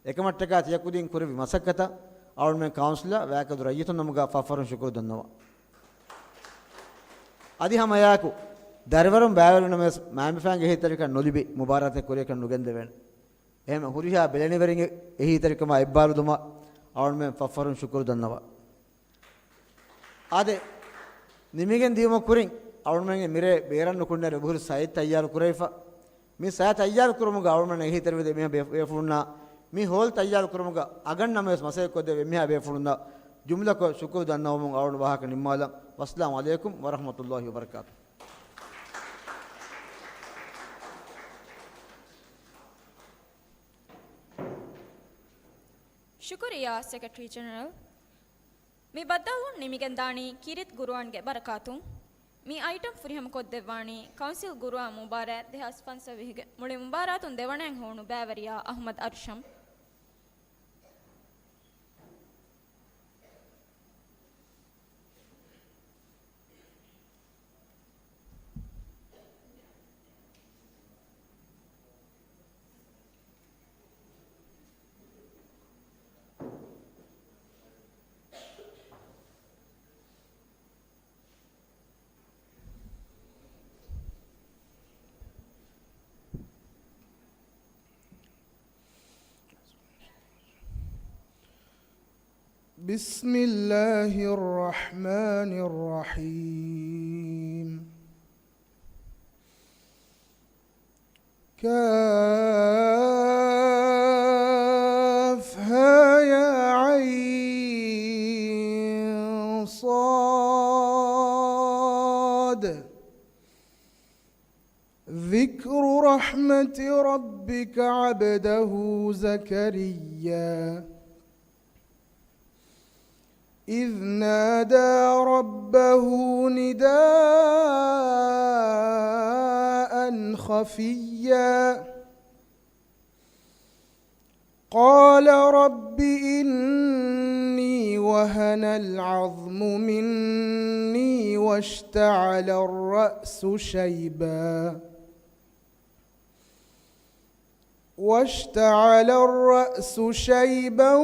އެކަމަށްޓަކާ ތިޔަ ކުދިން ކުރެއްވި މަސައްކަތަށް އަޅުމެން ކައުންސިލަށް ވާއެކަދު ރައްޔިތުން ނަމުގަ ފަށްފަށުން ޝުކުރު ދަންނަވަން. އަދި ހަމައެއާއެކު ދަރިވަރުން ބައިވެރިވި ނަމަވެސް މައިންބަފައިންގެ އެހީތެރިކަން ނުލިބި މުބާރާތެއް ކުރިއަކަށް ނުގެންދެވޭނެ. އެހެން ހުރިހާ ބެލެނިވެރިންގެ އެހީތެރިކަމާ އެއްބާރުލުމަށް އަޅުމެން ފަށްފަށުން ޝުކުރު ދަންނަވަން. އާދެ، ނިމިގެން ދިޔުމަށް ކުރިން އަޅުމެންގެ މިރޭ ބޭރަށް ނުކުންނަ އެބަހުރި ސައެއް ތައްޔާރު ކުރެވިފަ. މި ސައެއް ތައްޔާރު ކުރުމުގަ އަޅުމެން އެހީތެރިވެދޭ އެންމެހާ ބޭ-، ބޭފުޅުންނާ، މި ހޯލް ތައްޔާރު ކުރުމުގަ އަގަންނަމަވެސް މަސައްކަތް ކޮށްދެއްވި އެންމެހާ ބޭފުޅުންނަށް ޖުމްލަކޮށް ޝުކުރު ދަންނަވަމުން އަޅުގަނޑު ވާހަކަ ނިންމާލަން. ވައްސަލާމު ޢަލައިކުމް ވަރަޙްމަތުﷲި ވަބަރަކާތުހު. ޝުކުރިއްޔާ ސެކްރެޓަރީ ޖެނެރަލް. މި ބައްދަލުވުން ނިމިގެންދާނީ ކީރިތި ގުރުއާންގެ ބަރަކާތުން. މި އައިޓަމް ފުރިހަމަކޮށްދެއްވާނީ ކައުންސިލް ގުރުއާން މުބާރާތް ދެހާސް ފަންސަވީހުގެ މުޅި މުބާރާތުން ދެވަނައިން ހޮވުނު ބައިވެރިޔާ އަޙްމަދު އަރްޝަމް. بسم الله الرحمن الرحيم. كهيعص. ذكر رحمة ربك عبده زكريا إذ نادى ربه نداء خفيا قال رب إني وهن العظم مني واشتعل الرأس شيبا واشتعل الرأس شيبا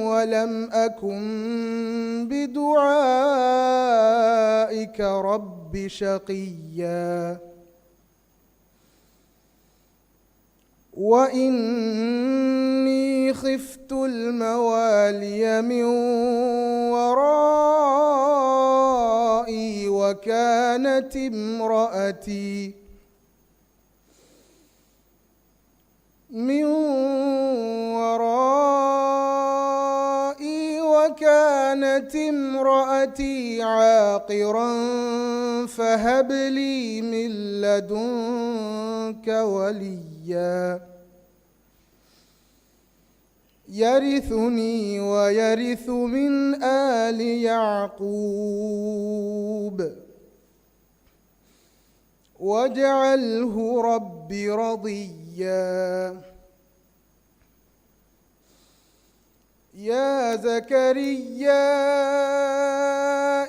ولم أكن بدعائك رب شقيا وإني خفت الموالي من ورائي وكانت امرأتي من ورائي وكانت امرأتي عاقرا فهب لي من لدنك وليا يرثني ويرث من آل يعقوب واجعله رب رضيا يا زكريا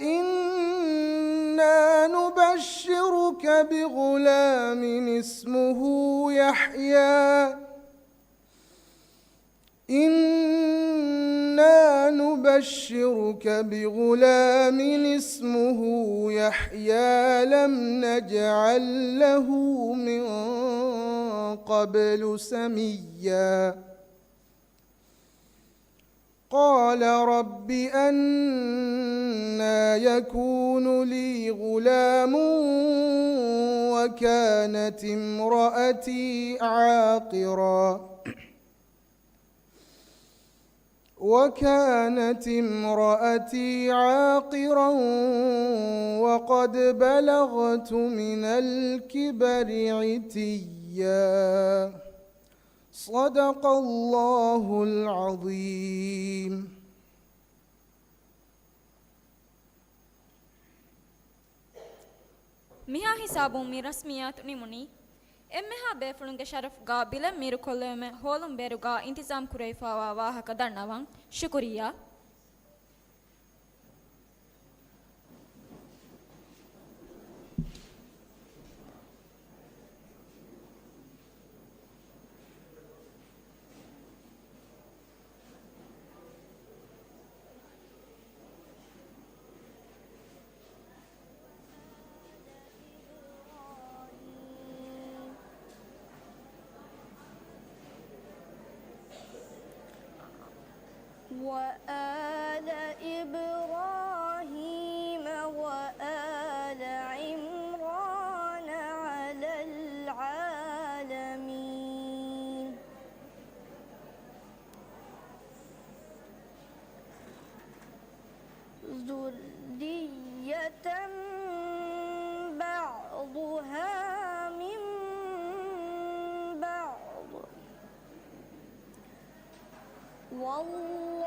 إنا نبشرك بغلام اسمه يحيى إنا نبشرك بغلام اسمه يحيى لم نجعل له من قبل سميا قال رب أنى يكون لي غلام وكانت امرأتي عاقرا وكانت امرأتي عاقرا وقد بلغت من الكبر عتيا. صدق الله العظيم. މިހާ ހިސާބުން މި ރަސްމިއްޔާތު ނިމުނީ. އެންމެހާ ބޭފުޅުންގެ ޝަރަފުގާ ބިލެއް މީރުކޮށްލެވުމެއް ހޯލުން ބޭރުގާ އިންތިޒާމް ކުރެވިފައިވާ ވާހަކަ ދަންނަވަން. ޝުކުރިއްޔާ. وآل إبراهيم وآل عمران على العالمين. ذرية بعضها من بعض. والله